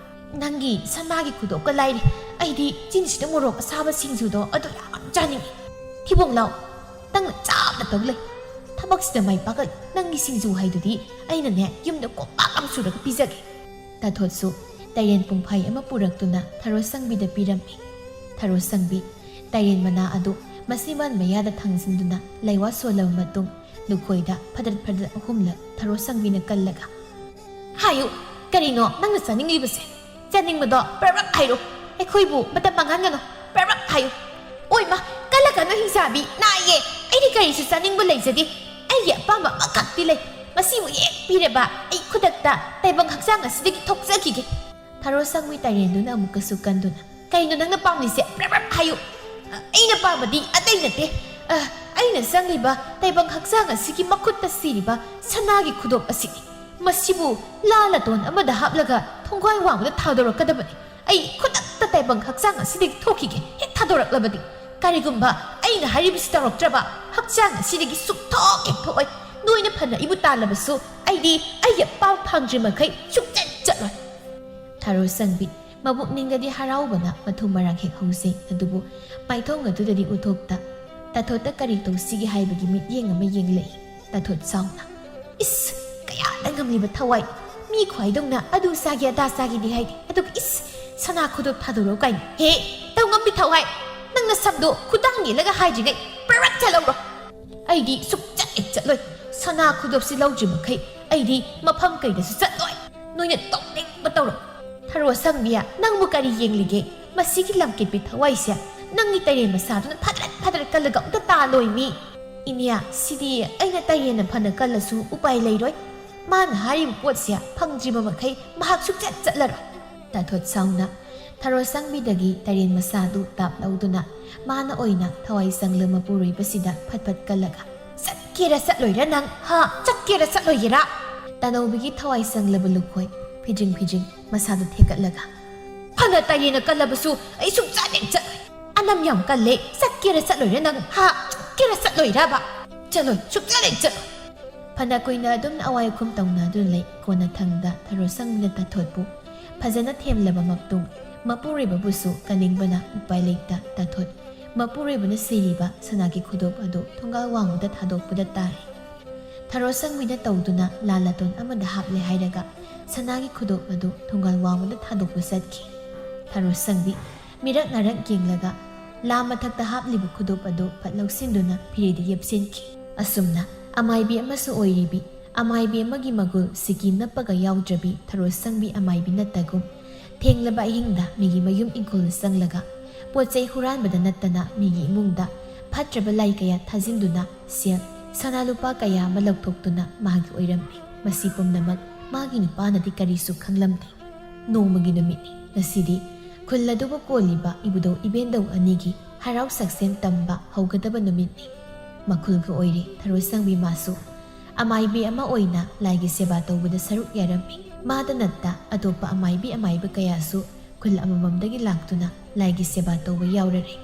ꯅꯪꯒꯤ ꯁꯅꯥꯒꯤ ꯈꯨꯗꯣꯞꯀ ꯂꯥꯏꯔꯤ, ꯑꯩꯗꯤ ꯆꯤꯟꯁꯤꯗ ꯃꯣꯔꯣꯛ ꯑꯁꯥꯕ ꯁꯤꯡꯖꯨꯗꯣ ꯑꯗꯨ ꯌꯥꯝ ꯆꯥꯅꯤꯡꯉꯤ꯫ ꯊꯤꯕꯣꯡ ꯂꯥꯎ, ꯅꯪꯅ ꯆꯥꯕꯗ ꯇꯧ ꯂꯩ꯫ ꯊꯕꯛꯁꯤꯗ ꯃꯥꯏ ꯄꯥꯛꯀꯜ, ꯅꯪꯒꯤ ꯁꯤꯡꯖꯨ ꯍꯥꯏꯗꯨꯗꯤ ꯑꯩꯅꯅꯦ ꯌꯨꯝꯗ ꯀꯣꯝꯄꯥꯛ ꯑꯃ ꯁꯨꯔꯒ ꯄꯤꯖꯒꯦ꯫" ꯇꯥꯊꯣꯠꯁꯨ ꯇꯔꯦꯟ ꯄꯨꯡꯐꯩ ꯑꯃ ꯄꯨꯔꯛꯇꯨꯅ ꯊꯔꯣ ꯁꯪꯕꯤꯗ ꯄꯤꯔꯝꯃꯤ꯫ ꯊꯔꯣ ꯁꯪꯕꯤ ꯇꯔꯦꯟ ꯃꯅꯥ ꯑꯗꯨ ꯃꯁꯤꯃꯥꯟ ꯃꯌꯥꯗ ꯊꯥꯡꯖꯤꯟꯗꯨꯅ ꯂꯩꯋꯥ ꯁꯣꯜꯂꯕ ꯃꯇꯨꯡ ꯂꯨꯈꯣꯏꯗ ꯐꯗꯠ ꯐꯗꯠ ꯑꯍꯨꯝꯂꯛ ꯊꯔꯣ ꯁꯪꯕꯤꯅ ꯀꯜꯂꯒ, "ꯍꯥꯏꯌꯨ, ꯀꯔꯤꯅꯣ ꯅꯪꯅ ꯆꯥꯅꯤꯡꯂꯤꯕꯁꯦ? ꯆꯥꯅꯤꯡꯕꯗꯣ ꯄ꯭ꯔꯞ ꯄ꯭ꯔꯞ ꯍꯥꯏꯔꯣ꯫ ꯑꯩꯈꯣꯏꯕꯨ ꯃꯇꯝ ꯃꯥꯡꯍꯟꯒꯅꯨ, ꯄ꯭ꯔꯞ ꯄ꯭ꯔꯞ ꯍꯥꯏꯌꯨ꯫" "ꯑꯣꯏꯃ, ꯀꯜꯂꯛꯀꯅꯨ ꯍꯤꯡꯆꯥꯕꯤ, ꯅꯥꯏꯌꯦ꯫ ꯑꯩꯗꯤ ꯀꯔꯤꯁꯨ ꯆꯥꯅꯤꯡꯕ ꯂꯩꯖꯗꯦ꯫ ꯑꯩꯒꯤ ꯑꯄꯥꯝꯕ ꯑꯃꯈꯛꯇꯤ ꯂꯩ꯫ ꯃꯁꯤꯕꯨ ꯍꯦꯛ ꯄꯤꯔꯕ ꯑꯩ ꯈꯨꯗꯛꯇ ꯇꯥꯏꯕꯪ ꯍꯛꯆꯥꯡ ꯑꯁꯤꯗꯒꯤ ꯊꯣꯛꯆꯈꯤꯒꯦ꯫" ꯊꯔꯣ ꯁꯪꯕꯤ ꯇꯔꯦꯟꯗꯨꯅ ꯑꯃꯨꯛꯀꯁꯨ ꯀꯟꯗꯨꯅ, "ꯀꯩꯅꯣ ꯅꯪꯅ ꯄꯥꯝꯂꯤꯁꯦ? ꯄ꯭ꯔꯞ ꯄ꯭ꯔꯞ ꯍꯥꯏꯌꯨ꯫" "ꯑ, ꯑꯩꯅ ꯄꯥꯝꯕꯗꯤ ꯑꯇꯩ ꯅꯠꯇꯦ꯫ ꯑ, ꯑꯩꯅ ꯆꯪꯂꯤꯕ ꯇꯥꯏꯕꯪ ꯍꯛꯆꯥꯡ ꯑꯁꯤꯒꯤ ꯃꯈꯨꯠꯇ ꯁꯤꯔꯤꯕ ꯁꯅꯥꯒꯤ ꯈꯨꯗꯣꯞ ꯑꯁꯤꯅꯤ꯫ ꯃꯁꯤꯕꯨ ꯂꯥ ꯂꯇꯣꯟ ꯑꯃꯗ ꯍꯥꯞꯂꯒ ꯊꯣꯡꯒꯥꯏ ꯋꯥꯡꯃꯗ ꯊꯥꯗꯣꯔꯛꯀꯗꯕꯅꯤ꯫ ꯑꯩ ꯈꯨꯗꯛꯇ ꯇꯥꯏꯕꯪ ꯍꯛꯆꯥꯡ ꯑꯁꯤꯗꯒꯤ ꯊꯣꯛꯈꯤꯒꯦ꯫ ꯍꯦꯛ ꯊꯥꯗꯣꯔꯛꯂꯕꯗꯤ, ꯀꯔꯤꯒꯨꯝꯕ ꯑꯩꯅ ꯍꯥꯏꯔꯤꯕꯁꯤ ꯇꯧꯔꯛꯇ꯭ꯔꯕ, ꯍꯛꯆꯥꯡ ꯑꯁꯤꯗꯒꯤ ꯁꯨꯛꯊꯣꯛ ꯍꯦꯛ ꯊꯣꯛꯑꯣꯏ꯫ ꯅꯣꯏꯅ ꯐꯅ ꯑꯩꯕꯨ ꯇꯥꯜꯂꯕꯁꯨ, ꯑꯩꯗꯤ ꯑꯩꯒꯤ ꯑꯄꯥꯝ ꯐꯪꯗ꯭ꯔꯤ ꯃꯈꯩ ꯁꯨꯛꯆꯠ ꯆꯠꯂꯣꯏ꯫" ꯊꯔꯣ ꯁꯪꯕꯤ ꯃꯕꯨꯛꯅꯤꯡꯗꯗꯤ ꯍꯔꯥꯎꯕꯅ ꯃꯊꯨꯝ ꯃꯔꯥꯡ ꯍꯦꯛ ꯍꯧꯖꯩ, ꯑꯗꯨꯕꯨ ꯃꯥꯏꯊꯣꯡ ꯑꯗꯨꯗꯗꯤ ꯎꯠꯊꯣꯛꯇ ꯇꯥꯊꯣꯠꯇ ꯀꯔꯤ ꯇꯧꯁꯤꯒꯦ ꯍꯥꯏꯕꯒꯤ ꯃꯤꯠꯌꯦꯡ ꯑꯃ ꯌꯦꯡꯂꯛꯏ꯫ ꯇꯥꯊꯣꯠ ꯁꯥꯎꯅ, "ꯏꯁ, ꯀꯌꯥꯗ ꯉꯝꯂꯤꯕ ꯊꯋꯥꯏ! ꯃꯤ ꯈ꯭ꯋꯥꯏꯗꯧꯅ ꯑꯗꯨ ꯆꯥꯒꯦ ꯑꯗꯥ ꯆꯥꯒꯦꯗꯤ ꯍꯥꯏꯗꯦ, ꯑꯗꯨꯒ ꯏꯁ, ꯁꯅꯥ ꯈꯨꯗꯣꯞ ꯊꯥꯗꯣꯔꯛꯎ ꯀꯥꯏꯅ꯫ ꯍꯦ, ꯇꯧ ꯉꯝꯕꯤ ꯊꯋꯥꯏ! ꯅꯪꯅ ꯁꯝꯗꯣ ꯈꯨꯗꯥꯡ ꯌꯦꯜꯂꯒ ꯍꯥꯏꯗ꯭ꯔꯤꯉꯩ ꯄꯔꯠ ꯆꯠꯍꯧꯔꯣ꯫ ꯑꯩꯗꯤ ꯁꯨꯛꯆꯠ ꯍꯦꯛ ꯆꯠꯂꯣꯏ꯫ ꯁꯅꯥ ꯈꯨꯗꯣꯞꯁꯤ ꯂꯧꯗ꯭ꯔꯤ ꯃꯈꯩ ꯑꯩꯗꯤ ꯃꯐꯝ ꯀꯩꯗꯁꯨ ꯆꯠꯂꯣꯏ꯫ ꯅꯣꯏꯅ ꯇꯧꯅꯤꯡꯕ ꯇꯧꯔꯣ꯫ ꯊꯔꯣ ꯁꯪꯕꯤ, ꯅꯪꯕꯨ ꯀꯔꯤ ꯌꯦꯡꯂꯤꯒꯦ? ꯃꯁꯤꯒꯤ ꯂꯝꯀꯦꯠꯄꯤ ꯊꯋꯥꯏꯁꯦ ꯅꯪꯒꯤ ꯇꯔꯦꯟ ꯃꯁꯥꯗꯨꯅ ꯐꯗ꯭ꯔꯠ ꯐꯗ꯭ꯔꯠ ꯀꯜꯂꯒ ꯑꯝꯇ ꯇꯥꯜꯂꯣꯏ ꯃꯤ꯫ ꯏꯅꯦ, ꯁꯤꯗꯤ ꯑꯩꯅ ꯇꯔꯦꯟꯅ ꯐꯅ ꯀꯜꯂꯁꯨ ꯎꯄꯥꯏ ꯂꯩꯔꯣꯏ꯫ ꯃꯥꯅ ꯍꯥꯏꯔꯤꯕ ꯄꯣꯠꯁꯦ ꯐꯪꯗ꯭ꯔꯤꯕ ꯃꯈꯩ ꯃꯍꯥꯛ ꯁꯨꯛꯆꯠ ꯆꯠꯂꯔꯣꯏ꯫" ꯇꯥꯊꯣꯠ ꯁꯥꯎꯅ ꯊꯔꯣ ꯁꯪꯕꯤꯗꯒꯤ ꯇꯔꯦꯟ ꯃꯁꯥꯗꯨ ꯇꯥꯞ ꯂꯧꯗꯨꯅ ꯃꯥꯅ ꯑꯣꯏꯅ ꯊꯋꯥꯏ ꯆꯪꯂ ꯃꯄꯨꯔꯣꯏꯕꯁꯤꯗ ꯐꯠ ꯐꯠ ꯀꯜꯂꯒ, "ꯆꯠꯀꯦꯔꯥ ꯆꯠꯂꯣꯏꯔꯥ ꯅꯪ? ꯍꯥ? ꯆꯠꯀꯦꯔꯥ ꯆꯠꯂꯣꯏꯒꯦꯔꯥ?" ꯇꯥꯅꯧꯕꯤꯒꯤ ꯊꯋꯥꯏ ꯆꯪꯂꯕ ꯂꯨꯈꯣꯏ ꯐꯤꯖꯤꯡ ꯐꯤꯖꯤꯡ ꯃꯁꯥꯗꯨ ꯊꯦꯛꯀꯠꯂꯒ, "ꯐꯅ ꯇꯔꯦꯟꯅ ꯀꯜꯂꯕꯁꯨ ꯑꯩ ꯁꯨꯛꯆꯠ ꯍꯦꯛ ꯆꯠꯂꯣꯏ꯫ ꯑꯅꯝ ꯌꯥꯝ ꯀꯜꯂꯦ꯫ ꯆꯠꯀꯦꯔꯥ ꯆꯠꯂꯣꯏꯔꯥ ꯅꯪ? ꯍꯥ? ꯆꯠꯀꯦꯔꯥ ꯆꯠꯂꯣꯏꯔꯕ? ꯆꯠꯂꯣꯏ, ꯁꯨꯛꯆꯠ ꯍꯦꯛ ꯆꯠꯂꯣꯏ꯫" ꯐꯅ ꯀꯨꯏꯅ ꯑꯗꯨꯝꯅ ꯑꯋꯥꯏ ꯑꯈꯨꯝ ꯇꯧꯅꯗꯨꯅ ꯂꯩ꯫ ꯀꯣꯟꯅꯊꯪꯗ ꯊꯔꯣ ꯁꯪꯕꯤꯅ ꯇꯥꯊꯣꯠꯄꯨ ꯐꯖꯅ ꯊꯦꯝꯂꯕ ꯃꯇꯨꯡ, ꯃꯄꯨꯔꯣꯏꯕꯕꯨꯁꯨ ꯀꯟꯅꯤꯡꯕꯅ ꯎꯄꯥꯏ ꯂꯩꯇ ꯇꯥꯊꯣꯠ ꯃꯄꯨꯔꯣꯏꯕꯅ ꯁꯤꯔꯤꯕ ꯁꯅꯥꯒꯤ ꯈꯨꯗꯣꯞ ꯑꯗꯨ ꯊꯣꯡꯒꯥꯜ ꯋꯥꯡꯃꯗ ꯊꯥꯗꯣꯛꯄꯗ ꯇꯥꯔꯦ꯫ ꯊꯔꯣ ꯁꯪꯕꯤꯅ ꯇꯧꯗꯨꯅ ꯂꯥ ꯂꯥꯇꯣꯟ ꯑꯃꯗ ꯍꯥꯞꯂꯦ ꯍꯥꯏꯔꯒ ꯁꯅꯥꯒꯤ ꯈꯨꯗꯣꯞ ꯑꯗꯨ ꯊꯣꯡꯒꯥꯜ ꯋꯥꯡꯃꯗ ꯊꯥꯗꯣꯛꯄ ꯆꯠꯈꯤ꯫ ꯊꯔꯣ ꯁꯪꯕꯤ ꯃꯤꯔꯛ ꯅꯥꯔꯛ ꯌꯦꯡꯂꯒ ꯂꯥ ꯃꯊꯛꯇ ꯍꯥꯞꯂꯤꯕ ꯈꯨꯗꯣꯞ ꯑꯗꯨ ꯐꯠ ꯂꯧꯁꯤꯟꯗꯨꯅ ꯐꯤꯔꯩꯗ ꯌꯦꯞꯁꯤꯟꯈꯤ꯫ ꯑꯁꯨꯝꯅ ꯑꯃꯥꯏꯕꯤ ꯑꯃꯁꯨ ꯑꯣꯏꯔꯤꯕꯤ ꯑꯃꯥꯏꯕꯤ ꯑꯃꯒꯤ ꯃꯒꯨꯜ ꯁꯤꯀꯤ ꯅꯞꯄꯒ ꯌꯥꯎꯗ꯭ꯔꯕꯤ ꯊꯔꯣ ꯁꯪꯕꯤ ꯑꯃꯥꯏꯕꯤ ꯅꯠꯇꯒꯨꯝ, ꯊꯦꯡꯂꯕ ꯑꯍꯤꯡꯗ ꯃꯤꯒꯤ ꯃꯌꯨꯝ ꯏꯪꯈꯣꯜꯗ ꯆꯪꯂꯒ ꯄꯣꯠ ꯆꯩ ꯍꯨꯔꯥꯟꯕꯗ ꯅꯠꯇꯅ ꯃꯤꯒꯤ ꯏꯃꯨꯡꯗ ꯐꯠꯇ꯭ꯔꯕ ꯂꯥꯏ ꯀꯌꯥ ꯊꯥꯖꯤꯟꯗꯨꯅ ꯁꯦꯜ, ꯁꯅꯥ ꯂꯨꯄꯥ ꯀꯌꯥ ꯑꯃ ꯂꯧꯊꯣꯛꯇꯨꯅ ꯃꯥꯒꯤ ꯑꯣꯏꯔꯝꯃꯤ꯫ ꯃꯁꯤ ꯄꯨꯝꯅꯃꯛ ꯃꯥꯒꯤ ꯅꯨꯄꯥꯅꯗꯤ ꯀꯔꯤꯁꯨ ꯈꯪꯂꯝꯗꯦ꯫ ꯅꯣꯡꯃꯒꯤ ꯅꯨꯃꯤꯠꯅꯤ꯫ ꯉꯁꯤꯗꯤ ꯈꯨꯜ ꯑꯗꯨꯕꯨ ꯀꯣꯜꯂꯤꯕ ꯏꯕꯨꯙꯧ ꯏꯕꯦꯟꯗꯧ ꯑꯅꯤꯒꯤ ꯍꯔꯥꯎ ꯁꯛꯁꯦꯟ ꯇꯝꯕ ꯍꯧꯒꯗꯕ ꯅꯨꯃꯤꯠꯅꯤ꯫ ꯃꯈꯨꯜꯒ ꯑꯣꯏꯔꯦ ꯊꯔꯣ ꯁꯪꯕꯤ ꯃꯥꯁꯨ꯫ ꯑꯃꯥꯏꯕꯤ ꯑꯃ ꯑꯣꯏꯅ ꯂꯥꯏꯒꯤ ꯁꯦꯕꯥ ꯇꯧꯕꯗ ꯁꯔꯨꯛ ꯌꯥꯔꯝꯃꯤ꯫ ꯃꯥꯗ ꯅꯠꯇ ꯑꯇꯣꯞꯄ ꯑꯃꯥꯏꯕꯤ ꯑꯃꯥꯏꯕ ꯀꯌꯥꯁꯨ ꯈꯨꯜ ꯑꯃꯃꯝꯗꯒꯤ ꯂꯥꯛꯇꯨꯅ ꯂꯥꯏꯒꯤ ꯁꯦꯕꯥ ꯇꯧꯕ ꯌꯥꯎꯔꯔꯦ꯫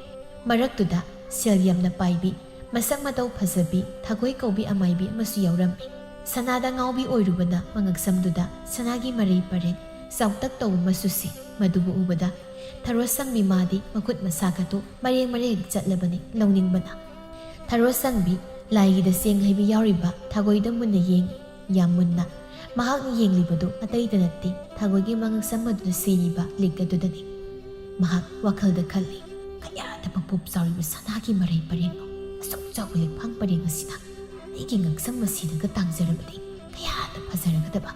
ꯃꯔꯛꯇꯨꯗ ꯁꯦꯜ ꯌꯥꯝꯅ ꯄꯥꯏꯕꯤ, ꯃꯁꯛ ꯃꯇꯧ ꯐꯖꯕꯤ, ꯊꯥꯒꯣꯏ ꯀꯧꯕꯤ ꯑꯃꯥꯏꯕꯤ ꯑꯃꯁꯨ ꯌꯥꯎꯔꯝꯃꯤ꯫ ꯁꯅꯥꯗ ꯉꯥꯎꯕꯤ ꯑꯣꯏꯔꯨꯕꯅ ꯃꯉꯛꯁꯝꯗꯨꯗ ꯁꯅꯥꯒꯤ ꯃꯔꯩ ꯄꯔꯦꯡ ꯆꯥꯎꯇꯛ ꯇꯧꯕ ꯑꯃꯁꯨ ꯁꯤ꯫ ꯃꯗꯨꯕꯨ ꯎꯕꯗ ꯊꯔꯣ ꯁꯪꯕꯤ ꯃꯥꯗꯤ ꯃꯈꯨꯠ ꯃꯁꯥꯒꯗꯨ ꯃꯔꯦꯡ ꯃꯔꯦꯡ ꯆꯠꯂꯕꯅꯤ ꯂꯧꯅꯤꯡꯕꯅ꯫ ꯊꯔꯣ ꯁꯪꯕꯤ ꯂꯥꯏꯒꯤꯗ ꯆꯦꯡ ꯍꯩꯕꯤ ꯌꯥꯎꯔꯤꯕ ꯊꯒꯣꯏꯗ ꯃꯨꯟꯅ ꯌꯦꯡꯏ, ꯌꯥꯝ ꯃꯨꯟꯅ꯫ ꯃꯍꯥꯛꯅ ꯌꯦꯡꯂꯤꯕꯗꯨ ꯑꯇꯩꯗ ꯅꯠꯇꯦ, ꯊꯒꯣꯏꯒꯤ ꯃꯉꯛꯁꯝ ꯑꯗꯨꯗ ꯁꯤꯔꯤꯕ ꯂꯤꯛ ꯑꯗꯨꯗꯅꯤ꯫ ꯃꯍꯥꯛ ꯋꯥꯈꯜꯗ ꯈꯜꯂꯤ, "ꯀꯌꯥꯗ ꯃꯄꯣꯞ ꯆꯥꯎꯔꯤꯕ ꯁꯅꯥꯒꯤ ꯃꯔꯩ ꯄꯔꯦꯡꯅꯣ! ꯑꯁꯨꯛ ꯆꯥꯎꯕ ꯂꯤꯛꯐꯥꯡ ꯄꯔꯦꯡ ꯑꯁꯤꯅ ꯑꯩꯒꯤ ꯉꯛꯁꯝ ꯑꯁꯤꯗꯒ ꯇꯥꯡꯖꯔꯕꯗꯤ ꯀꯌꯥꯗ ꯐꯖꯔꯒꯗꯕ!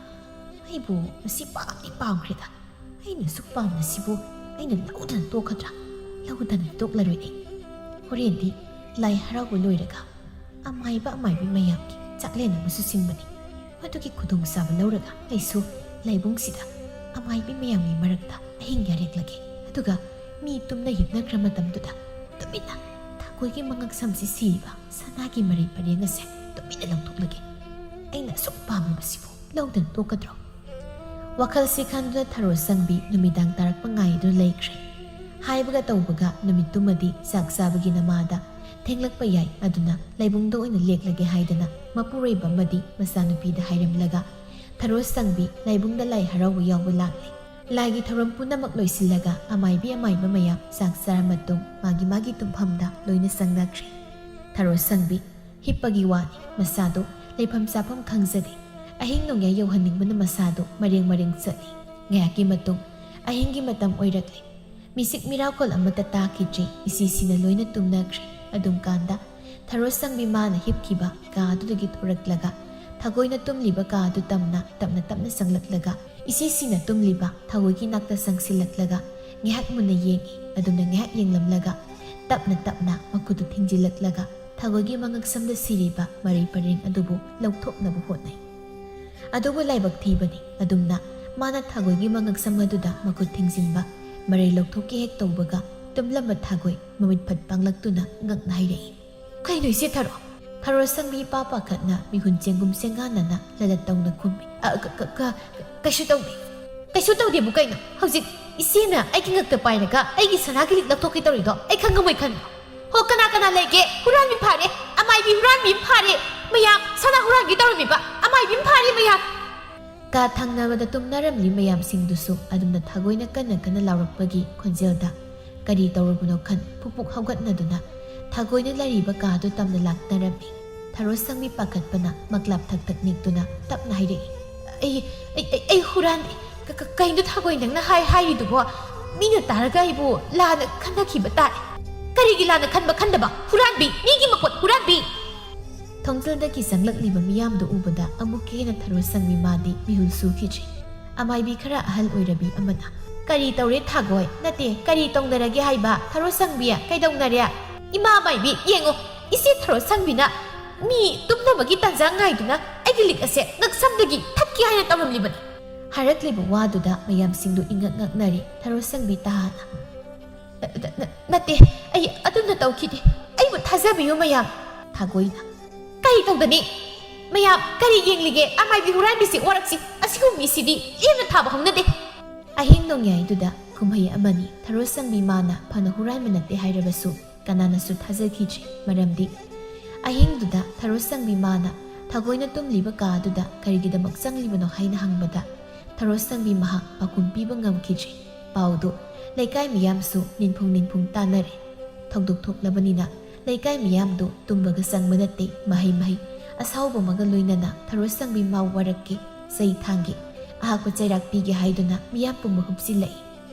ꯑꯩꯕꯨ ꯃꯁꯤ ꯄꯥꯝꯗꯤ ꯄꯥꯝꯈ꯭ꯔꯦꯗ꯫ ꯑꯩꯅ ꯑꯁꯨꯛ ꯄꯥꯝꯕꯁꯤꯕꯨ ꯑꯩꯅ ꯂꯧꯗꯅ ꯇꯣꯛꯀꯗ꯭ꯔꯥ? ꯂꯧꯗꯅ ꯇꯣꯛꯂꯔꯣꯏ ꯑꯩ꯫ ꯍꯣꯔꯦꯟꯗꯤ ꯂꯥꯏ ꯍꯔꯥꯎꯕ ꯂꯣꯏꯔꯒ ꯑꯃꯥꯏꯕ ꯑꯃꯥꯏꯕꯤ ꯃꯌꯥꯝꯒꯤ ꯆꯥꯛꯂꯦꯟ ꯑꯃꯁꯨ ꯁꯤꯟꯕꯅꯤ꯫ ꯃꯗꯨꯒꯤ ꯈꯨꯗꯣꯡꯆꯥꯕ ꯂꯧꯔꯒ ꯑꯩꯁꯨ ꯂꯥꯏꯕꯨꯡꯁꯤꯗ ꯑꯃꯥꯏꯕꯤ ꯃꯌꯥꯝꯒꯤ ꯃꯔꯛꯇ ꯑꯍꯤꯡ ꯌꯥꯔꯦꯛꯂꯒꯦ꯫ ꯑꯗꯨꯒ ꯃꯤ ꯇꯨꯝꯅ ꯍꯤꯞꯅꯈ꯭ꯔ ꯃꯇꯝꯗꯨꯗ ꯇꯨꯃꯤꯟꯅ ꯊꯒꯣꯏꯒꯤ ꯃꯉꯛꯁꯝꯁꯤ ꯁꯤꯔꯤꯕ ꯁꯅꯥꯒꯤ ꯃꯔꯩ ꯄꯔꯦꯡ ꯑꯁꯦ ꯇꯨꯃꯤꯟꯅ ꯂꯧꯊꯣꯛꯂꯒꯦ꯫ ꯑꯩꯅ ꯑꯁꯨꯛ ꯄꯥꯝꯂꯤꯕꯁꯤꯕꯨ ꯂꯧꯗꯅ ꯇꯣꯛꯀꯗ꯭ꯔꯣ?" ꯋꯥꯈꯜꯁꯤ ꯈꯟꯗꯨꯅ ꯊꯔꯣ ꯁꯪꯕꯤ ꯅꯨꯃꯤꯗꯥꯡ ꯇꯥꯔꯛꯄ ꯉꯥꯏꯗꯨꯅ ꯂꯩꯈ꯭ꯔꯦ꯫ ꯍꯥꯏꯕꯒ ꯇꯧꯕꯒ ꯅꯨꯃꯤꯠꯇꯨꯃꯗꯤ ꯆꯥꯛ ꯆꯥꯕꯒꯤ ꯅꯃꯥꯗ ꯊꯦꯡꯂꯛꯄ ꯌꯥꯏ, ꯑꯗꯨꯅ ꯂꯥꯏꯕꯨꯡꯗ ꯑꯣꯏꯅ ꯂꯦꯛꯂꯒꯦ ꯍꯥꯏꯗꯅ ꯃꯄꯨꯔꯣꯏꯕ ꯑꯃꯗꯤ ꯃꯆꯥꯅꯨꯄꯤꯗ ꯍꯥꯏꯔꯝꯂꯒ ꯊꯔꯣ ꯁꯪꯕꯤ ꯂꯥꯏꯕꯨꯡꯗ ꯂꯥꯏ ꯍꯔꯥꯎꯕ ꯌꯥꯎꯕ ꯂꯥꯛꯂꯦ꯫ ꯂꯥꯏꯒꯤ ꯊꯧꯔꯝ ꯄꯨꯝꯅꯃꯛ ꯂꯣꯏꯁꯤꯜꯂꯒ ꯑꯃꯥꯏꯕꯤ ꯑꯃꯥꯏꯕ ꯃꯌꯥꯝ ꯆꯥꯛ ꯆꯥꯔ ꯃꯇꯨꯡ ꯃꯥꯒꯤ ꯃꯥꯒꯤ ꯇꯨꯝꯐꯝꯗ ꯂꯣꯏꯅ ꯆꯪꯅꯈ꯭ꯔꯦ꯫ ꯊꯔꯣ ꯁꯪꯕꯤ ꯍꯤꯞꯄꯒꯤ ꯋꯥꯅꯤ, ꯃꯁꯥꯗꯣ ꯂꯩꯐꯝ ꯆꯥꯐꯝ ꯈꯪꯖꯗꯦ꯫ ꯑꯍꯤꯡ ꯅꯣꯡꯌꯥꯏ ꯌꯧꯍꯟꯅꯤꯡꯕꯅ ꯃꯁꯥꯗꯣ ꯃꯔꯦꯡ ꯃꯔꯦꯡ ꯆꯠꯂꯤ꯫ ꯉꯥꯏꯍꯥꯛꯀꯤ ꯃꯇꯨꯡ ꯑꯍꯤꯡꯒꯤ ꯃꯇꯝ ꯑꯣꯏꯔꯛꯂꯦ꯫ ꯃꯤꯁꯤꯛ ꯃꯤꯔꯥꯎꯈꯣꯜ ꯑꯃꯠꯇ ꯇꯥꯈꯤꯗ꯭ꯔꯦ꯫ ꯏꯆꯦꯁꯤꯅ ꯂꯣꯏꯅ ꯇꯨꯝꯅꯈ꯭ꯔꯦ꯫ ꯑꯗꯨꯝ ꯀꯥꯟꯗ ꯊꯔꯣ ꯁꯪꯕꯤ ꯃꯥꯅ ꯍꯤꯞꯈꯤꯕ ꯀꯥ ꯑꯗꯨꯗꯒꯤ ꯊꯣꯔꯛꯂꯒ ꯊꯒꯣꯏꯅ ꯇꯨꯝꯂꯤꯕ ꯀꯥ ꯑꯗꯨ ꯇꯝꯅ ꯇꯞꯅ ꯇꯞꯅ ꯆꯪꯂꯛꯂꯒ ꯏꯆꯦꯁꯤꯅ ꯇꯨꯝꯂꯤꯕ ꯊꯒꯣꯏꯒꯤ ꯅꯥꯛꯇ ꯆꯪꯁꯤꯜꯂꯛꯂꯒ ꯉꯥꯏꯍꯥꯛ ꯃꯨꯟꯅ ꯌꯦꯡꯉꯤ꯫ ꯑꯗꯨꯝꯅ ꯉꯥꯏꯍꯥꯛ ꯌꯦꯡꯂꯝꯂꯒ ꯇꯞꯅ ꯇꯞꯅ ꯃꯈꯨꯠꯇꯨ ꯊꯤꯡꯖꯤꯜꯂꯛꯂꯒ ꯊꯒꯣꯏꯒꯤ ꯃꯉꯛꯁꯝꯗ ꯁꯤꯔꯤꯕ ꯃꯔꯩ ꯄꯔꯦꯡ ꯑꯗꯨꯕꯨ ꯂꯧꯊꯣꯛꯅꯕ ꯍꯣꯠꯅꯩ꯫ ꯑꯗꯨꯕꯨ ꯂꯥꯏꯕꯛ ꯊꯤꯕꯅꯤ, ꯑꯗꯨꯝꯅ ꯃꯥꯅ ꯊꯒꯣꯏꯒꯤ ꯃꯉꯛꯁꯝ ꯑꯗꯨꯗ ꯃꯈꯨꯠ ꯊꯤꯡꯖꯤꯟꯕ, ꯃꯔꯩ ꯂꯧꯊꯣꯛꯀꯦ ꯍꯦꯛ ꯇꯧꯕꯒ ꯇꯨꯝꯂꯝꯕ ꯊꯒꯣꯏ ꯃꯃꯤꯠ ꯐꯠ ꯄꯥꯡꯂꯛꯇꯨꯅ ꯉꯛꯅ ꯍꯥꯏꯔꯛꯏ, "ꯀꯩꯅꯣ ꯏꯆꯦ ꯊꯔꯣ?" ꯊꯔꯣ ꯁꯪꯕꯤ ꯏꯄꯥ ꯄꯥꯈꯠꯅ ꯃꯤꯍꯨꯟ ꯆꯦꯡꯒꯨꯝ ꯆꯦꯡꯒꯥꯟꯅꯅ ꯂꯂꯠ ꯇꯧꯅ ꯈꯨꯝꯃꯤ, "ꯑ, ꯀ-, ꯀ-, ꯀ-, ꯀꯩꯁꯨ ꯇꯧꯗꯦ꯫ ꯀꯩꯁꯨ ꯇꯧꯗꯦꯕꯨ ꯀꯩꯅꯣ? ꯍꯧꯖꯤꯛ ꯏꯆꯦꯅ ꯑꯩꯒꯤ ꯉꯛꯇ ꯄꯥꯏꯔꯒ ꯑꯩꯒꯤ ꯁꯅꯥꯒꯤ ꯂꯤꯛ ꯂꯧꯊꯣꯛꯀꯦ ꯇꯧꯔꯤꯗꯣ ꯑꯩ ꯈꯪꯉꯝꯃꯣꯏ ꯈꯟꯕ꯭ꯔꯣ? ꯍꯣ, ꯀꯅꯥ ꯀꯅꯥ ꯂꯩꯒꯦ? ꯍꯨꯔꯥꯟꯕꯤ ꯐꯥꯔꯦ! ꯑꯃꯥꯏꯕꯤ ꯍꯨꯔꯥꯟꯕꯤ ꯑꯃ ꯐꯥꯔꯦ! ꯃꯌꯥꯝ, ꯁꯅꯥ ꯍꯨꯔꯥꯟꯒꯦ ꯇꯧꯔꯝꯃꯤꯕ ꯑꯃꯥꯏꯕꯤ ꯑꯃ ꯐꯥꯔꯦ ꯃꯌꯥꯝ!" ꯀꯥ ꯊꯪꯅꯕꯗ ꯇꯨꯝꯅꯔꯝꯂꯤ ꯃꯌꯥꯝꯁꯤꯡꯗꯨꯁꯨ ꯑꯗꯨꯝꯅ ꯊꯥꯒꯣꯏꯅ ꯀꯟꯅ ꯀꯟꯅ ꯂꯥꯎꯔꯛꯄꯒꯤ ꯈꯣꯟꯖꯦꯜꯗ ꯀꯔꯤ ꯇꯧꯔꯕꯅꯣ ꯈꯟ ꯐꯨꯛ ꯐꯨꯛ ꯍꯧꯒꯠꯅꯗꯨꯅ ꯊꯥꯒꯣꯏꯅ ꯂꯩꯔꯤꯕ ꯀꯥꯗꯨ ꯇꯝꯅ ꯂꯥꯛꯅꯔꯝꯃꯤ꯫ ꯊꯔꯣ ꯁꯪꯕꯤ ꯄꯥꯈꯠꯄꯅ ꯃꯛꯂꯥꯞ ꯊꯛ ꯊꯛ ꯅꯤꯛꯇꯨꯅ ꯇꯞꯅ ꯍꯥꯏꯔꯛꯏ, "ꯑꯩ, ꯑꯩ, ꯑꯩ, ꯑꯩ ꯍꯨꯔꯥꯟꯗꯦ꯫ ꯀ-, ꯀ-, ꯀꯩꯅꯣ ꯊꯥꯒꯣꯏ ꯅꯪꯅ ꯍꯥꯏ-, ꯍꯥꯏꯔꯤꯗꯨꯕꯣ? ꯃꯤꯅ ꯇꯥꯔꯒ ꯑꯩꯕꯨ ꯂꯥꯟꯅ ꯈꯟꯅꯈꯤꯕ ꯇꯥꯔꯦ꯫ ꯀꯔꯤꯒꯤ ꯂꯥꯟꯅ ꯈꯟꯕ ꯈꯟꯗꯕ? ꯍꯨꯔꯥꯟꯕꯤ! ꯃꯤꯒꯤ ꯃꯄꯣꯠ ꯍꯨꯔꯥꯟꯕꯤ!" ꯊꯣꯡꯖꯤꯜꯗꯒꯤ ꯆꯪꯂꯛꯂꯤꯕ ꯃꯤꯌꯥꯝꯗꯨ ꯎꯕꯗ ꯑꯃꯨꯛꯀ ꯍꯦꯟꯅ ꯊꯔꯣ ꯁꯪꯕꯤ ꯃꯥꯗꯤ ꯃꯤꯍꯨꯜ ꯁꯨꯈꯤꯗ꯭ꯔꯤ꯫ ꯑꯃꯥꯏꯕꯤ ꯈꯔ ꯑꯍꯜ ꯑꯣꯏꯔꯕꯤ ꯑꯃꯅ, "ꯀꯔꯤ ꯇꯧꯔꯦ ꯊꯥꯒꯣꯏ? ꯅꯠꯇꯦ, ꯀꯔꯤ ꯇꯧꯅꯔꯒꯦ ꯍꯥꯏꯕ? ꯊꯔꯣ ꯁꯪꯕꯤ, ꯀꯩꯗꯧꯅꯔꯦ? ꯏꯃꯥ ꯑꯃꯥꯏꯕꯤ, ꯌꯦꯡꯉꯣ, ꯏꯆꯦ ꯊꯔꯣ ꯁꯪꯕꯤꯅ ꯃꯤ ꯇꯨꯝꯅꯕꯒꯤ ꯇꯥꯟꯖꯥ ꯉꯥꯏꯗꯨꯅ ꯑꯩꯒꯤ ꯂꯤꯛ ꯑꯁꯦ ꯉꯛꯁꯝꯗꯒꯤ ꯊꯠꯀꯦ ꯍꯥꯏꯅ ꯇꯧꯔꯝꯂꯤꯕꯅꯤ!" ꯍꯥꯏꯔꯛꯂꯤꯕ ꯋꯥꯗꯨꯗ ꯃꯌꯥꯝꯁꯤꯡꯗꯨ ꯏꯉꯛ ꯉꯛꯅꯔꯦ꯫ ꯊꯔꯣ ꯁꯪꯕꯤ ꯇꯥꯅ, "ꯅ-, ꯅ-, ꯅ-, ꯅꯠꯇꯦ, ꯑꯩ ꯑꯗꯨꯝꯅ ꯇꯧꯈꯤꯗꯦ꯫ ꯑꯩꯕꯨ ꯊꯥꯖꯕꯤꯌꯨ ꯃꯌꯥꯝ꯫" ꯊꯥꯒꯣꯏꯅ, "ꯀꯔꯤ ꯇꯧꯒꯅꯤ? ꯃꯌꯥꯝ ꯀꯔꯤ ꯌꯦꯡꯂꯤꯒꯦ? ꯑꯃꯥꯏꯕꯤ ꯍꯨꯔꯥꯟꯕꯤꯁꯤ ꯋꯥꯔꯛꯁꯤ꯫ ꯑꯁꯤꯒꯨꯝꯕ ꯃꯤꯁꯤꯗꯤ ꯂꯦꯝꯅ ꯊꯥꯕ ꯍꯧꯅꯗꯦ꯫" ꯑꯍꯤꯡ ꯅꯣꯡꯌꯥꯏꯗꯨꯗ ꯀꯨꯝꯍꯩ ꯑꯃꯅꯤ꯫ ꯊꯔꯣ ꯁꯪꯕꯤ ꯃꯥꯅ ꯐꯅ ꯍꯨꯔꯥꯟꯕ ꯅꯠꯇꯦ ꯍꯥꯏꯔꯕꯁꯨ ꯀꯅꯥꯅꯁꯨ ꯊꯥꯖꯈꯤꯗ꯭ꯔꯤ꯫ ꯃꯔꯝꯗꯤ ꯑꯍꯤꯡꯗꯨꯗ ꯊꯔꯣ ꯁꯪꯕꯤ ꯃꯥꯅ ꯊꯥꯒꯣꯏꯅ ꯇꯨꯝꯂꯤꯕ ꯀꯥ ꯑꯗꯨꯗ ꯀꯔꯤꯒꯤꯗꯃꯛ ꯆꯪꯂꯤꯕꯅꯣ ꯍꯥꯏꯅ ꯍꯪꯕꯗ ꯊꯔꯣ ꯁꯪꯕꯤ ꯃꯍꯥꯛ ꯄꯥꯎꯈꯨꯝ ꯄꯤꯕ ꯉꯝꯈꯤꯗ꯭ꯔꯤ꯫ ꯄꯥꯎꯗꯨ ꯂꯩꯀꯥꯏ ꯃꯤꯌꯥꯝꯁꯨ ꯅꯤꯟꯐꯨꯡ ꯅꯤꯟꯐꯨꯡ ꯇꯥꯅꯔꯦ꯫ ꯊꯧꯗꯣꯛ ꯊꯣꯛꯂꯕꯅꯤꯅ ꯂꯩꯀꯥꯏ ꯃꯤꯌꯥꯝꯗꯨ ꯇꯨꯝꯕꯒ ꯆꯪꯕ ꯅꯠꯇꯦ꯫ ꯃꯍꯩ ꯃꯍꯩ ꯑꯁꯥꯎꯕ ꯑꯃꯒ ꯂꯣꯏꯅꯅ ꯊꯔꯣ ꯁꯪꯕꯤ ꯃꯥ ꯋꯥꯔꯛꯀꯦ, ꯆꯩ ꯊꯥꯡꯒꯦ, ꯑꯍꯥꯛꯄ ꯆꯩꯔꯥꯛ ꯄꯤꯒꯦ ꯍꯥꯏꯗꯨꯅ ꯃꯤꯌꯥꯝ ꯄꯨꯝꯕ ꯍꯨꯞꯆꯤꯜꯂꯛꯏ꯫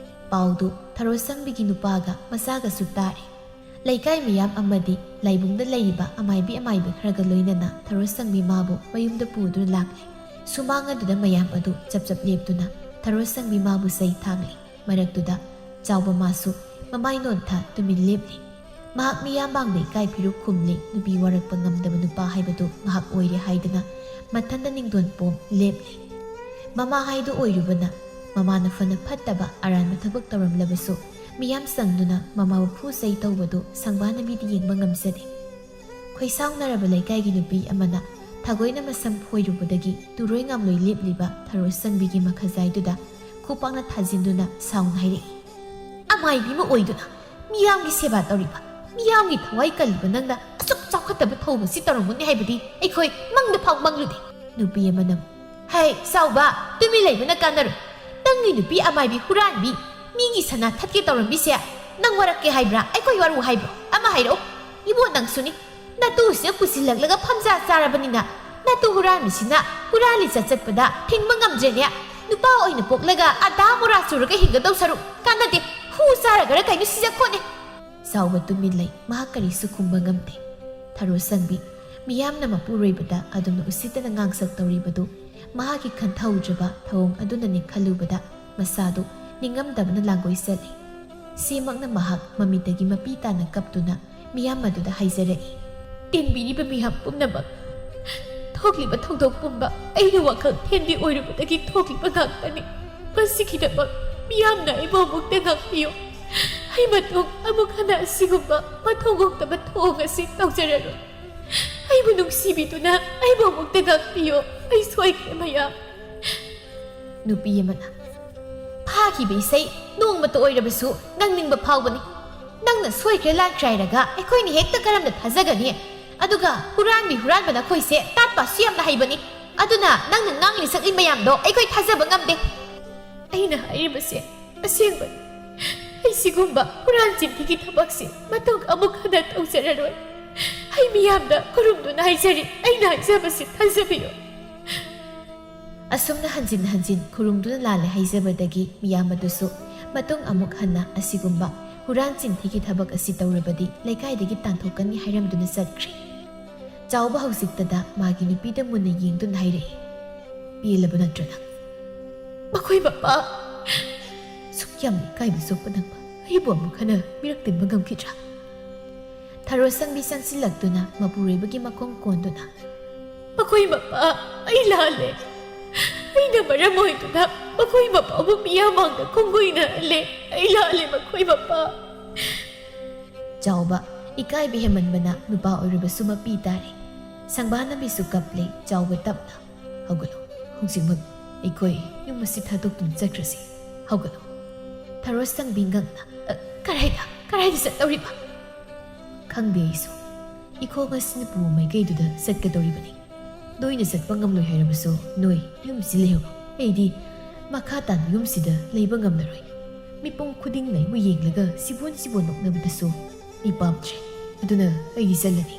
ꯄꯥꯎꯗꯨ ꯊꯔꯣ ꯁꯪꯕꯤꯒꯤ ꯅꯨꯄꯥꯒ ꯃꯆꯥꯒꯁꯨ ꯇꯥꯔꯦ꯫ ꯂꯩꯀꯥꯏ ꯃꯤꯌꯥꯝ ꯑꯃꯗꯤ ꯂꯥꯏꯕꯨꯡꯗ ꯂꯩꯔꯤꯕ ꯑꯃꯥꯏꯕꯤ ꯑꯃꯥꯏꯕ ꯈꯔꯒ ꯂꯣꯏꯅꯅ ꯊꯔꯣ ꯁꯪꯕꯤ ꯃꯥꯕꯨ ꯃꯌꯨꯝꯗ ꯄꯨꯗꯨꯅ ꯂꯥꯛꯂꯦ꯫ ꯁꯨꯃꯥꯡ ꯑꯗꯨꯗ ꯃꯌꯥꯝ ꯑꯗꯨ ꯆꯞ ꯆꯞ ꯂꯦꯞꯇꯨꯅ ꯊꯔꯣ ꯁꯪꯕꯤ ꯃꯥꯕꯨ ꯆꯩ ꯊꯥꯡꯂꯤ꯫ ꯃꯔꯛꯇꯨꯗ ꯆꯥꯎꯕ ꯃꯥꯁꯨ ꯃꯃꯥꯏ ꯅꯣꯟꯊ ꯇꯨꯃꯤꯟ ꯂꯦꯞꯂꯤ꯫ ꯃꯍꯥꯛ ꯃꯤꯌꯥꯝ ꯃꯥꯡꯗ ꯏꯀꯥꯏ ꯐꯤꯔꯨꯛ ꯈꯨꯝꯂꯤ꯫ ꯅꯨꯄꯤ ꯋꯥꯔꯛꯄ ꯉꯝꯗꯕ ꯅꯨꯄꯥ ꯍꯥꯏꯕꯗꯨ ꯃꯍꯥꯛ ꯑꯣꯏꯔꯦ ꯍꯥꯏꯗꯨꯅ ꯃꯊꯟꯗ ꯅꯤꯡꯗꯣꯟ ꯄꯣꯝ ꯂꯦꯞꯂꯤ꯫ ꯃꯃꯥ ꯍꯥꯏꯗꯨ ꯑꯣꯏꯔꯨꯕꯅ ꯃꯃꯥꯅ ꯐꯅ ꯐꯠꯇꯕ ꯑꯔꯥꯟꯕ ꯊꯕꯛ ꯇꯧꯔꯝꯂꯕꯁꯨ ꯃꯤꯌꯥꯝ ꯆꯪꯗꯨꯅ ꯃꯃꯥꯕꯨ ꯐꯨ ꯆꯩ ꯇꯧꯕꯗꯨ ꯁꯪꯕꯥꯅꯕꯤꯗꯤ ꯌꯦꯡꯕ ꯉꯝꯖꯗꯦ꯫ ꯈꯣꯏꯁꯥꯎꯅꯔꯕ ꯂꯩꯀꯥꯏꯒꯤ ꯅꯨꯄꯤ ꯑꯃꯅ ꯊꯥꯒꯣꯏꯅ ꯃꯁꯝ ꯈꯣꯏꯔꯨꯕꯗꯒꯤ ꯇꯨꯔꯣꯏ ꯉꯥꯝꯂꯣꯏ ꯂꯦꯞꯂꯤꯕ ꯊꯔꯣ ꯁꯪꯕꯤꯒꯤ ꯃꯈꯖꯥꯏꯗꯨꯗ ꯈꯨꯄꯥꯛꯅ ꯊꯥꯖꯤꯟꯗꯨꯅ ꯁꯥꯎꯅ ꯍꯥꯏꯔꯛꯏ, "ꯑꯃꯥꯏꯕꯤ ꯑꯃ ꯑꯣꯏꯗꯨꯅ ꯃꯤꯌꯥꯝꯒꯤ ꯁꯦꯕꯥ ꯇꯧꯔꯤꯕ, ꯃꯤꯌꯥꯝꯒꯤ ꯊꯋꯥꯏ ꯀꯜꯂꯤꯕ ꯅꯪꯅ ꯑꯁꯨꯛ ꯆꯥꯎꯈꯠꯇꯕ ꯊꯧꯑꯣꯡ ꯑꯁꯤ ꯇꯧꯔꯝꯒꯅꯤ ꯍꯥꯏꯕꯗꯤ ꯑꯩꯈꯣꯏ ꯃꯪꯗ ꯐꯥꯎ ꯃꯪꯂꯨꯗꯦ꯫" ꯅꯨꯄꯤ ꯑꯃꯅ ꯍꯩ, ꯆꯥꯎꯕ, ꯇꯨꯃꯤꯟ ꯂꯩꯕꯅ ꯀꯥꯟꯅꯔꯣꯏ꯫ ꯅꯪꯒꯤ ꯅꯨꯄꯤ ꯑꯃꯥꯏꯕꯤ ꯍꯨꯔꯥꯟꯕꯤ, ꯃꯤꯒꯤ ꯁꯅꯥ ꯊꯠꯀꯦ ꯇꯧꯔꯝꯕꯤꯁꯦ, ꯅꯪ ꯋꯥꯔꯛꯀꯦ ꯍꯥꯏꯕ꯭ꯔꯥ? ꯑꯩꯈꯣꯏ ꯋꯥꯔꯨ ꯍꯥꯏꯕ꯭ꯔꯣ? ꯑꯃ ꯍꯥꯏꯔꯛꯑꯣ꯫ ꯏꯕꯣ, ꯅꯪꯁꯨꯅꯤ꯫ ꯅꯇꯨꯁꯤꯅ ꯄꯨꯁꯤꯜꯂꯛꯂꯒ ꯐꯝꯖꯥ ꯆꯥꯔꯕꯅꯤꯅ, ꯅꯇꯨ ꯍꯨꯔꯥꯟꯕꯤꯁꯤꯅ ꯍꯨꯔꯥꯜꯂꯤ ꯆꯠ ꯆꯠꯄꯗ ꯊꯤꯡꯕ ꯉꯝꯗ꯭ꯔꯦꯅꯦ꯫ ꯅꯨꯄꯥ ꯑꯣꯏꯅ ꯄꯣꯛꯂꯒ ꯑꯗꯥ ꯃꯣꯔꯥ ꯆꯨꯔꯒ ꯍꯤꯡꯒꯗꯧ ꯁꯔꯨꯛ ꯀꯥꯟꯅꯗꯦ꯫ ꯍꯨ ꯆꯥꯔꯒꯔ ꯀꯩꯅꯣ ꯁꯤꯖꯈꯣꯅꯦ꯫ ꯆꯥꯎꯕ ꯇꯨꯃꯤꯟ ꯂꯩ꯫ ꯃꯍꯥꯛ ꯀꯔꯤꯁꯨ ꯈꯨꯝꯕ ꯉꯝꯗꯦ꯫ ꯊꯔꯣ ꯁꯪꯕꯤ, ꯃꯤꯌꯥꯝꯅ ꯃꯄꯨꯔꯣꯏꯕꯗ ꯑꯗꯨꯝꯅ ꯎꯁꯤꯠꯇꯅ ꯉꯥꯡꯁꯛ ꯇꯧꯔꯤꯕꯗꯨ ꯃꯍꯥꯛꯀꯤ ꯈꯟꯊꯍꯧꯗ꯭ꯔꯕ ꯊꯧꯑꯣꯡ ꯑꯗꯨꯅꯅꯤ ꯈꯜꯂꯨꯕꯗ ꯃꯁꯥꯗꯨ ꯅꯤꯡꯉꯝꯗꯕꯅ ꯂꯥꯡꯒꯣꯏ ꯆꯠꯂꯤ꯫ ꯁꯤꯃꯛꯅ ꯃꯍꯥꯛ ꯃꯃꯤꯠꯇꯒꯤ ꯃꯄꯤ ꯇꯥꯅ ꯀꯞꯇꯨꯅ ꯃꯤꯌꯥꯝ ꯑꯗꯨꯗ ꯍꯥꯏꯖꯔꯛꯏ꯫ ꯇꯤꯟꯕꯤꯔꯤꯕ ꯃꯤꯌꯥꯝ ꯄꯨꯝꯅꯃꯛ, ꯊꯣꯛꯂꯤꯕ ꯊꯧꯗꯣꯛ ꯄꯨꯝꯕ ꯑꯩꯅ ꯋꯥꯈꯜ ꯊꯦꯟꯕꯤ ꯑꯣꯏꯔꯨꯕꯗꯒꯤ ꯊꯣꯛꯂꯤꯕ ꯉꯥꯛꯇꯅꯤ꯫ ꯃꯁꯤꯒꯤꯗꯃꯛ ꯃꯤꯌꯥꯝꯅ ꯑꯩꯕꯨ ꯑꯃꯨꯛꯇ ꯉꯥꯛꯄꯤꯌꯨ꯫ ꯑꯩ ꯃꯇꯨꯡ ꯑꯃꯨꯛ ꯍꯟꯅ ꯑꯁꯤꯒꯨꯝꯕ ꯃꯊꯧ ꯍꯣꯡꯗꯕ ꯊꯧꯑꯣꯡ ꯑꯁꯤ ꯇꯧꯖꯔꯔꯣꯏ꯫ ꯑꯩꯕꯨ ꯅꯨꯡꯁꯤꯕꯤꯗꯨꯅ ꯑꯩꯕꯨ ꯑꯃꯨꯛꯇ ꯉꯥꯛꯄꯤꯌꯨ꯫ ꯑꯩ ꯁꯣꯏꯈ꯭ꯔꯦ ꯃꯌꯥꯝ꯫ ꯅꯨꯄꯤ ꯑꯃꯅ, ꯐꯥꯈꯤꯕ ꯏꯁꯩ ꯅꯣꯡꯃꯇ ꯑꯣꯏꯔꯕꯁꯨ ꯉꯪꯅꯤꯡꯕ ꯐꯥꯎꯕꯅꯤ꯫ ꯅꯪꯅ ꯁꯣꯏꯈ꯭ꯔꯦ ꯂꯥꯟꯈ꯭ꯔꯦ ꯍꯥꯏꯔꯒ ꯑꯩꯈꯣꯏꯅ ꯍꯦꯛꯇ ꯀꯔꯝꯅ ꯊꯥꯖꯒꯅꯤ? ꯑꯗꯨꯒ ꯍꯨꯔꯥꯟꯕꯤ ꯍꯨꯔꯥꯟꯕ ꯅꯈꯣꯏꯁꯦ ꯇꯥꯠꯄꯁꯨ ꯌꯥꯝꯅ ꯍꯩꯕꯅꯤ꯫ ꯑꯗꯨꯅ ꯅꯪꯅ ꯉꯥꯡꯂꯤ ꯁꯛꯂꯤ ꯃꯌꯥꯝꯗꯣ ꯑꯩꯈꯣꯏ ꯊꯥꯖꯕ ꯉꯝꯗꯦ꯫ ꯑꯩꯅ ꯍꯥꯏꯔꯤꯕꯁꯦ ꯑꯁꯦꯡꯕꯅꯤ꯫ ꯑꯩ ꯁꯤꯒꯨꯝꯕ ꯍꯨꯔꯥꯟ ꯆꯤꯟꯊꯤꯒꯤ ꯊꯕꯛꯁꯦ ꯃꯇꯨꯡ ꯑꯃꯨꯛ ꯍꯟꯅ ꯇꯧꯖꯔꯔꯣꯏ꯫ ꯑꯩ ꯃꯤꯌꯥꯝꯗ ꯈꯨꯔꯨꯝꯗꯨꯅ ꯍꯥꯏꯖꯔꯤ, ꯑꯩꯅ ꯍꯥꯏꯖꯕꯁꯤ ꯊꯥꯖꯕꯤꯌꯨ꯫ ꯑꯁꯨꯝꯅ ꯍꯟꯖꯤꯟ ꯍꯟꯖꯤꯟ ꯈꯨꯔꯨꯝꯗꯨꯅ ꯂꯥꯜꯂꯦ ꯍꯥꯏꯖꯕꯗꯒꯤ ꯃꯤꯌꯥꯝ ꯑꯗꯨꯁꯨ ꯃꯇꯨꯡ ꯑꯃꯨꯛ ꯍꯟꯅ ꯑꯁꯤꯒꯨꯝꯕ ꯍꯨꯔꯥꯟ ꯆꯤꯟꯊꯤꯒꯤ ꯊꯕꯛ ꯑꯁꯤ ꯇꯧꯔꯕꯗꯤ ꯂꯩꯀꯥꯏꯗꯒꯤ ꯇꯥꯟꯊꯣꯛꯀꯅꯤ ꯍꯥꯏꯔꯝꯗꯨꯅ ꯆꯠꯈ꯭ꯔꯦ꯫ ꯆꯥꯎꯕ ꯍꯧꯖꯤꯛꯇꯗ ꯃꯥꯒꯤ ꯅꯨꯄꯤꯗ ꯃꯨꯟꯅ ꯌꯦꯡꯗꯨꯅ ꯍꯥꯏꯔꯛꯏ, "ꯄꯦꯜꯂꯕ ꯅꯠꯇ꯭ꯔ ꯅꯪ? ꯃꯈꯣꯏ ꯃꯄꯥ ꯁꯨꯛ ꯌꯥꯝꯅ ꯏꯀꯥꯏꯕ ꯆꯣꯛꯄ ꯅꯪꯕ ꯑꯩꯕꯨ ꯑꯃꯨꯛ ꯍꯟꯅ ꯃꯤꯔꯛ ꯇꯤꯟꯕ ꯉꯝꯈꯤꯗ꯭ꯔꯥ?" ꯊꯔꯣ ꯁꯪꯕꯤ ꯆꯪꯁꯤꯜꯂꯛꯇꯨꯅ ꯃꯄꯨꯔꯣꯏꯕꯒꯤ ꯃꯈꯣꯡ ꯀꯣꯟꯗꯨꯅ, "ꯃꯈꯣꯏ ꯃꯄꯥ, ꯑꯩ ꯂꯥꯜꯂꯦ꯫ ꯑꯩꯅ ꯃꯔꯝ ꯑꯣꯏꯗꯨꯅ ꯃꯈꯣꯏ ꯃꯄꯥꯕꯨ ꯃꯤꯌꯥꯝ ꯃꯥꯡꯗ ꯈꯣꯡꯒꯨꯏꯅꯍꯜꯂꯦ꯫ ꯑꯩ ꯂꯥꯜꯂꯦ, ꯃꯈꯣꯏ ꯃꯄꯥ꯫" ꯆꯥꯎꯕ, ꯏꯀꯥꯏꯕ ꯍꯦꯟꯃꯟꯕꯅ ꯅꯨꯄꯥ ꯑꯣꯏꯔꯕꯁꯨ ꯃꯄꯤ ꯇꯥꯔꯦ꯫ ꯁꯪꯕꯥꯅꯕꯤꯁꯨ ꯀꯞꯂꯦ꯫ ꯆꯥꯎꯕ ꯇꯞꯅ, "ꯍꯧꯒꯠꯂꯣ, ꯍꯧꯖꯤꯛꯃꯛ ꯑꯩꯈꯣꯏ ꯌꯨꯝ ꯑꯁꯤ ꯊꯥꯗꯣꯛꯇꯨꯅ ꯆꯠꯈ꯭ꯔꯁꯤ꯫ ꯍꯧꯒꯠꯂꯣ꯫" ꯊꯔꯣ ꯁꯪꯕꯤ ꯉꯛꯅ, "ꯑ, ꯀꯔꯥꯏꯗ, ꯀꯔꯥꯏꯗ ꯆꯠꯇꯧꯔꯤꯕ?" "ꯈꯪꯗꯦ ꯑꯩꯁꯨ꯫ ꯏꯈꯣꯡ ꯑꯁꯤꯅ ꯄꯨ ꯃꯥꯏꯀꯩꯗꯨꯗ ꯆꯠꯀꯗꯧꯔꯤꯕꯅꯤ꯫ ꯅꯣꯏꯅ ꯆꯠꯄ ꯉꯝꯂꯣꯏ ꯍꯥꯏꯔꯕꯁꯨ ꯅꯣꯏ ꯌꯨꯝꯁꯤ ꯂꯩꯍꯧꯔꯣ꯫ ꯑꯩꯗꯤ ꯃꯈꯥ ꯇꯥꯅ ꯌꯨꯝꯁꯤꯗ ꯂꯩꯕ ꯉꯝꯂꯔꯣꯏ꯫ ꯃꯤꯄꯨꯝ ꯈꯨꯗꯤꯡꯅ ꯑꯩꯕꯨ ꯌꯦꯡꯂꯒ ꯁꯤꯕꯣꯟ ꯁꯤꯕꯣꯟ ꯅꯣꯛꯅꯕꯗꯁꯨ ꯑꯩ ꯄꯥꯝꯗ꯭ꯔꯦ꯫ ꯑꯗꯨꯅ ꯑꯩꯗꯤ ꯆꯠꯂꯅꯤ꯫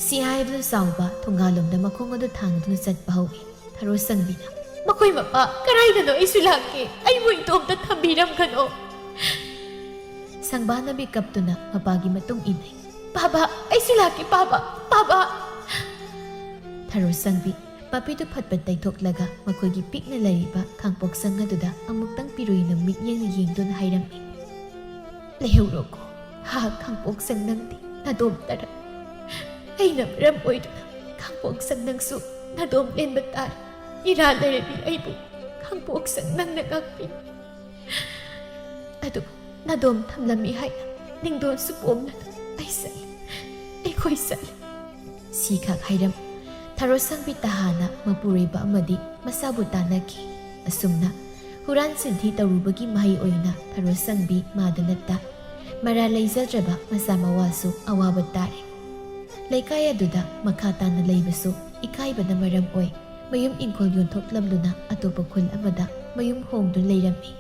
ꯁꯤ ꯍꯥꯏꯗꯨꯅ ꯆꯥꯎꯕ ꯊꯣꯡꯒꯥꯜꯂꯣꯝꯗ ꯃꯈꯣꯡ ꯑꯗꯨ ꯊꯥꯡꯗꯨꯅ ꯆꯠꯄ ꯍꯧꯏ꯫ ꯊꯔꯣ ꯁꯪꯕꯤꯅ, "ꯃꯈꯣꯏ ꯃꯄꯥ ꯀꯔꯥꯏꯗꯅꯣ? ꯑꯩꯁꯨ ꯂꯥꯛꯀꯦ꯫ ꯑꯩꯕꯨ ꯏꯇꯣꯝꯇ ꯊꯝꯕꯤꯔꯝꯒꯅꯣ꯫" ꯁꯪꯕꯥꯅꯕꯤ ꯀꯞꯇꯨꯅ ꯃꯄꯥꯒꯤ ꯃꯇꯨꯡ ꯏꯟꯅꯩ꯫ "ꯄꯥꯕ, ꯑꯩꯁꯨ ꯂꯥꯛꯀꯦ, ꯄꯥꯕ, ꯄꯥꯕ!" ꯊꯔꯣ ꯁꯪꯕꯤ ꯃꯄꯤꯗꯨ ꯐꯠ ꯐꯠ ꯇꯩꯊꯣꯛꯂꯒ ꯃꯈꯣꯏꯒꯤ ꯄꯤꯛꯅ ꯂꯩꯔꯤꯕ ꯈꯥꯡꯄꯣꯛ ꯁꯪ ꯑꯗꯨꯗ ꯑꯃꯨꯛꯇꯪ ꯄꯤꯔꯨꯏꯅ ꯃꯤꯠꯌꯦꯡꯅ ꯌꯦꯡꯗꯨꯅ ꯍꯥꯏꯔꯝꯃꯤ꯫ "ꯂꯩꯍꯧꯔꯣꯀꯣ, ꯍꯥ, ꯈꯥꯡꯄꯣꯛ ꯁꯪ ꯅꯪꯗꯤ ꯅꯗꯣꯝ ꯇꯔꯛ꯫ ꯑꯩꯅ ꯃꯔꯝ ꯑꯣꯏꯗꯨꯅ ꯈꯥꯡꯄꯣꯛ ꯁꯪ ꯅꯪꯁꯨ ꯅꯗꯣꯝ ꯂꯦꯟꯕ ꯇꯥꯔꯦ꯫ ꯏꯔꯥ ꯂꯩꯔꯗꯤ ꯑꯩꯕꯨ ꯈꯥꯡꯄꯣꯛ ꯁꯪ ꯅꯪꯅ ꯉꯥꯛꯄꯤꯌꯨ꯫ ꯑꯗꯨꯕꯨ ꯅꯗꯣꯝ ꯊꯝꯂꯝꯃꯤ ꯍꯥꯏꯅ ꯅꯤꯡꯗꯣꯟꯁꯨ ꯄꯣꯝꯅ ꯑꯩ ꯆꯠꯂꯤ, ꯑꯩꯈꯣꯏ ꯆꯠꯂꯤ꯫" ꯁꯤꯈꯛ ꯍꯥꯏꯔꯝ ꯊꯔꯣ ꯁꯪꯕꯤ ꯇꯍꯥꯅ ꯃꯄꯨꯔꯣꯏꯕ ꯑꯃꯗꯤ ꯃꯆꯥꯕꯨ ꯇꯥꯟꯅꯈꯤ꯫ ꯑꯁꯨꯝꯅ ꯍꯨꯔꯥꯟ ꯆꯤꯟꯊꯤ ꯇꯧꯔꯨꯕꯒꯤ ꯃꯍꯩ ꯑꯣꯏꯅ ꯊꯔꯣ ꯁꯪꯕꯤ ꯃꯥꯗ ꯅꯠꯇ ꯃꯔꯥ ꯂꯩꯖꯗ꯭ꯔꯕ ꯃꯆꯥ ꯃꯋꯥꯁꯨ ꯑꯋꯥꯕ ꯇꯥꯔꯦ꯫ ꯂꯩꯀꯥꯏ ꯑꯗꯨꯗ ꯃꯈꯥ ꯇꯥꯅ ꯂꯩꯕꯁꯨ ꯏꯀꯥꯏꯕꯅ ꯃꯔꯝ ꯑꯣꯏ ꯃꯌꯨꯝ ꯏꯪꯈꯣꯜ ꯌꯣꯟꯊꯣꯛꯂꯝꯗꯨꯅ ꯑꯇꯣꯞꯄ ꯈꯨꯜ ꯑꯃꯗ ꯃꯌꯨꯝ ꯍꯣꯡꯗꯨꯅ ꯂꯩꯔꯝꯃꯤ꯫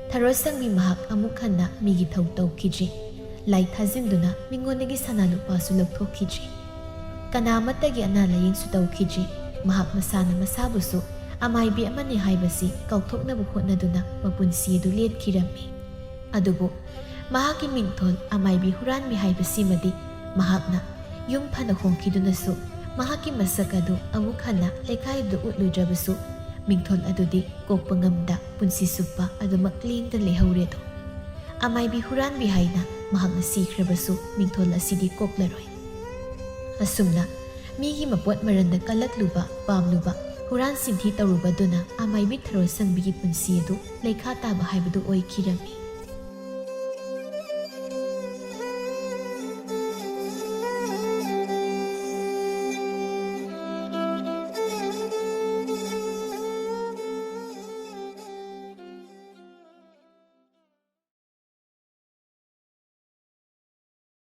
ꯊꯔꯣ ꯁꯪꯕꯤ ꯃꯍꯥꯛ ꯑꯃꯨꯛ ꯍꯟꯅ ꯃꯤꯒꯤ ꯊꯧ ꯇꯧꯈꯤꯗ꯭ꯔꯤ꯫ ꯂꯥꯏ ꯊꯥꯖꯤꯟꯗꯨꯅ ꯃꯤꯉꯣꯟꯗꯒꯤ ꯁꯅꯥ ꯂꯨꯄꯥꯁꯨ ꯂꯧꯊꯣꯛꯈꯤꯗ꯭ꯔꯤ꯫ ꯀꯅꯥ ꯑꯃꯠꯇꯒꯤ ꯑꯅꯥ ꯂꯥꯌꯦꯡꯁꯨ ꯇꯧꯈꯤꯗ꯭ꯔꯤ꯫ ꯃꯍꯥꯛ ꯃꯁꯥꯅ ꯃꯁꯥꯕꯨꯁꯨ ꯑꯃꯥꯏꯕꯤ ꯑꯃꯅꯤ ꯍꯥꯏꯕꯁꯤ ꯀꯥꯎꯊꯣꯛꯅꯕ ꯍꯣꯠꯅꯗꯨꯅ ꯃꯄꯨꯟꯁꯤ ꯑꯗꯨ ꯂꯦꯟꯈꯤꯔꯝꯃꯤ꯫ ꯑꯗꯨꯕꯨ ꯃꯍꯥꯛꯀꯤ ꯃꯤꯡꯊꯣꯜ ꯑꯃꯥꯏꯕꯤ ꯍꯨꯔꯥꯟꯕꯤ ꯍꯥꯏꯕꯁꯤꯃꯗꯤ ꯃꯍꯥꯛꯅ ꯌꯨꯝ ꯐꯅ ꯍꯣꯡꯈꯤꯗꯨꯅꯁꯨ ꯃꯍꯥꯛꯀꯤ ꯃꯁꯛ ꯑꯗꯨ ꯑꯃꯨꯛ ꯍꯟꯅ ꯂꯩꯀꯥꯏꯗ ꯎꯠꯂꯨꯗ꯭ꯔꯕꯁꯨ ꯃꯤꯡꯊꯣꯜ ꯑꯗꯨꯗꯤ ꯀꯣꯛꯄ ꯉꯝꯗ ꯄꯨꯟꯁꯤ ꯆꯨꯞꯄ ꯑꯗꯨꯃꯛ ꯂꯦꯡꯗꯅ ꯂꯩꯍꯧꯔꯦꯗꯣ꯫ ꯑꯃꯥꯏꯕꯤ ꯍꯨꯔꯥꯟꯕꯤ ꯍꯥꯏꯅ ꯃꯍꯥꯛꯅ ꯁꯤꯈ꯭ꯔꯕꯁꯨ ꯃꯤꯡꯊꯣꯜ ꯑꯁꯤꯗꯤ ꯀꯣꯛꯂꯔꯣꯏ꯫ ꯑꯁꯨꯝꯅ ꯃꯤꯒꯤ ꯃꯄꯣꯠ ꯃꯔꯟꯗ ꯀꯜꯂꯛꯂꯨꯕ, ꯄꯥꯝꯂꯨꯕ, ꯍꯨꯔꯥꯟ ꯆꯤꯟꯊꯤ ꯇꯧꯔꯨꯕꯗꯨꯅ ꯑꯃꯥꯏꯕꯤ ꯊꯔꯣ ꯁꯪꯕꯤꯒꯤ ꯄꯨꯟꯁꯤ ꯑꯗꯨ ꯂꯩꯈꯥ ꯇꯥꯕ ꯍꯥꯏꯕꯗꯨ ꯑꯣꯏꯈꯤꯔꯝꯃꯤ꯫